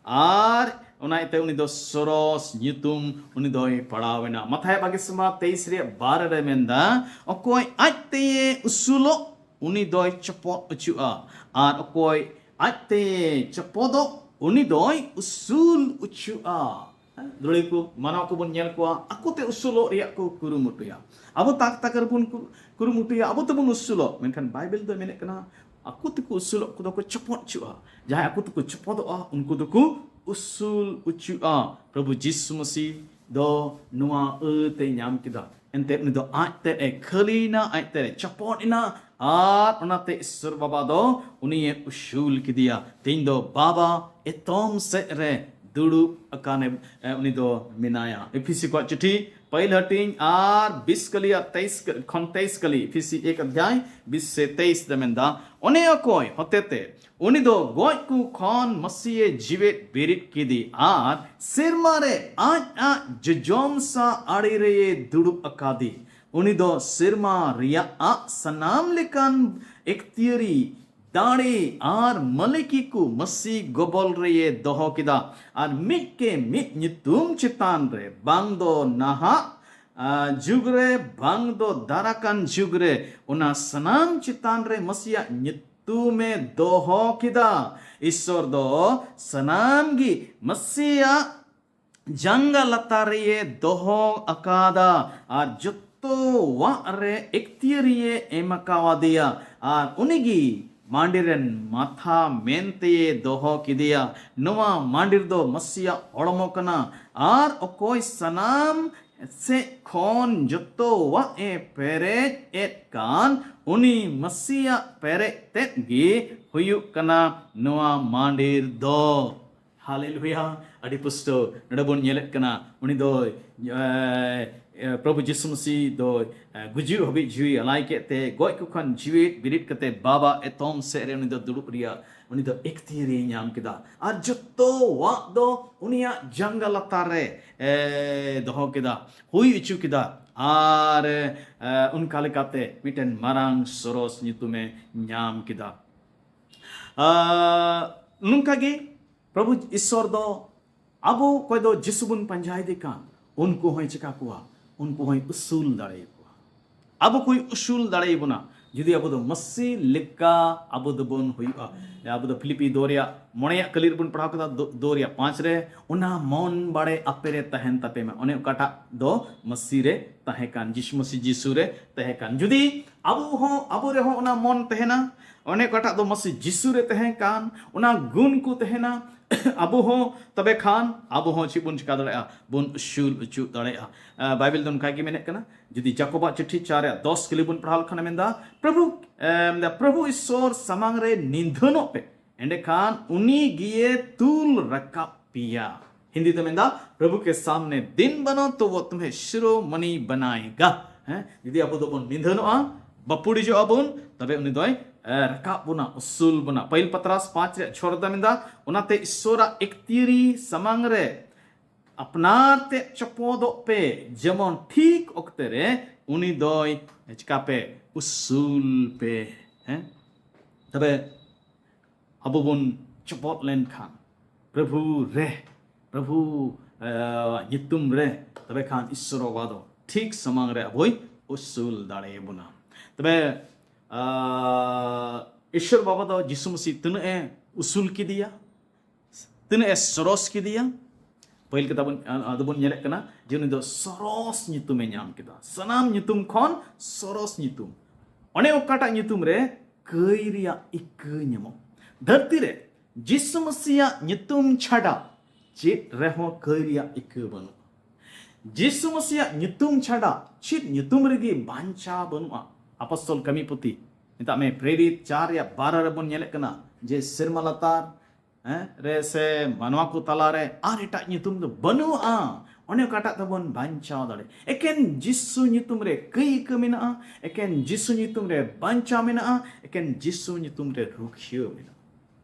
ᱟᱨ ᱚᱱᱟ ᱤᱭᱟᱹᱛᱮ ᱩᱱᱤ ᱫᱚ ᱥᱚᱨᱚᱥ ᱧᱩᱛᱩᱢ ᱩᱱᱤ ᱫᱚᱭ ᱯᱟᱲᱟᱣ ᱮᱱᱟ᱾ ᱢᱟᱛᱷᱟᱭ ᱵᱟᱜᱮ ᱥᱮᱨᱢᱟ ᱛᱮᱭᱤᱥ ᱨᱮᱭᱟᱜ ᱵᱟᱨ ᱨᱮ ᱢᱮᱱᱫᱟ, ᱚᱠᱚᱭ ᱟᱡ ᱛᱮᱭᱮ ᱩᱥᱩᱞᱚᱜ ᱩᱱᱤ ᱫᱚᱭ ᱪᱚᱯᱚᱫ ᱚᱪᱚᱜᱼᱟ, ᱟᱨ ᱚᱠᱚᱭ ᱟᱡ ᱛᱮᱭᱮ ᱪᱚᱯᱚᱫᱚᱜ ᱩᱱᱤ ᱫᱚᱭ ᱩᱥᱩᱞ ᱚᱪᱚᱜᱼᱟ᱾ ᱫᱩᱲᱤ ᱠᱚ ᱢᱟᱱᱟᱣ ᱠᱚᱵᱚᱱ ᱧᱮᱞ ᱠᱚᱣᱟ, ᱟᱠᱚ ᱛᱮ ᱩᱥᱩᱞᱚᱜ ᱨᱮᱭᱟᱜ ᱠᱚ ᱠᱩᱨᱩᱢᱩᱴᱩᱭᱟ᱾ ᱟᱵᱚ ᱛᱟᱠ ᱛᱟᱠ ᱨᱮᱵᱚᱱ ᱠᱩ- ᱠᱩᱨᱩᱢᱩᱴᱩᱭᱟ, ᱟᱵᱚ ᱛᱮᱵᱚᱱ ᱩᱥᱩᱞᱚᱜ, ᱢᱮᱱᱠᱷᱟᱱ ᱵᱟᱭᱵᱮᱞ ᱫᱚ ᱢᱮᱱᱮᱫ ᱠᱟᱱᱟ, ᱟᱠᱚ ᱛᱮᱠᱚ ᱩᱥᱩᱞᱚᱜ ᱠᱚᱫᱚ ᱠᱚ ᱪᱚᱯᱚᱫ ᱚᱪᱚᱜᱼᱟ᱾ ᱡᱟᱦᱟᱸᱭ ᱟᱠᱚ ᱛᱮᱠᱚ ᱪᱚᱯᱚᱫᱚᱜᱼᱟ, ᱩᱱᱠᱩ ᱫᱚᱠᱚ ᱩᱥᱩᱞ ᱚᱪᱚᱜᱼᱟ᱾ ᱯᱨᱚᱵᱷᱩ ᱡᱤᱥᱩ ᱢᱟᱹᱥᱤ ᱫᱚ ᱱᱚᱣᱟ ᱟᱹᱛᱮᱭ ᱧᱟᱢ ᱠᱮᱫᱟ᱾ ᱮᱱᱛᱮ ᱩᱱᱤ ᱫᱚ ᱟᱡ ᱛᱮᱫ ᱮ ᱠᱷᱟᱹᱞᱤᱭᱮᱱᱟ, ᱟᱡ ᱛᱮᱫ ᱮ ᱪᱚᱯᱚᱫ ᱮᱱᱟ, ᱟᱨ ᱚᱱᱟᱛᱮ ᱤᱥᱥᱚᱨ ᱵᱟᱵᱟ ᱫᱚ ᱩᱱᱤᱭᱮ ᱩᱥᱩᱞ ᱠᱮᱫᱮᱭᱟ᱾ ᱛᱮᱦᱮᱧ ᱫᱚ ᱵᱟᱵᱟ ᱮᱛᱚᱢ ᱥᱮᱫ ᱨᱮ ᱫᱩᱲᱩᱵ ᱟᱠᱟᱱᱮ, ᱮ, ᱩᱱᱤ ᱫᱚ ᱢᱮᱱᱟᱭᱟ᱾ ᱮᱯᱷᱤᱥᱤ ᱠᱚᱣᱟᱜ ᱪᱤᱴᱷᱤ ᱯᱟᱹᱦᱤᱞ ᱦᱟᱹᱴᱤᱧ ᱟᱨ ᱵᱤᱥ ᱠᱟᱹᱞᱤ ᱟᱨ ᱛᱮᱭᱤᱥ ᱠᱷᱚᱱ ᱛᱮᱭᱤᱥ ᱠᱟᱹᱞᱤ, ᱮᱯᱷᱤᱥᱤ ᱮᱠ ᱚᱫᱷᱭᱟᱭ ᱵᱤᱥ ᱥᱮ ᱛᱮᱭᱤᱥ ᱨᱮ ᱢᱮᱱᱫᱟ, ᱚᱱᱮ ᱚᱠᱚᱭ ᱦᱚᱛᱮᱛᱮ ᱩᱱᱤ ᱫᱚ ᱜᱚᱡ ᱠᱚ ᱠᱷᱚᱱ ᱢᱟᱹᱥᱤᱭᱮ ᱡᱤᱣᱮᱫ ᱵᱮᱨᱮᱫ ᱠᱮᱫᱮ ᱟᱨ ᱥᱮᱨᱢᱟ ᱨᱮ ᱟᱡ ᱟᱡ ᱡᱚᱡᱚᱢ ᱥᱟ ᱟᱲᱮ ᱨᱮᱭᱮ ᱫᱩᱲᱩᱵ ᱟᱠᱟᱫᱮ᱾ ᱩᱱᱤ ᱫᱚ ᱥᱮᱨᱢᱟ ᱨᱮᱭᱟᱜ ᱟᱜ ᱥᱟᱱᱟᱢ ᱞᱮᱠᱟᱱ ᱮᱠᱛᱤᱭᱟᱹᱨᱤ, ᱫᱟᱲᱮ ᱟᱨ ᱢᱟᱹᱞᱤᱠᱤ ᱠᱚ ᱢᱟᱹᱥᱤ ᱜᱚᱵᱚᱞ ᱨᱮᱭᱮ ᱫᱚᱦᱚ ᱠᱮᱫᱟ᱾ ᱟᱨ ᱢᱤᱫ ᱠᱮ ᱢᱤᱫ ᱧᱩᱛᱩᱢ ᱪᱮᱛᱟᱱ ᱨᱮ, ᱵᱟᱝ ᱫᱚ ᱱᱟᱦᱟᱜ ᱟ, ᱡᱩᱜᱽ ᱨᱮ, ᱵᱟᱝ ᱫᱚ ᱫᱟᱨᱟᱠᱟᱱ ᱡᱩᱜᱽ ᱨᱮ, ᱚᱱᱟ ᱥᱟᱱᱟᱢ ᱪᱮᱛᱟᱱ ᱨᱮ ᱢᱟᱹᱥᱤᱭᱟᱜ ᱧᱩᱛᱩᱢᱮ ᱫᱚᱦᱚ ᱠᱮᱫᱟ᱾ ᱤᱥᱥᱚᱨ ᱫᱚ ᱥᱟᱱᱟᱢ ᱜᱮ ᱢᱟᱹᱥᱤᱭᱟᱜ ᱡᱟᱸᱜᱟ ᱞᱟᱛᱟᱨ ᱨᱮᱭᱮ ᱫᱚᱦᱚ ᱟᱠᱟᱫᱟ ᱟᱨ ᱡᱚᱛᱚᱣᱟᱜ ᱨᱮ ᱮᱠᱛᱤᱭᱟᱹᱨᱤᱭᱮ ᱮᱢ ᱟᱠᱟᱣᱟᱫᱮᱭᱟ ᱟᱨ ᱩᱱᱤᱜᱮ ᱢᱟᱹᱰᱤ ᱨᱮᱱ ᱢᱟᱛᱷᱟ ᱢᱮᱱᱛᱮᱭᱮ ᱫᱚᱦᱚ ᱠᱮᱫᱮᱭᱟ᱾ ᱱᱚᱣᱟ ᱢᱟᱹᱰᱤ ᱨᱮᱫᱚ ᱢᱟᱹᱥᱤᱭᱟᱜ ᱦᱚᱲᱢᱚ ᱠᱟᱱᱟ ᱟᱨ ᱚᱠᱚᱭ ᱥᱟᱱᱟᱢ ᱥᱮᱫ ᱠᱷᱚᱱ ᱡᱚᱛᱚᱣᱟᱜ ᱮ ᱯᱮᱨᱮᱡ ᱮᱫ ᱠᱟᱱ ᱩᱱᱤ ᱢᱟᱹᱥᱤᱭᱟᱜ ᱯᱮᱨᱮᱡ ᱛᱮᱫ ᱜᱮ ᱦᱩᱭᱩᱜ ᱠᱟᱱᱟ ᱱᱚᱣᱟ ᱢᱟᱹᱰᱤ ᱨᱮᱫᱚ᱾ ᱦᱟᱞᱮᱞᱩᱭᱟ᱾ ᱟᱹᱰᱤ ᱯᱩᱥᱴᱟᱹᱣ ᱱᱚᱰᱮ ᱵᱚᱱ ᱧᱮᱞᱮᱫ ᱠᱟᱱᱟ, ᱩᱱᱤ ᱫᱚ, ᱮ, ᱮ, ᱯᱨᱚᱵᱷᱩ ᱡᱤᱥᱩ ᱢᱟᱹᱥᱤ ᱫᱚ, ᱮ, ᱜᱩᱡᱩᱜ ᱦᱟᱹᱵᱤᱡ ᱡᱤᱣᱤ ᱟᱞᱟᱭ ᱠᱮᱫ ᱛᱮ, ᱜᱚᱡ ᱠᱚ ᱠᱷᱚᱱ ᱡᱤᱣᱮᱫ ᱵᱮᱨᱮᱫ ᱠᱟᱛᱮ ᱵᱟᱵᱟ ᱮᱛᱚᱢ ᱥᱮᱫ ᱨᱮ ᱩᱱᱤ ᱫᱚ ᱫᱩᱲᱩᱵ ᱨᱮᱭᱟᱜ ᱩᱱᱤ ᱫᱚ ᱮᱠᱛᱤᱭᱟᱹᱨᱤ ᱧᱟᱢ ᱠᱮᱫᱟ᱾ ᱟᱨ ᱡᱚᱛᱚᱣᱟᱜ ᱫᱚ ᱩᱱᱤᱭᱟᱜ ᱡᱟᱸᱜᱟ ᱞᱟᱛᱟᱨ ᱨᱮ, ᱮ, ᱫᱚᱦᱚ ᱠᱮᱫᱟ, ᱦᱩᱭ ᱦᱚᱪᱚ ᱠᱮᱫᱟ᱾ ᱟᱨ, ᱮ, ᱚᱱᱠᱟ ᱞᱮᱠᱟᱛᱮ ᱢᱤᱫᱴᱮᱱ ᱢᱟᱨᱟᱝ ᱥᱚᱨᱚᱥ ᱧᱩᱛᱩᱢᱮ ᱧᱟᱢ ᱠᱮᱫᱟ᱾ ᱟ, ᱱᱚᱝᱠᱟ ᱜᱮ ᱯᱨᱚᱵᱷᱩ ᱤᱥᱥᱚᱨ ᱫᱚ ᱟᱵᱚ ᱚᱠᱚᱭ ᱫᱚ ᱡᱤᱥᱩ ᱵᱚᱱ ᱯᱟᱸᱡᱟᱭᱮᱫᱮ ᱠᱟᱱ, ᱩᱱᱠᱩ ᱦᱚᱸᱭ ᱪᱤᱠᱟ ᱠᱚᱣᱟ? ᱩᱱᱠᱩ ᱦᱚᱸᱭ ᱩᱥᱩᱞ ᱫᱟᱲᱮᱭᱟᱠᱚᱣᱟ᱾ ᱟᱵᱚ ᱠᱚᱭ ᱩᱥᱩᱞ ᱫᱟᱲᱮᱭᱟᱵᱚᱱᱟ ᱡᱩᱫᱤ ᱟᱵᱚ ᱫᱚ ᱢᱟᱹᱥᱤ ᱞᱮᱠᱟ ᱟᱵᱚ ᱫᱚᱵᱚᱱ ᱦᱩᱭᱩᱜᱼᱟ᱾ ᱟᱵᱚ ᱫᱚ ᱯᱷᱤᱞᱤᱯᱤ ᱫᱚ ᱨᱮᱭᱟᱜ ᱢᱚᱬᱮᱭᱟᱜ ᱠᱟᱹᱞᱤ ᱨᱮᱵᱚᱱ ᱯᱟᱲᱦᱟᱣ ᱠᱟᱫᱟ, ᱫᱚ, ᱫᱚ ᱨᱮᱭᱟᱜ ᱯᱟᱸᱪ ᱨᱮ, "ᱚᱱᱟ ᱢᱚᱱ ᱵᱟᱲᱮ ᱟᱯᱮ ᱨᱮ ᱛᱟᱦᱮᱱ ᱛᱟᱯᱮ ᱢᱟ", ᱚᱱᱮ ᱚᱠᱟᱴᱟᱜ ᱫᱚ ᱢᱟᱹᱥᱤ ᱨᱮ ᱛᱟᱦᱮᱸ ᱠᱟᱱ, ᱡᱤᱥᱩ ᱢᱟᱹᱥᱤ ᱡᱤᱥᱩ ᱨᱮ ᱛᱟᱦᱮᱸ ᱠᱟᱱ᱾ ᱡᱩᱫᱤ ᱟᱵᱚ ᱦᱚᱸ, ᱟᱵᱚ ᱨᱮᱦᱚᱸ ᱚᱱᱟ ᱢᱚᱱ ᱛᱟᱦᱮᱱᱟ, ᱚᱱᱮ ᱚᱠᱟᱴᱟᱜ ᱫᱚ ᱢᱟᱹᱥᱤ ᱡᱤᱥᱩ ᱨᱮ ᱛᱟᱦᱮᱸ ᱠᱟᱱ, ᱚᱱᱟ ᱜᱩᱱ ᱠᱚ ᱛᱟᱦᱮᱱᱟ, ᱟᱵᱚ ᱦᱚᱸ, ᱛᱚᱵᱮ ᱠᱷᱟᱱ ᱟᱵᱚ ᱦᱚᱸ ᱪᱮᱫ ᱵᱚᱱ ᱪᱤᱠᱟ ᱫᱟᱲᱮᱭᱟᱜᱼᱟ? ᱵᱚᱱ ᱩᱥᱩᱞ ᱚᱪᱚ ᱫᱟᱲᱮᱭᱟᱜᱼᱟ᱾ ᱟ, ᱵᱟᱭᱵᱮᱞ ᱫᱚ ᱱᱚᱝᱠᱟ ᱜᱮ ᱢᱮᱱᱮᱫ ᱠᱟᱱᱟ, ᱡᱩᱫᱤ ᱡᱟᱠᱚᱵᱟᱜ ᱪᱤᱴᱷᱤ ᱪᱟᱨ ᱨᱮᱭᱟᱜ ᱫᱚᱥ ᱠᱟᱹᱞᱤ ᱵᱚᱱ ᱯᱟᱲᱦᱟᱣ ᱞᱮᱠᱷᱟᱱ ᱢᱮᱱᱫᱟ, "ᱯᱨᱚᱵᱷᱩ, ᱮ, ᱢᱮᱱᱫᱟ, ᱯᱨᱚᱵᱷᱩ ᱤᱥᱥᱚᱨ ᱥᱟᱢᱟᱝ ᱨᱮ ᱱᱤᱫᱷᱟᱹᱱᱚᱜ ᱯᱮ, ᱮᱸᱰᱮᱠᱷᱟᱱ ᱩᱱᱤ ᱜᱮᱭᱮ ᱛᱩᱞ ᱨᱟᱠᱟᱵ ᱯᱮᱭᱟ᱾" ᱦᱤᱱᱫᱤ ᱛᱮ ᱢᱮᱱᱫᱟ, "ᱯᱨᱚᱵᱷᱩ ᱠᱮ ᱥᱟᱢᱱᱮ ᱫᱤᱱ ᱵᱟᱱᱚ ᱛᱚ ᱣᱚ ᱛᱩᱢᱦᱮ ᱥᱤᱨᱳᱢᱚᱱᱤ ᱵᱟᱱᱟᱭᱮᱜᱟ᱾" ᱦᱮᱸ, ᱡᱩᱫᱤ ᱟᱵᱚ ᱫᱚᱵᱚᱱ ᱱᱤᱫᱷᱟᱹᱱᱚᱜᱼᱟ, ᱵᱟᱯᱩᱲᱤᱡᱚᱜᱼᱟ ᱵᱚᱱ, ᱛᱚᱵᱮ ᱩᱱᱤ ᱫᱚᱭ, ᱮ, ᱨᱟᱠᱟᱵ ᱵᱚᱱᱟ, ᱩᱥᱩᱞ ᱵᱚᱱᱟ᱾ ᱯᱟᱹᱦᱤᱞ ᱯᱟᱛᱨᱟᱥ ᱯᱟᱸᱪ ᱨᱮᱭᱟᱜ ᱪᱷᱚ ᱨᱮ ᱢᱮᱱᱫᱟ, ᱚᱱᱟᱛᱮ ᱤᱥᱥᱚᱨᱟᱜ ᱮᱠᱛᱤᱭᱟᱹᱨᱤ ᱥᱟᱢᱟᱝ ᱨᱮ ᱟᱯᱱᱟᱨ ᱛᱮ ᱪᱚᱯᱚᱫᱚᱜ ᱯᱮ, ᱡᱮᱢᱚᱱ ᱴᱷᱤᱠ ᱚᱠᱛᱮ ᱨᱮ ᱩᱱᱤ ᱫᱚᱭ ᱪᱤᱠᱟ ᱯᱮ? ᱩᱥᱩᱞ ᱯᱮ᱾ ᱦᱮᱸ? ᱛᱚᱵᱮ ᱟᱵᱚ ᱵᱚᱱ ᱪᱚᱯᱚᱫ ᱞᱮᱱᱠᱷᱟᱱ, ᱯᱨᱚᱵᱷᱩ ᱨᱮ, ᱯᱨᱚᱵᱷᱩ, ᱮ, ᱧᱩᱛᱩᱢ ᱨᱮ, ᱛᱚᱵᱮ ᱠᱷᱟᱱ ᱤᱥᱥᱚᱨ ᱵᱟᱵᱟ ᱫᱚ ᱴᱷᱤᱠ ᱥᱟᱢᱟᱝ ᱨᱮ ᱟᱵᱚᱭ ᱩᱥᱩᱞ ᱫᱟᱲᱮᱭᱟᱵᱚᱱᱟ᱾ ᱛᱚᱵᱮ, ᱟ, ᱤᱥᱥᱚᱨ ᱵᱟᱵᱟ ᱫᱚ ᱡᱤᱥᱩ ᱢᱟᱹᱥᱤ ᱛᱤᱱᱟᱹᱜ ᱮ ᱩᱥᱩᱞ ᱠᱮᱫᱮᱭᱟ, ᱛᱤᱱᱟᱹᱜ ᱮ ᱥᱚᱨᱚᱥ ᱠᱮᱫᱮᱭᱟ? ᱯᱟᱹᱦᱤᱞ ᱠᱟᱛᱷᱟ ᱵᱚᱱ, ᱟ, ᱟᱫᱚ ᱵᱚᱱ ᱧᱮᱞᱮᱫ ᱠᱟᱱᱟ ᱡᱮ ᱩᱱᱤ ᱫᱚ ᱥᱚᱨᱚᱥ ᱧᱩᱛᱩᱢᱮ ᱧᱟᱢ ᱠᱮᱫᱟ, ᱥᱟᱱᱟᱢ ᱧᱩᱛᱩᱢ ᱠᱷᱚᱱ ᱥᱚᱨᱚᱥ ᱧᱩᱛᱩᱢ᱾ ᱚᱱᱮ ᱚᱠᱟᱴᱟᱜ ᱧᱩᱛᱩᱢ ᱨᱮ ᱠᱟᱹᱭ ᱨᱮᱭᱟᱜ ᱤᱠᱟᱹ ᱧᱟᱢᱚᱜ᱾ ᱫᱷᱟᱹᱨᱛᱤ ᱨᱮ ᱡᱤᱥᱩ ᱢᱟᱹᱥᱤᱭᱟᱜ ᱧᱩᱛᱩᱢ ᱪᱷᱟᱰᱟ ᱪᱮᱫ ᱨᱮᱦᱚᱸ ᱠᱟᱹᱭ ᱨᱮᱭᱟᱜ ᱤᱠᱟᱹ ᱵᱟᱹᱱᱩᱜᱼᱟ᱾ ᱡᱤᱥᱩ ᱢᱟᱹᱥᱤᱭᱟᱜ ᱧᱩᱛᱩᱢ ᱪᱷᱟᱰᱟ ᱪᱮᱫ ᱧᱩᱛᱩᱢ ᱨᱮᱜᱮ ᱵᱟᱧᱪᱟᱣ ᱵᱟᱹᱱᱩᱜᱼᱟ᱾ ᱟᱯᱚᱥᱛᱚᱞ ᱠᱟᱹᱢᱤ ᱯᱩᱛᱷᱤ, ᱢᱮᱛᱟᱜ ᱢᱮ ᱯᱨᱮᱨᱤᱛ ᱪᱟᱨ ᱨᱮᱭᱟᱜ ᱵᱟᱨᱚ ᱨᱮᱵᱚᱱ ᱧᱮᱞᱮᱫ ᱠᱟᱱᱟ ᱡᱮ ᱥᱮᱨᱢᱟ ᱞᱟᱛᱟᱨ, ᱦᱮᱸ, ᱨᱮ ᱥᱮ ᱢᱟᱱᱣᱟ ᱠᱚ ᱛᱟᱞᱟᱨᱮ ᱟᱨ ᱮᱴᱟᱜ ᱧᱩᱛᱩᱢ ᱫᱚ ᱵᱟᱹᱱᱩᱜᱼᱟ, ᱚᱱᱮ ᱚᱠᱟᱴᱟᱜ ᱛᱮᱵᱚᱱ ᱵᱟᱧᱪᱟᱣ ᱫᱟᱲᱮᱭᱟᱜᱼᱟ᱾ ᱮᱠᱮᱱ ᱡᱤᱥᱩ ᱧᱩᱛᱩᱢ ᱨᱮ ᱠᱟᱹᱭᱠᱟᱹ ᱢᱮᱱᱟᱜᱼᱟ, ᱮᱠᱮᱱ ᱡᱤᱥᱩ ᱧᱩᱛᱩᱢ ᱨᱮ ᱵᱟᱧᱪᱟᱣ ᱢᱮᱱᱟᱜᱼᱟ, ᱮᱠᱮᱱ ᱡᱤᱥᱩ ᱧᱩᱛᱩᱢ ᱨᱮ ᱨᱩᱠᱷᱤᱭᱟᱹ ᱢᱮᱱᱟᱜᱼᱟ᱾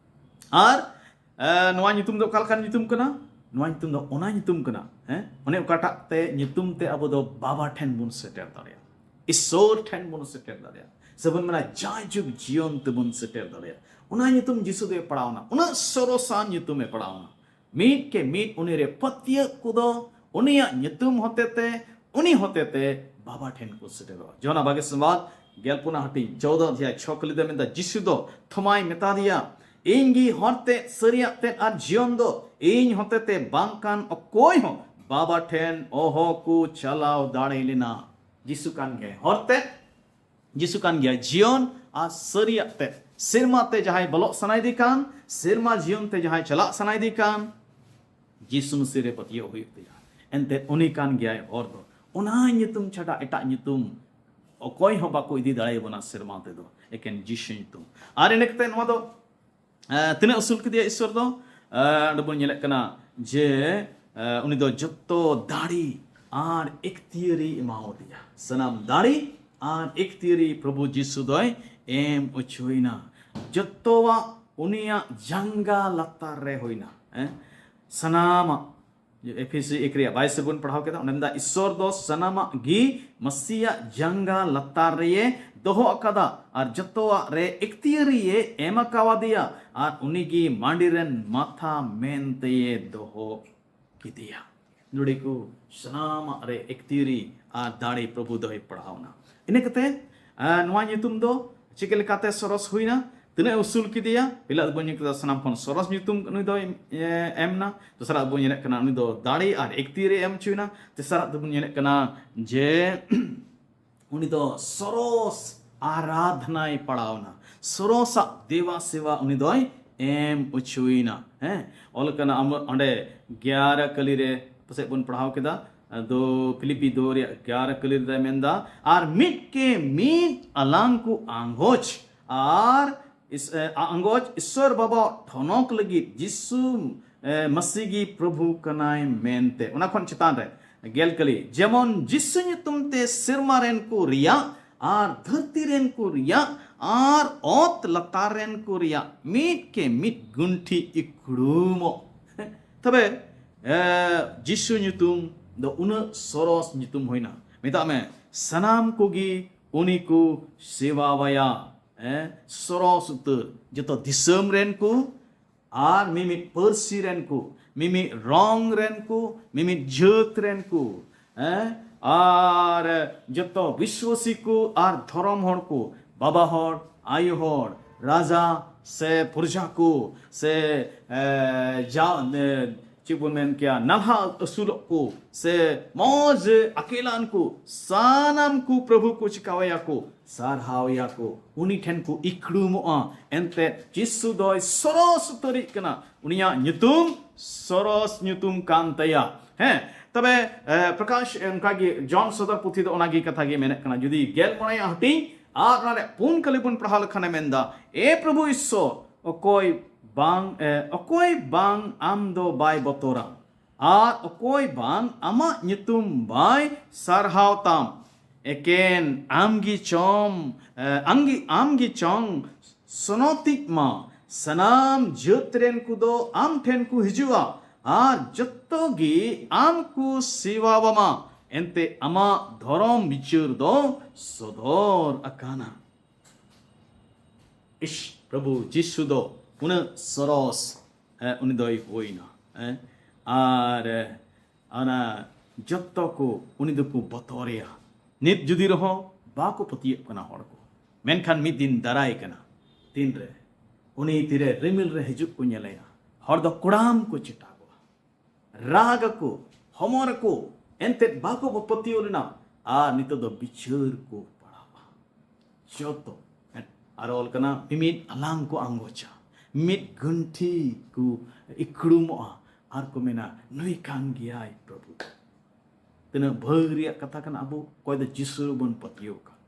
ᱟᱨ ᱮ, ᱱᱚᱣᱟ ᱧᱩᱛᱩᱢ ᱫᱚ ᱚᱠᱟ ᱞᱮᱠᱟᱱ ᱧᱩᱛᱩᱢ ᱠᱟᱱᱟ? ᱱᱚᱣᱟ ᱧᱩᱛᱩᱢ ᱫᱚ ᱚᱱᱟ ᱧᱩᱛᱩᱢ ᱠᱟᱱᱟ, ᱦᱮᱸ, ᱚᱱᱮ ᱚᱠᱟᱴᱟᱜ ᱛᱮ ᱧᱩᱛᱩᱢ ᱛᱮ ᱟᱵᱚ ᱫᱚ ᱵᱟᱵᱟ ᱴᱷᱮᱱ ᱵᱚᱱ ᱥᱮᱴᱮᱨ ᱫᱟᱲᱮᱭᱟᱜᱼᱟ, ᱤᱥᱥᱚᱨ ᱴᱷᱮᱱ ᱵᱚᱱ ᱥᱮᱴᱮᱨ ᱫᱟᱲᱮᱭᱟᱜᱼᱟ, ᱥᱮᱵᱚᱱ ᱢᱮᱱᱟ ᱡᱟᱭᱡᱩᱜᱽ ᱡᱤᱭᱚᱱ ᱛᱮᱵᱚᱱ ᱥᱮᱴᱮᱨ ᱫᱟᱲᱮᱭᱟᱜᱼᱟ᱾ ᱚᱱᱟ ᱧᱩᱛᱩᱢ ᱡᱤᱥᱩ ᱫᱚᱭ ᱯᱟᱲᱟᱣᱱᱟ, ᱩᱱᱟᱹᱜ ᱥᱚᱨᱚᱥᱟᱱ ᱧᱩᱛᱩᱢᱮ ᱯᱟᱲᱟᱣᱱᱟ᱾ ᱢᱤᱫ ᱠᱮ ᱢᱤᱫ ᱩᱱᱤ ᱨᱮ ᱯᱟᱹᱛᱭᱟᱹᱜ ᱠᱚᱫᱚ ᱩᱱᱤᱭᱟᱜ ᱧᱩᱛᱩᱢ ᱦᱚᱛᱮᱛᱮ, ᱩᱱᱤ ᱦᱚᱛᱮᱛᱮ ᱵᱟᱵᱟ ᱴᱷᱮᱱ ᱠᱚ ᱥᱮᱴᱮᱨᱚᱜᱼᱟ᱾ ᱡᱚᱦᱟᱱ ᱵᱟᱜᱮ ᱥᱚᱢᱵᱟᱫ ᱜᱮᱞ ᱯᱩᱱᱟᱜ ᱦᱟᱹᱴᱤᱧ ᱪᱳᱫᱚ ᱚᱫᱷᱭᱟᱭ ᱪᱷᱚ ᱠᱟᱹᱞᱤ ᱫᱚ ᱢᱮᱱᱫᱟ, ᱡᱤᱥᱩ ᱫᱚ ᱛᱷᱚᱢᱟᱭ ᱢᱮᱛᱟ ᱫᱮᱭᱟ, "ᱤᱧ ᱜᱮ ᱦᱚᱨ ᱛᱮ, ᱥᱟᱹᱨᱤᱭᱟᱜ ᱛᱮ ᱟᱨ ᱡᱤᱭᱚᱱ ᱫᱚ, ᱤᱧ ᱦᱚᱛᱮᱛᱮ ᱵᱟᱝᱠᱷᱟᱱ ᱚᱠᱚᱭ ᱦᱚᱸ ᱵᱟᱵᱟ ᱴᱷᱮᱱ ᱚᱦᱚ ᱠᱚ ᱪᱟᱞᱟᱣ ᱫᱟᱲᱮ ᱞᱮᱱᱟ᱾" ᱡᱤᱥᱩ ᱠᱟᱱ ᱜᱮᱭᱟᱭ ᱦᱚᱨ ᱛᱮ, ᱡᱤᱥᱩ ᱠᱟᱱ ᱜᱮᱭᱟᱭ ᱡᱤᱭᱚᱱ ᱟᱨ ᱥᱟᱹᱨᱤᱭᱟᱜ ᱛᱮ᱾ ᱥᱮᱨᱢᱟ ᱛᱮ ᱡᱟᱦᱟᱸᱭ ᱵᱚᱞᱚᱜ ᱥᱟᱱᱟᱭᱮᱫᱮ ᱠᱟᱱ, ᱥᱮᱨᱢᱟ ᱡᱤᱭᱚᱱ ᱛᱮ ᱡᱟᱦᱟᱸᱭ ᱪᱟᱞᱟᱜ ᱥᱟᱱᱟᱭᱮᱫᱮ ᱠᱟᱱ, ᱡᱤᱥᱩ ᱢᱟᱹᱥᱤ ᱨᱮ ᱯᱟᱹᱛᱭᱟᱹᱣ ᱦᱩᱭᱩᱜ ᱛᱟᱭᱟ᱾ ᱮᱱᱛᱮ ᱩᱱᱤ ᱠᱟᱱ ᱜᱮᱭᱟᱭ ᱦᱚᱨ ᱫᱚ᱾ ᱚᱱᱟ ᱧᱩᱛᱩᱢ ᱪᱷᱟᱰᱟ ᱮᱴᱟᱜ ᱧᱩᱛᱩᱢ ᱚᱠᱚᱭ ᱦᱚᱸ ᱵᱟᱠᱚ ᱤᱫᱤ ᱫᱟᱲᱮᱭᱟᱵᱚᱱᱟ ᱥᱮᱨᱢᱟ ᱛᱮᱫᱚ, ᱮᱠᱮᱱ ᱡᱤᱥᱩ ᱧᱩᱛᱩᱢ᱾ ᱟᱨ ᱤᱱᱟᱹ ᱠᱟᱛᱮ ᱱᱚᱣᱟ ᱫᱚ, ᱮ, ᱛᱤᱱᱟᱹᱜ ᱟᱹᱥᱩᱞ ᱠᱮᱫᱮᱭᱟ ᱤᱥᱥᱚᱨ ᱫᱚ? ᱮ, ᱚᱸᱰᱮ ᱵᱚᱱ ᱧᱮᱞᱮᱫ ᱠᱟᱱᱟ ᱡᱮ, ᱮ, ᱩᱱᱤ ᱫᱚ ᱡᱚᱛᱚ ᱫᱟᱲᱮ ᱟᱨ ᱮᱠᱛᱤᱭᱟᱹᱨᱤ ᱮᱢᱟᱣᱟᱫᱮᱭᱟ᱾ ᱥᱟᱱᱟᱢ ᱫᱟᱲᱮ ᱟᱨ ᱮᱠᱛᱤᱭᱟᱹᱨᱤ ᱯᱨᱚᱵᱷᱩ ᱡᱤᱥᱩ ᱫᱚᱭ ᱮᱢ ᱚᱪᱚᱭᱮᱱᱟ᱾ ᱡᱚᱛᱚᱣᱟᱜ ᱩᱱᱤᱭᱟᱜ ᱡᱟᱸᱜᱟ ᱞᱟᱛᱟᱨ ᱨᱮ ᱦᱩᱭᱱᱟ᱾ ᱦᱮᱸ? ᱥᱟᱱᱟᱢᱟᱜ ᱮᱯᱷᱤᱥᱤ ᱮᱠ ᱨᱮᱭᱟᱜ ᱵᱟᱭᱤᱥ ᱨᱮᱵᱚᱱ ᱯᱟᱲᱦᱟᱣ ᱠᱮᱫᱟ, ᱚᱸᱰᱮ ᱢᱮᱱᱫᱟ, "ᱤᱥᱥᱚᱨ ᱫᱚ ᱥᱟᱱᱟᱢᱟᱜ ᱜᱮ ᱢᱟᱹᱥᱤᱭᱟᱜ ᱡᱟᱸᱜᱟ ᱞᱟᱛᱟᱨ ᱨᱮᱭᱮ ᱫᱚᱦᱚ ᱟᱠᱟᱫᱟ ᱟᱨ ᱡᱚᱛᱚᱣᱟᱜ ᱨᱮ ᱮᱠᱛᱤᱭᱟᱹᱨᱤᱭᱮ ᱮᱢ ᱟᱠᱟᱣᱟᱫᱮᱭᱟ, ᱟᱨ ᱩᱱᱤᱜᱮ ᱢᱟᱹᱰᱤ ᱨᱮᱱ ᱢᱟᱛᱷᱟ ᱢᱮᱱᱛᱮᱭᱮ ᱫᱚᱦᱚ ᱠᱮᱫᱮᱭᱟ᱾" ᱱᱚᱰᱮ ᱠᱚ ᱥᱟᱱᱟᱢᱟᱜ ᱨᱮ ᱮᱠᱛᱤᱭᱟᱹᱨᱤ ᱟᱨ ᱫᱟᱲᱮ ᱯᱨᱚᱵᱷᱩ ᱫᱚᱭ ᱯᱟᱲᱦᱟᱣᱱᱟ᱾ ᱤᱱᱟᱹ ᱠᱟᱛᱮ, ᱟᱨ ᱱᱚᱣᱟ ᱧᱩᱛᱩᱢ ᱫᱚ ᱪᱤᱠᱟᱹ ᱞᱮᱠᱟᱛᱮ ᱥᱚᱨᱚᱥ ᱦᱩᱭᱱᱟ? ᱛᱤᱱᱟᱹᱜ ᱮ ᱩᱥᱩᱞ ᱠᱮᱫᱮᱭᱟ? ᱯᱳᱭᱞᱳ ᱫᱚᱵᱚᱱ ᱧᱮᱞ ᱠᱮᱫᱟ ᱥᱟᱱᱟᱢ ᱠᱷᱚᱱ ᱥᱚᱨᱚᱥ ᱧᱩᱛᱩᱢ ᱩᱱᱤ ᱫᱚᱭ, ᱮ, ᱮᱢ ᱮᱱᱟ᱾ ᱫᱚᱥᱟᱨᱟᱜ ᱵᱚᱱ ᱧᱮᱞᱮᱫ ᱠᱟᱱᱟ ᱩᱱᱤ ᱫᱚ ᱫᱟᱲᱮ ᱟᱨ ᱮᱠᱛᱤᱭᱟᱹᱨᱤ ᱮᱢ ᱦᱚᱪᱚᱭᱮᱱᱟ᱾ ᱛᱮᱥᱟᱨᱟᱜ ᱫᱚᱵᱚᱱ ᱧᱮᱞᱮᱫ ᱠᱟᱱᱟ ᱡᱮ ᱩᱱᱤ ᱫᱚ ᱥᱚᱨᱚᱥ ᱟᱨᱟᱫᱷᱱᱟᱭ ᱯᱟᱲᱟᱣᱱᱟ, ᱥᱚᱨᱚᱥᱟᱜ ᱫᱮᱵᱟ ᱥᱮᱵᱟ ᱩᱱᱤ ᱫᱚᱭ ᱮᱢ ᱦᱚᱪᱚᱭᱮᱱᱟ᱾ ᱦᱮᱸ, ᱚᱞ ᱠᱟᱱᱟ ᱟᱢ-, ᱚᱸᱰᱮ ᱜᱮᱭᱟᱨᱟ ᱠᱟᱹᱞᱤ ᱨᱮ ᱯᱟᱥᱮᱡ ᱵᱚᱱ ᱯᱟᱲᱦᱟᱣ ᱠᱮᱫᱟ, ᱫᱚ ᱯᱷᱤᱞᱤᱯᱤ ᱫᱚ ᱨᱮᱭᱟᱜ ᱜᱮᱭᱟᱨᱟ ᱠᱟᱹᱞᱤ ᱨᱮᱫᱚᱭ ᱢᱮᱱᱫᱟ, "ᱟᱨ ᱢᱤᱫ ᱠᱮ ᱢᱤᱫ ᱟᱞᱟᱝ ᱠᱚ ᱟᱸᱜᱚᱪ ᱟᱨ ᱤᱥ-, ᱮ, ᱟᱸᱜᱚᱪ ᱤᱥᱥᱚᱨ ᱵᱟᱵᱟ ᱴᱷᱚᱱᱚᱠ ᱞᱟᱹᱜᱤᱫ ᱡᱤᱥᱩ ᱮ, ᱢᱟᱹᱥᱤ ᱜᱮ ᱯᱨᱚᱵᱷᱩ ᱠᱟᱱᱟᱭ ᱢᱮᱱᱛᱮ᱾ ᱚᱱᱟ ᱠᱷᱚᱱ ᱪᱮᱛᱟᱱ ᱨᱮ ᱜᱮᱞ ᱠᱟᱹᱞᱤ, ᱡᱮᱢᱚᱱ ᱡᱤᱥᱩ ᱧᱩᱛᱩᱢ ᱛᱮ ᱥᱮᱨᱢᱟ ᱨᱮᱱ ᱠᱚ ᱨᱮᱭᱟᱜ ᱟᱨ ᱫᱷᱟᱹᱨᱛᱤ ᱨᱮᱱ ᱠᱚ ᱨᱮᱭᱟᱜ ᱟᱨ ᱚᱛ ᱞᱟᱛᱟᱨ ᱨᱮᱱ ᱠᱚ ᱨᱮᱭᱟᱜ ᱢᱤᱫ ᱠᱮ ᱢᱤᱫ ᱜᱩᱱᱴᱷᱤ ᱤᱠᱲᱩᱢᱚᱜ᱾ ᱛᱚᱵᱮ, ᱮ, ᱡᱤᱥᱩ ᱧᱩᱛᱩᱢ ᱫᱚ ᱩᱱᱟᱹᱜ ᱥᱚᱨᱚᱥ ᱧᱩᱛᱩᱢ ᱦᱩᱭᱱᱟ᱾ ᱢᱮᱛᱟᱜ ᱢᱮ, ᱥᱟᱱᱟᱢ ᱠᱚᱜᱮ ᱩᱱᱤ ᱠᱚ ᱥᱮᱵᱟᱣᱟᱭᱟ᱾ ᱮ, ᱥᱚᱨᱚᱥ ᱩᱛᱟᱹᱨ, ᱡᱚᱛᱚ ᱫᱤᱥᱚᱢ ᱨᱮᱱ ᱠᱚ, ᱟᱨ ᱢᱤᱢᱤᱫ ᱯᱟᱹᱨᱥᱤ ᱨᱮᱱ ᱠᱚ, ᱢᱤᱢᱤᱫ ᱨᱚᱝ ᱨᱮᱱ ᱠᱚ, ᱢᱤᱢᱤᱫ ᱡᱟᱹᱛ ᱨᱮᱱ ᱠᱚ, ᱦᱮᱸ? ᱟᱨ ᱡᱚᱛᱚ ᱵᱤᱥᱣᱟᱥᱤ ᱠᱚ ᱟᱨ ᱫᱷᱚᱨᱚᱢ ᱦᱚᱲ ᱠᱚ, ᱵᱟᱵᱟ ᱦᱚᱲ, ᱟᱭᱳ ᱦᱚᱲ, ᱨᱟᱡᱟ ᱥᱮ ᱯᱨᱚᱡᱟ ᱠᱚ, ᱥᱮ, ᱮ, ᱡᱟ-, ᱮ, ᱪᱮᱫ ᱵᱚᱱ ᱢᱮᱱ ᱠᱮᱭᱟ, ᱱᱟᱞᱦᱟ ᱟᱹᱥᱩᱞᱚᱜ ᱠᱚ, ᱥᱮ ᱢᱚᱡᱽ ᱟᱹᱠᱤᱞᱟᱱ ᱠᱚ, ᱥᱟᱱᱟᱢ ᱠᱚ ᱯᱨᱚᱵᱷᱩ ᱠᱚ ᱪᱤᱠᱟᱣᱟᱭᱟ ᱠᱚ, ᱥᱟᱨᱦᱟᱣ ᱮᱭᱟ ᱠᱚ, ᱩᱱᱤ ᱴᱷᱮᱱ ᱠᱚ ᱤᱠᱲᱩᱢᱚᱜᱼᱟ᱾ ᱮᱱᱛᱮ ᱡᱤᱥᱩ ᱫᱚᱭ ᱥᱚᱨᱚᱥ ᱩᱛᱟᱹᱨᱤᱡ ᱠᱟᱱᱟ᱾ ᱩᱱᱤᱭᱟᱜ ᱧᱩᱛᱩᱢ ᱥᱚᱨᱚᱥ ᱧᱩᱛᱩᱢ ᱠᱟᱱ ᱛᱟᱭᱟ᱾ ᱦᱮᱸ, ᱛᱚᱵᱮ, ᱮ, ᱯᱨᱚᱠᱟᱥ, ᱚᱱᱠᱟᱜᱮ ᱡᱚᱱ ᱥᱚᱫᱚᱨ ᱯᱩᱛᱷᱤ ᱫᱚ ᱚᱱᱟᱜᱮ ᱠᱟᱛᱷᱟ ᱜᱮ ᱢᱮᱱᱮᱫ ᱠᱟᱱᱟ᱾ ᱡᱩᱫᱤ ᱜᱮᱞ ᱢᱚᱬᱮᱭᱟᱜ ᱦᱟᱹᱴᱤᱧ ᱟᱨ ᱚᱱᱟ ᱨᱮ ᱯᱩᱱ ᱠᱟᱹᱞᱤ ᱵᱚᱱ ᱯᱟᱲᱦᱟᱣ ᱞᱮᱠᱷᱟᱱᱮ ᱢᱮᱱᱫᱟ, "ᱮ ᱯᱨᱚᱵᱷᱩ ᱤᱥᱥᱚᱨ, ᱚᱠᱚᱭ ᱵᱟᱝ, ᱮ, ᱚᱠᱚᱭ ᱵᱟᱝ ᱟᱢ ᱫᱚ ᱵᱟᱭ ᱵᱚᱛᱚᱨᱟ?" ᱟᱨ ᱚᱠᱚᱭ ᱵᱟᱝ ᱟᱢᱟᱜ ᱧᱩᱛᱩᱢ ᱵᱟᱭ ᱥᱟᱨᱦᱟᱣ ᱛᱟᱢ, ᱮᱠᱮᱱ ᱟᱢ ᱜᱮ ᱪᱚᱢ, ᱮ, ᱟᱢ ᱜᱮ, ᱟᱢ ᱜᱮ ᱪᱚᱝ ᱥᱚᱱᱚᱛᱤᱡ ᱢᱟ᱾ ᱥᱟᱱᱟᱢ ᱡᱟᱹᱛ ᱨᱮᱱ ᱠᱚᱫᱚ ᱟᱢ ᱴᱷᱮᱱ ᱠᱚ ᱦᱤᱡᱩᱜᱼᱟ ᱟᱨ ᱡᱚᱛᱚ ᱜᱮ ᱟᱢ ᱠᱚ ᱥᱮᱵᱟᱣᱟᱢᱟ᱾ ᱮᱱᱛᱮ ᱟᱢᱟᱜ ᱫᱷᱚᱨᱚᱢ ᱵᱤᱪᱟᱹᱨ ᱫᱚ ᱥᱚᱫᱚᱨ ᱟᱠᱟᱱᱟ᱾ ᱤᱥ, ᱯᱨᱚᱵᱷᱩ ᱡᱤᱥᱩ ᱫᱚ ᱩᱱᱟᱹᱜ ᱥᱚᱨᱚᱥ, ᱮ, ᱩᱱᱤ ᱫᱚᱭ ᱦᱩᱭᱱᱟ, ᱮ, ᱟᱨ, ᱮ, ᱚᱱᱟ ᱡᱚᱛᱚ ᱠᱚ ᱩᱱᱤ ᱫᱚᱠᱚ ᱵᱚᱛᱚᱨᱮᱭᱟ᱾ ᱱᱤᱛ ᱡᱩᱫᱤ ᱨᱮᱦᱚᱸ ᱵᱟᱠᱚ ᱯᱟᱹᱛᱭᱟᱹᱜ ᱠᱟᱱᱟ ᱦᱚᱲ ᱠᱚ, ᱢᱮᱱᱠᱷᱟᱱ ᱢᱤᱫ ᱫᱤᱱ ᱫᱟᱨᱟᱭ ᱠᱟᱱᱟ, ᱛᱤᱱᱨᱮ ᱩᱱᱤ ᱛᱤᱨᱮ ᱨᱤᱢᱤᱞ ᱨᱮ ᱦᱤᱡᱩᱜ ᱠᱚ ᱧᱮᱞᱮᱭᱟ, ᱦᱚᱲ ᱫᱚ ᱠᱚᱲᱟᱢ ᱠᱚ ᱪᱮᱴᱟᱜᱚᱜᱼᱟ᱾ ᱨᱟᱜ ᱟᱠᱚ, ᱦᱚᱢᱚᱨ ᱟᱠᱚ, ᱮᱱᱛᱮᱫ ᱵᱟᱠᱚ ᱯᱟᱹᱛᱭᱟᱹᱣ ᱞᱮᱱᱟ᱾ ᱟᱨ ᱱᱤᱛᱚᱜ ᱫᱚ ᱵᱤᱪᱟᱹᱨ ᱠᱚ ᱯᱟᱲᱟᱣᱟ᱾ ᱡᱚᱛᱚ, ᱟᱨ ᱚᱞ ᱠᱟᱱᱟ, ᱢᱤᱢᱤᱫ ᱟᱞᱟᱝ ᱠᱚ ᱟᱸᱜᱚᱪᱟ, ᱢᱤᱫ ᱜᱩᱱᱴᱷᱤ ᱠᱚ ᱤᱠᱲᱩᱢᱚᱜᱼᱟ ᱟᱨ ᱠᱚ ᱢᱮᱱᱟ, "ᱱᱩᱭ ᱠᱟᱱ ᱜᱮᱭᱟᱭ ᱯᱨᱚᱵᱷᱩ᱾" ᱛᱤᱱᱟᱹᱜ ᱵᱷᱟᱹᱜᱽ ᱨᱮᱭᱟᱜ ᱠᱟᱛᱷᱟ ᱠᱟᱱᱟ, ᱟᱵᱚ ᱚᱠᱚᱭ ᱫᱚ ᱡᱤᱥᱩ ᱨᱮᱵᱚᱱ ᱯᱟᱹᱛᱭᱟᱹᱣ ᱠᱟᱱ,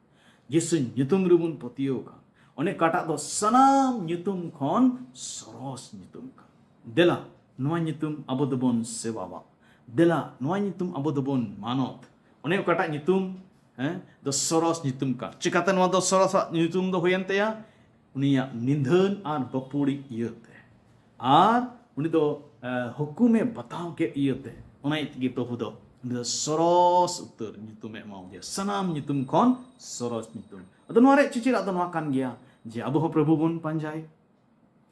ᱡᱤᱥᱩ ᱧᱩᱛᱩᱢ ᱨᱮᱵᱚᱱ ᱯᱟᱹᱛᱭᱟᱹᱣ ᱠᱟᱱ, ᱚᱱᱮ ᱚᱠᱟᱴᱟᱜ ᱫᱚ ᱥᱟᱱᱟᱢ ᱧᱩᱛᱩᱢ ᱠᱷᱚᱱ ᱥᱚᱨᱚᱥ ᱧᱩᱛᱩᱢ ᱠᱟᱱ᱾ ᱫᱮᱞᱟ, ᱱᱚᱣᱟ ᱧᱩᱛᱩᱢ ᱟᱵᱚ ᱫᱚᱵᱚᱱ ᱥᱮᱵᱟᱣᱟ᱾ ᱫᱮᱞᱟ, ᱱᱚᱣᱟ ᱧᱩᱛᱩᱢ ᱟᱵᱚ ᱫᱚᱵᱚᱱ ᱢᱟᱱᱚᱛ᱾ ᱚᱱᱮ ᱚᱠᱟᱴᱟᱜ ᱧᱩᱛᱩᱢ, ᱦᱮᱸ, ᱫᱚ ᱥᱚᱨᱚᱥ ᱧᱩᱛᱩᱢ ᱠᱟᱱ᱾ ᱪᱤᱠᱟᱛᱮ ᱱᱚᱣᱟ ᱫᱚ ᱥᱚᱨᱚᱥᱟᱜ ᱧᱩᱛᱩᱢ ᱫᱚ ᱦᱩᱭᱮᱱ ᱛᱟᱭᱟ? ᱩᱱᱤᱭᱟᱜ ᱱᱤᱫᱷᱟᱹᱱ ᱟᱨ ᱵᱟᱹᱯᱩᱲᱤᱡ ᱤᱭᱟᱹᱛᱮ᱾ ᱟᱨ ᱩᱱᱤ ᱫᱚ, ᱮ, ᱦᱩᱠᱩᱢᱮ ᱵᱟᱛᱟᱣ ᱠᱮᱫ ᱤᱭᱟᱹᱛᱮ, ᱚᱱᱟ ᱤᱭᱟᱹ ᱛᱮᱜᱮ ᱯᱨᱚᱵᱷᱩ ᱫᱚ, ᱩᱱᱤ ᱫᱚ ᱥᱚᱨᱚᱥ ᱩᱛᱟᱹᱨ ᱧᱩᱛᱩᱢᱮ ᱮᱢᱟᱣᱟᱫᱮᱭᱟ, ᱥᱟᱱᱟᱢ ᱧᱩᱛᱩᱢ ᱠᱷᱚᱱ ᱥᱚᱨᱚᱥ ᱧᱩᱛᱩᱢ᱾ ᱟᱫᱚ ᱱᱚᱣᱟ ᱨᱮᱭᱟᱜ ᱪᱤᱪᱤᱨᱟᱜ ᱫᱚ ᱱᱚᱣᱟ ᱠᱟᱱ ᱜᱮᱭᱟ ᱡᱮ ᱟᱵᱚ ᱦᱚᱸ ᱯᱨᱚᱵᱷᱩ ᱵᱚᱱ ᱯᱟᱸᱡᱟᱭ,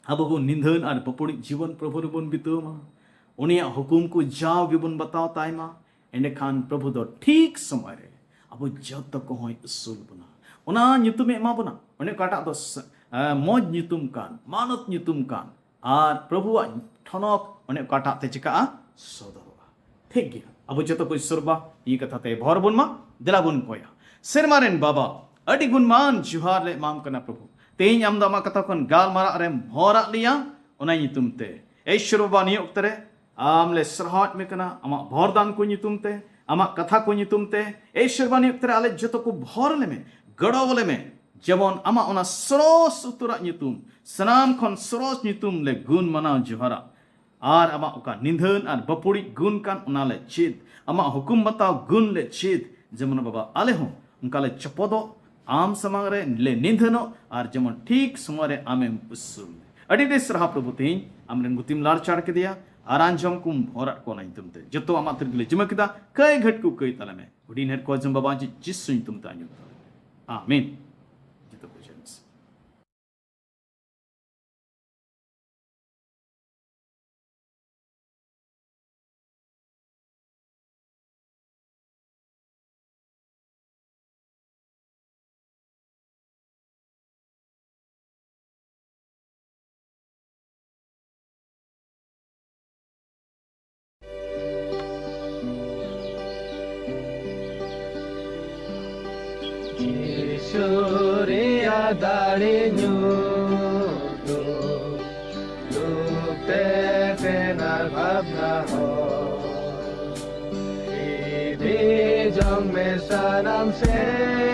ᱟᱵᱚ ᱵᱚᱱ ᱱᱤᱫᱷᱟᱹᱱ ᱟᱨ ᱵᱟᱹᱯᱩᱲᱤᱡ ᱡᱤᱵᱚᱱ ᱯᱨᱚᱵᱷᱩ ᱨᱮᱵᱚᱱ ᱵᱤᱛᱟᱹᱣ ᱢᱟ, ᱩᱱᱤᱭᱟᱜ ᱦᱩᱠᱩᱢ ᱠᱚ ᱡᱟᱣ ᱜᱮᱵᱚᱱ ᱵᱟᱛᱟᱣ ᱛᱟᱭ ᱢᱟ᱾ ᱮᱸᱰᱮᱠᱷᱟᱱ ᱯᱨᱚᱵᱷᱩ ᱫᱚ ᱴᱷᱤᱠ ᱥᱚᱢᱚᱭ ᱨᱮ ᱟᱵᱚ ᱡᱚᱛᱚ ᱠᱚᱦᱚᱸᱭ ᱟᱹᱥᱩᱞ ᱵᱚᱱᱟ᱾ ᱚᱱᱟ ᱧᱩᱛᱩᱢᱮ ᱮᱢᱟ ᱵᱚᱱᱟ, ᱚᱱᱮ ᱚᱠᱟᱴᱟᱜ ᱫᱚ ᱥ-, ᱮ, ᱢᱚᱡᱽ ᱧᱩᱛᱩᱢ ᱠᱟᱱ, ᱢᱟᱱᱚᱛ ᱧᱩᱛᱩᱢ ᱠᱟᱱ, ᱟᱨ ᱯᱨᱚᱵᱷᱩᱣᱟᱜ ᱴᱷᱚᱱᱚᱠ ᱚᱱᱮ ᱚᱠᱟᱴᱟᱜ ᱛᱮ ᱪᱤᱠᱟᱜᱼᱟ? ᱥᱚᱫᱚᱨᱚᱜᱼᱟ᱾ ᱴᱷᱤᱠ ᱜᱮᱭᱟ, ᱟᱵᱚ ᱡᱚᱛᱚ ᱠᱚ ᱤᱥᱥᱚᱨ ᱵᱟ ᱱᱤᱭᱟᱹ ᱠᱟᱛᱷᱟ ᱛᱮ ᱵᱷᱚᱨ ᱵᱚᱱ ᱢᱟ᱾ ᱫᱮᱞᱟ ᱵᱚᱱ ᱠᱚᱭᱟ᱾ ᱥᱮᱨᱢᱟ ᱨᱮᱱ ᱵᱟᱵᱟ, ᱟᱹᱰᱤ ᱜᱩᱱᱢᱟᱱ ᱡᱚᱦᱟᱨ ᱞᱮ ᱮᱢᱟᱢ ᱠᱟᱱᱟ ᱯᱨᱚᱵᱷᱩ᱾ ᱛᱮᱦᱮᱧ ᱟᱢ ᱫᱚ ᱟᱢᱟᱜ ᱠᱟᱛᱷᱟ ᱠᱷᱚᱱ ᱜᱟᱞᱢᱟᱨᱟᱜ ᱨᱮᱢ ᱵᱷᱚᱨᱟᱜ ᱞᱮᱭᱟ, ᱚᱱᱟ ᱧᱩᱛᱩᱢ ᱛᱮ᱾ ᱮ ᱤᱥᱥᱚᱨ ᱵᱟᱵᱟ, ᱱᱤᱭᱟᱹ ᱚᱠᱛᱮ ᱨᱮ ᱟᱢ ᱞᱮ ᱥᱟᱨᱦᱟᱣᱮᱫ ᱢᱮ ᱠᱟᱱᱟ, ᱟᱢᱟᱜ ᱵᱷᱚᱨ ᱫᱟᱱ ᱠᱚ ᱧᱩᱛᱩᱢ ᱛᱮ, ᱟᱢᱟᱜ ᱠᱟᱛᱷᱟ ᱠᱚ ᱧᱩᱛᱩᱢ ᱛᱮ᱾ ᱮ ᱤᱥᱥᱚᱨ ᱵᱟᱵᱟ, ᱱᱤᱭᱟᱹ ᱚᱠᱛᱮ ᱨᱮ ᱟᱞᱮ ᱡᱚᱛᱚ ᱠᱚ ᱵᱷᱚᱨ ᱞᱮᱢᱮ, ᱜᱚᱲᱚ ᱞᱮᱢᱮ, ᱡᱮᱢᱚᱱ ᱟᱢᱟᱜ ᱚᱱᱟ ᱥᱚᱨᱚᱥ ᱩᱛᱟᱹᱨᱟᱜ ᱧᱩᱛᱩᱢ, ᱥᱟᱱᱟᱢ ᱠᱷᱚᱱ ᱥᱚᱨᱚᱥ ᱧᱩᱛᱩᱢ ᱞᱮ ᱜᱩᱱ ᱢᱟᱱᱟᱣ ᱡᱚᱦᱟᱨᱟ᱾ ᱟᱨ ᱟᱢᱟᱜ ᱚᱠᱟ ᱱᱤᱫᱷᱟᱹᱱ ᱟᱨ ᱵᱟᱹᱯᱩᱲᱤᱡ ᱜᱩᱱ ᱠᱟᱱ, ᱚᱱᱟ ᱞᱮ ᱪᱮᱫ᱾ ᱟᱢᱟᱜ ᱦᱩᱠᱩᱢ ᱵᱟᱛᱟᱣ ᱜᱩᱱ ᱞᱮ ᱪᱮᱫ᱾ ᱡᱮᱢᱚᱱ ᱵᱟᱵᱟ, ᱟᱞᱮ ᱦᱚᱸ ᱚᱱᱠᱟ ᱞᱮ ᱪᱚᱯᱚᱫᱚᱜ, ᱟᱢ ᱥᱟᱢᱟᱝ ᱨᱮ ᱞᱮ ᱱᱤᱫᱷᱟᱹᱱᱚᱜ, ᱟᱨ ᱡᱮᱢᱚᱱ ᱴᱷᱤᱠ ᱥᱚᱢᱚᱭ ᱨᱮ ᱟᱢᱮᱢ ᱩᱥᱩᱞ᱾ ᱟᱹᱰᱤ ᱟᱹᱰᱤ ᱥᱟᱨᱦᱟᱣ ᱯᱨᱚᱵᱷᱩ, ᱛᱮᱦᱮᱧ ᱟᱢᱨᱮᱱ ᱜᱩᱛᱤᱢ ᱞᱟᱲᱪᱟᱲ ᱠᱮᱫᱮᱭᱟ ᱟᱨ ᱟᱸᱡᱚᱢ ᱠᱚᱢ ᱦᱚᱨᱟᱜ ᱠᱚ ᱚᱱᱟ ᱧᱩᱛᱩᱢ ᱛᱮ᱾ ᱡᱚᱛᱚ ᱟᱢᱟᱜ ᱛᱤ ᱨᱮᱜᱮ ᱞᱮ ᱡᱤᱢᱟᱹ ᱠᱮᱫᱟ, ᱠᱟᱹᱭ ᱜᱷᱟᱹᱴ ᱠᱚ ᱠᱟᱹᱭ ᱛᱟᱞᱮ ᱢᱮ᱾ ᱦᱩᱰᱤᱧ ᱦᱮᱰ ᱠᱚ ᱡᱚᱢ ᱵᱟᱵᱟ ᱡᱤ-, ᱡᱤᱥᱩ ᱧᱩᱛᱩᱢ ᱛᱮ ᱟᱸᱡᱚᱢ ᱛᱟᱞᱮ ᱢᱮ᱾ ᱟᱢᱮᱱ᱾ ᱡᱚᱛᱚ ᱠᱚ ᱡᱚᱢ ᱥᱮ᱾ ᱡᱤᱥᱩ ᱨᱮᱭᱟᱜ ᱫᱟᱲᱮ ᱧᱩᱛᱩᱢ, ᱫᱩᱠ ᱛᱮ ᱛᱮᱱᱟᱨ ᱵᱷᱟᱵᱽᱱᱟ ᱦᱚᱸ᱾ ᱤᱫᱤ ᱡᱚᱝ ᱢᱮ ᱥᱟᱱᱟᱢ ᱥᱮ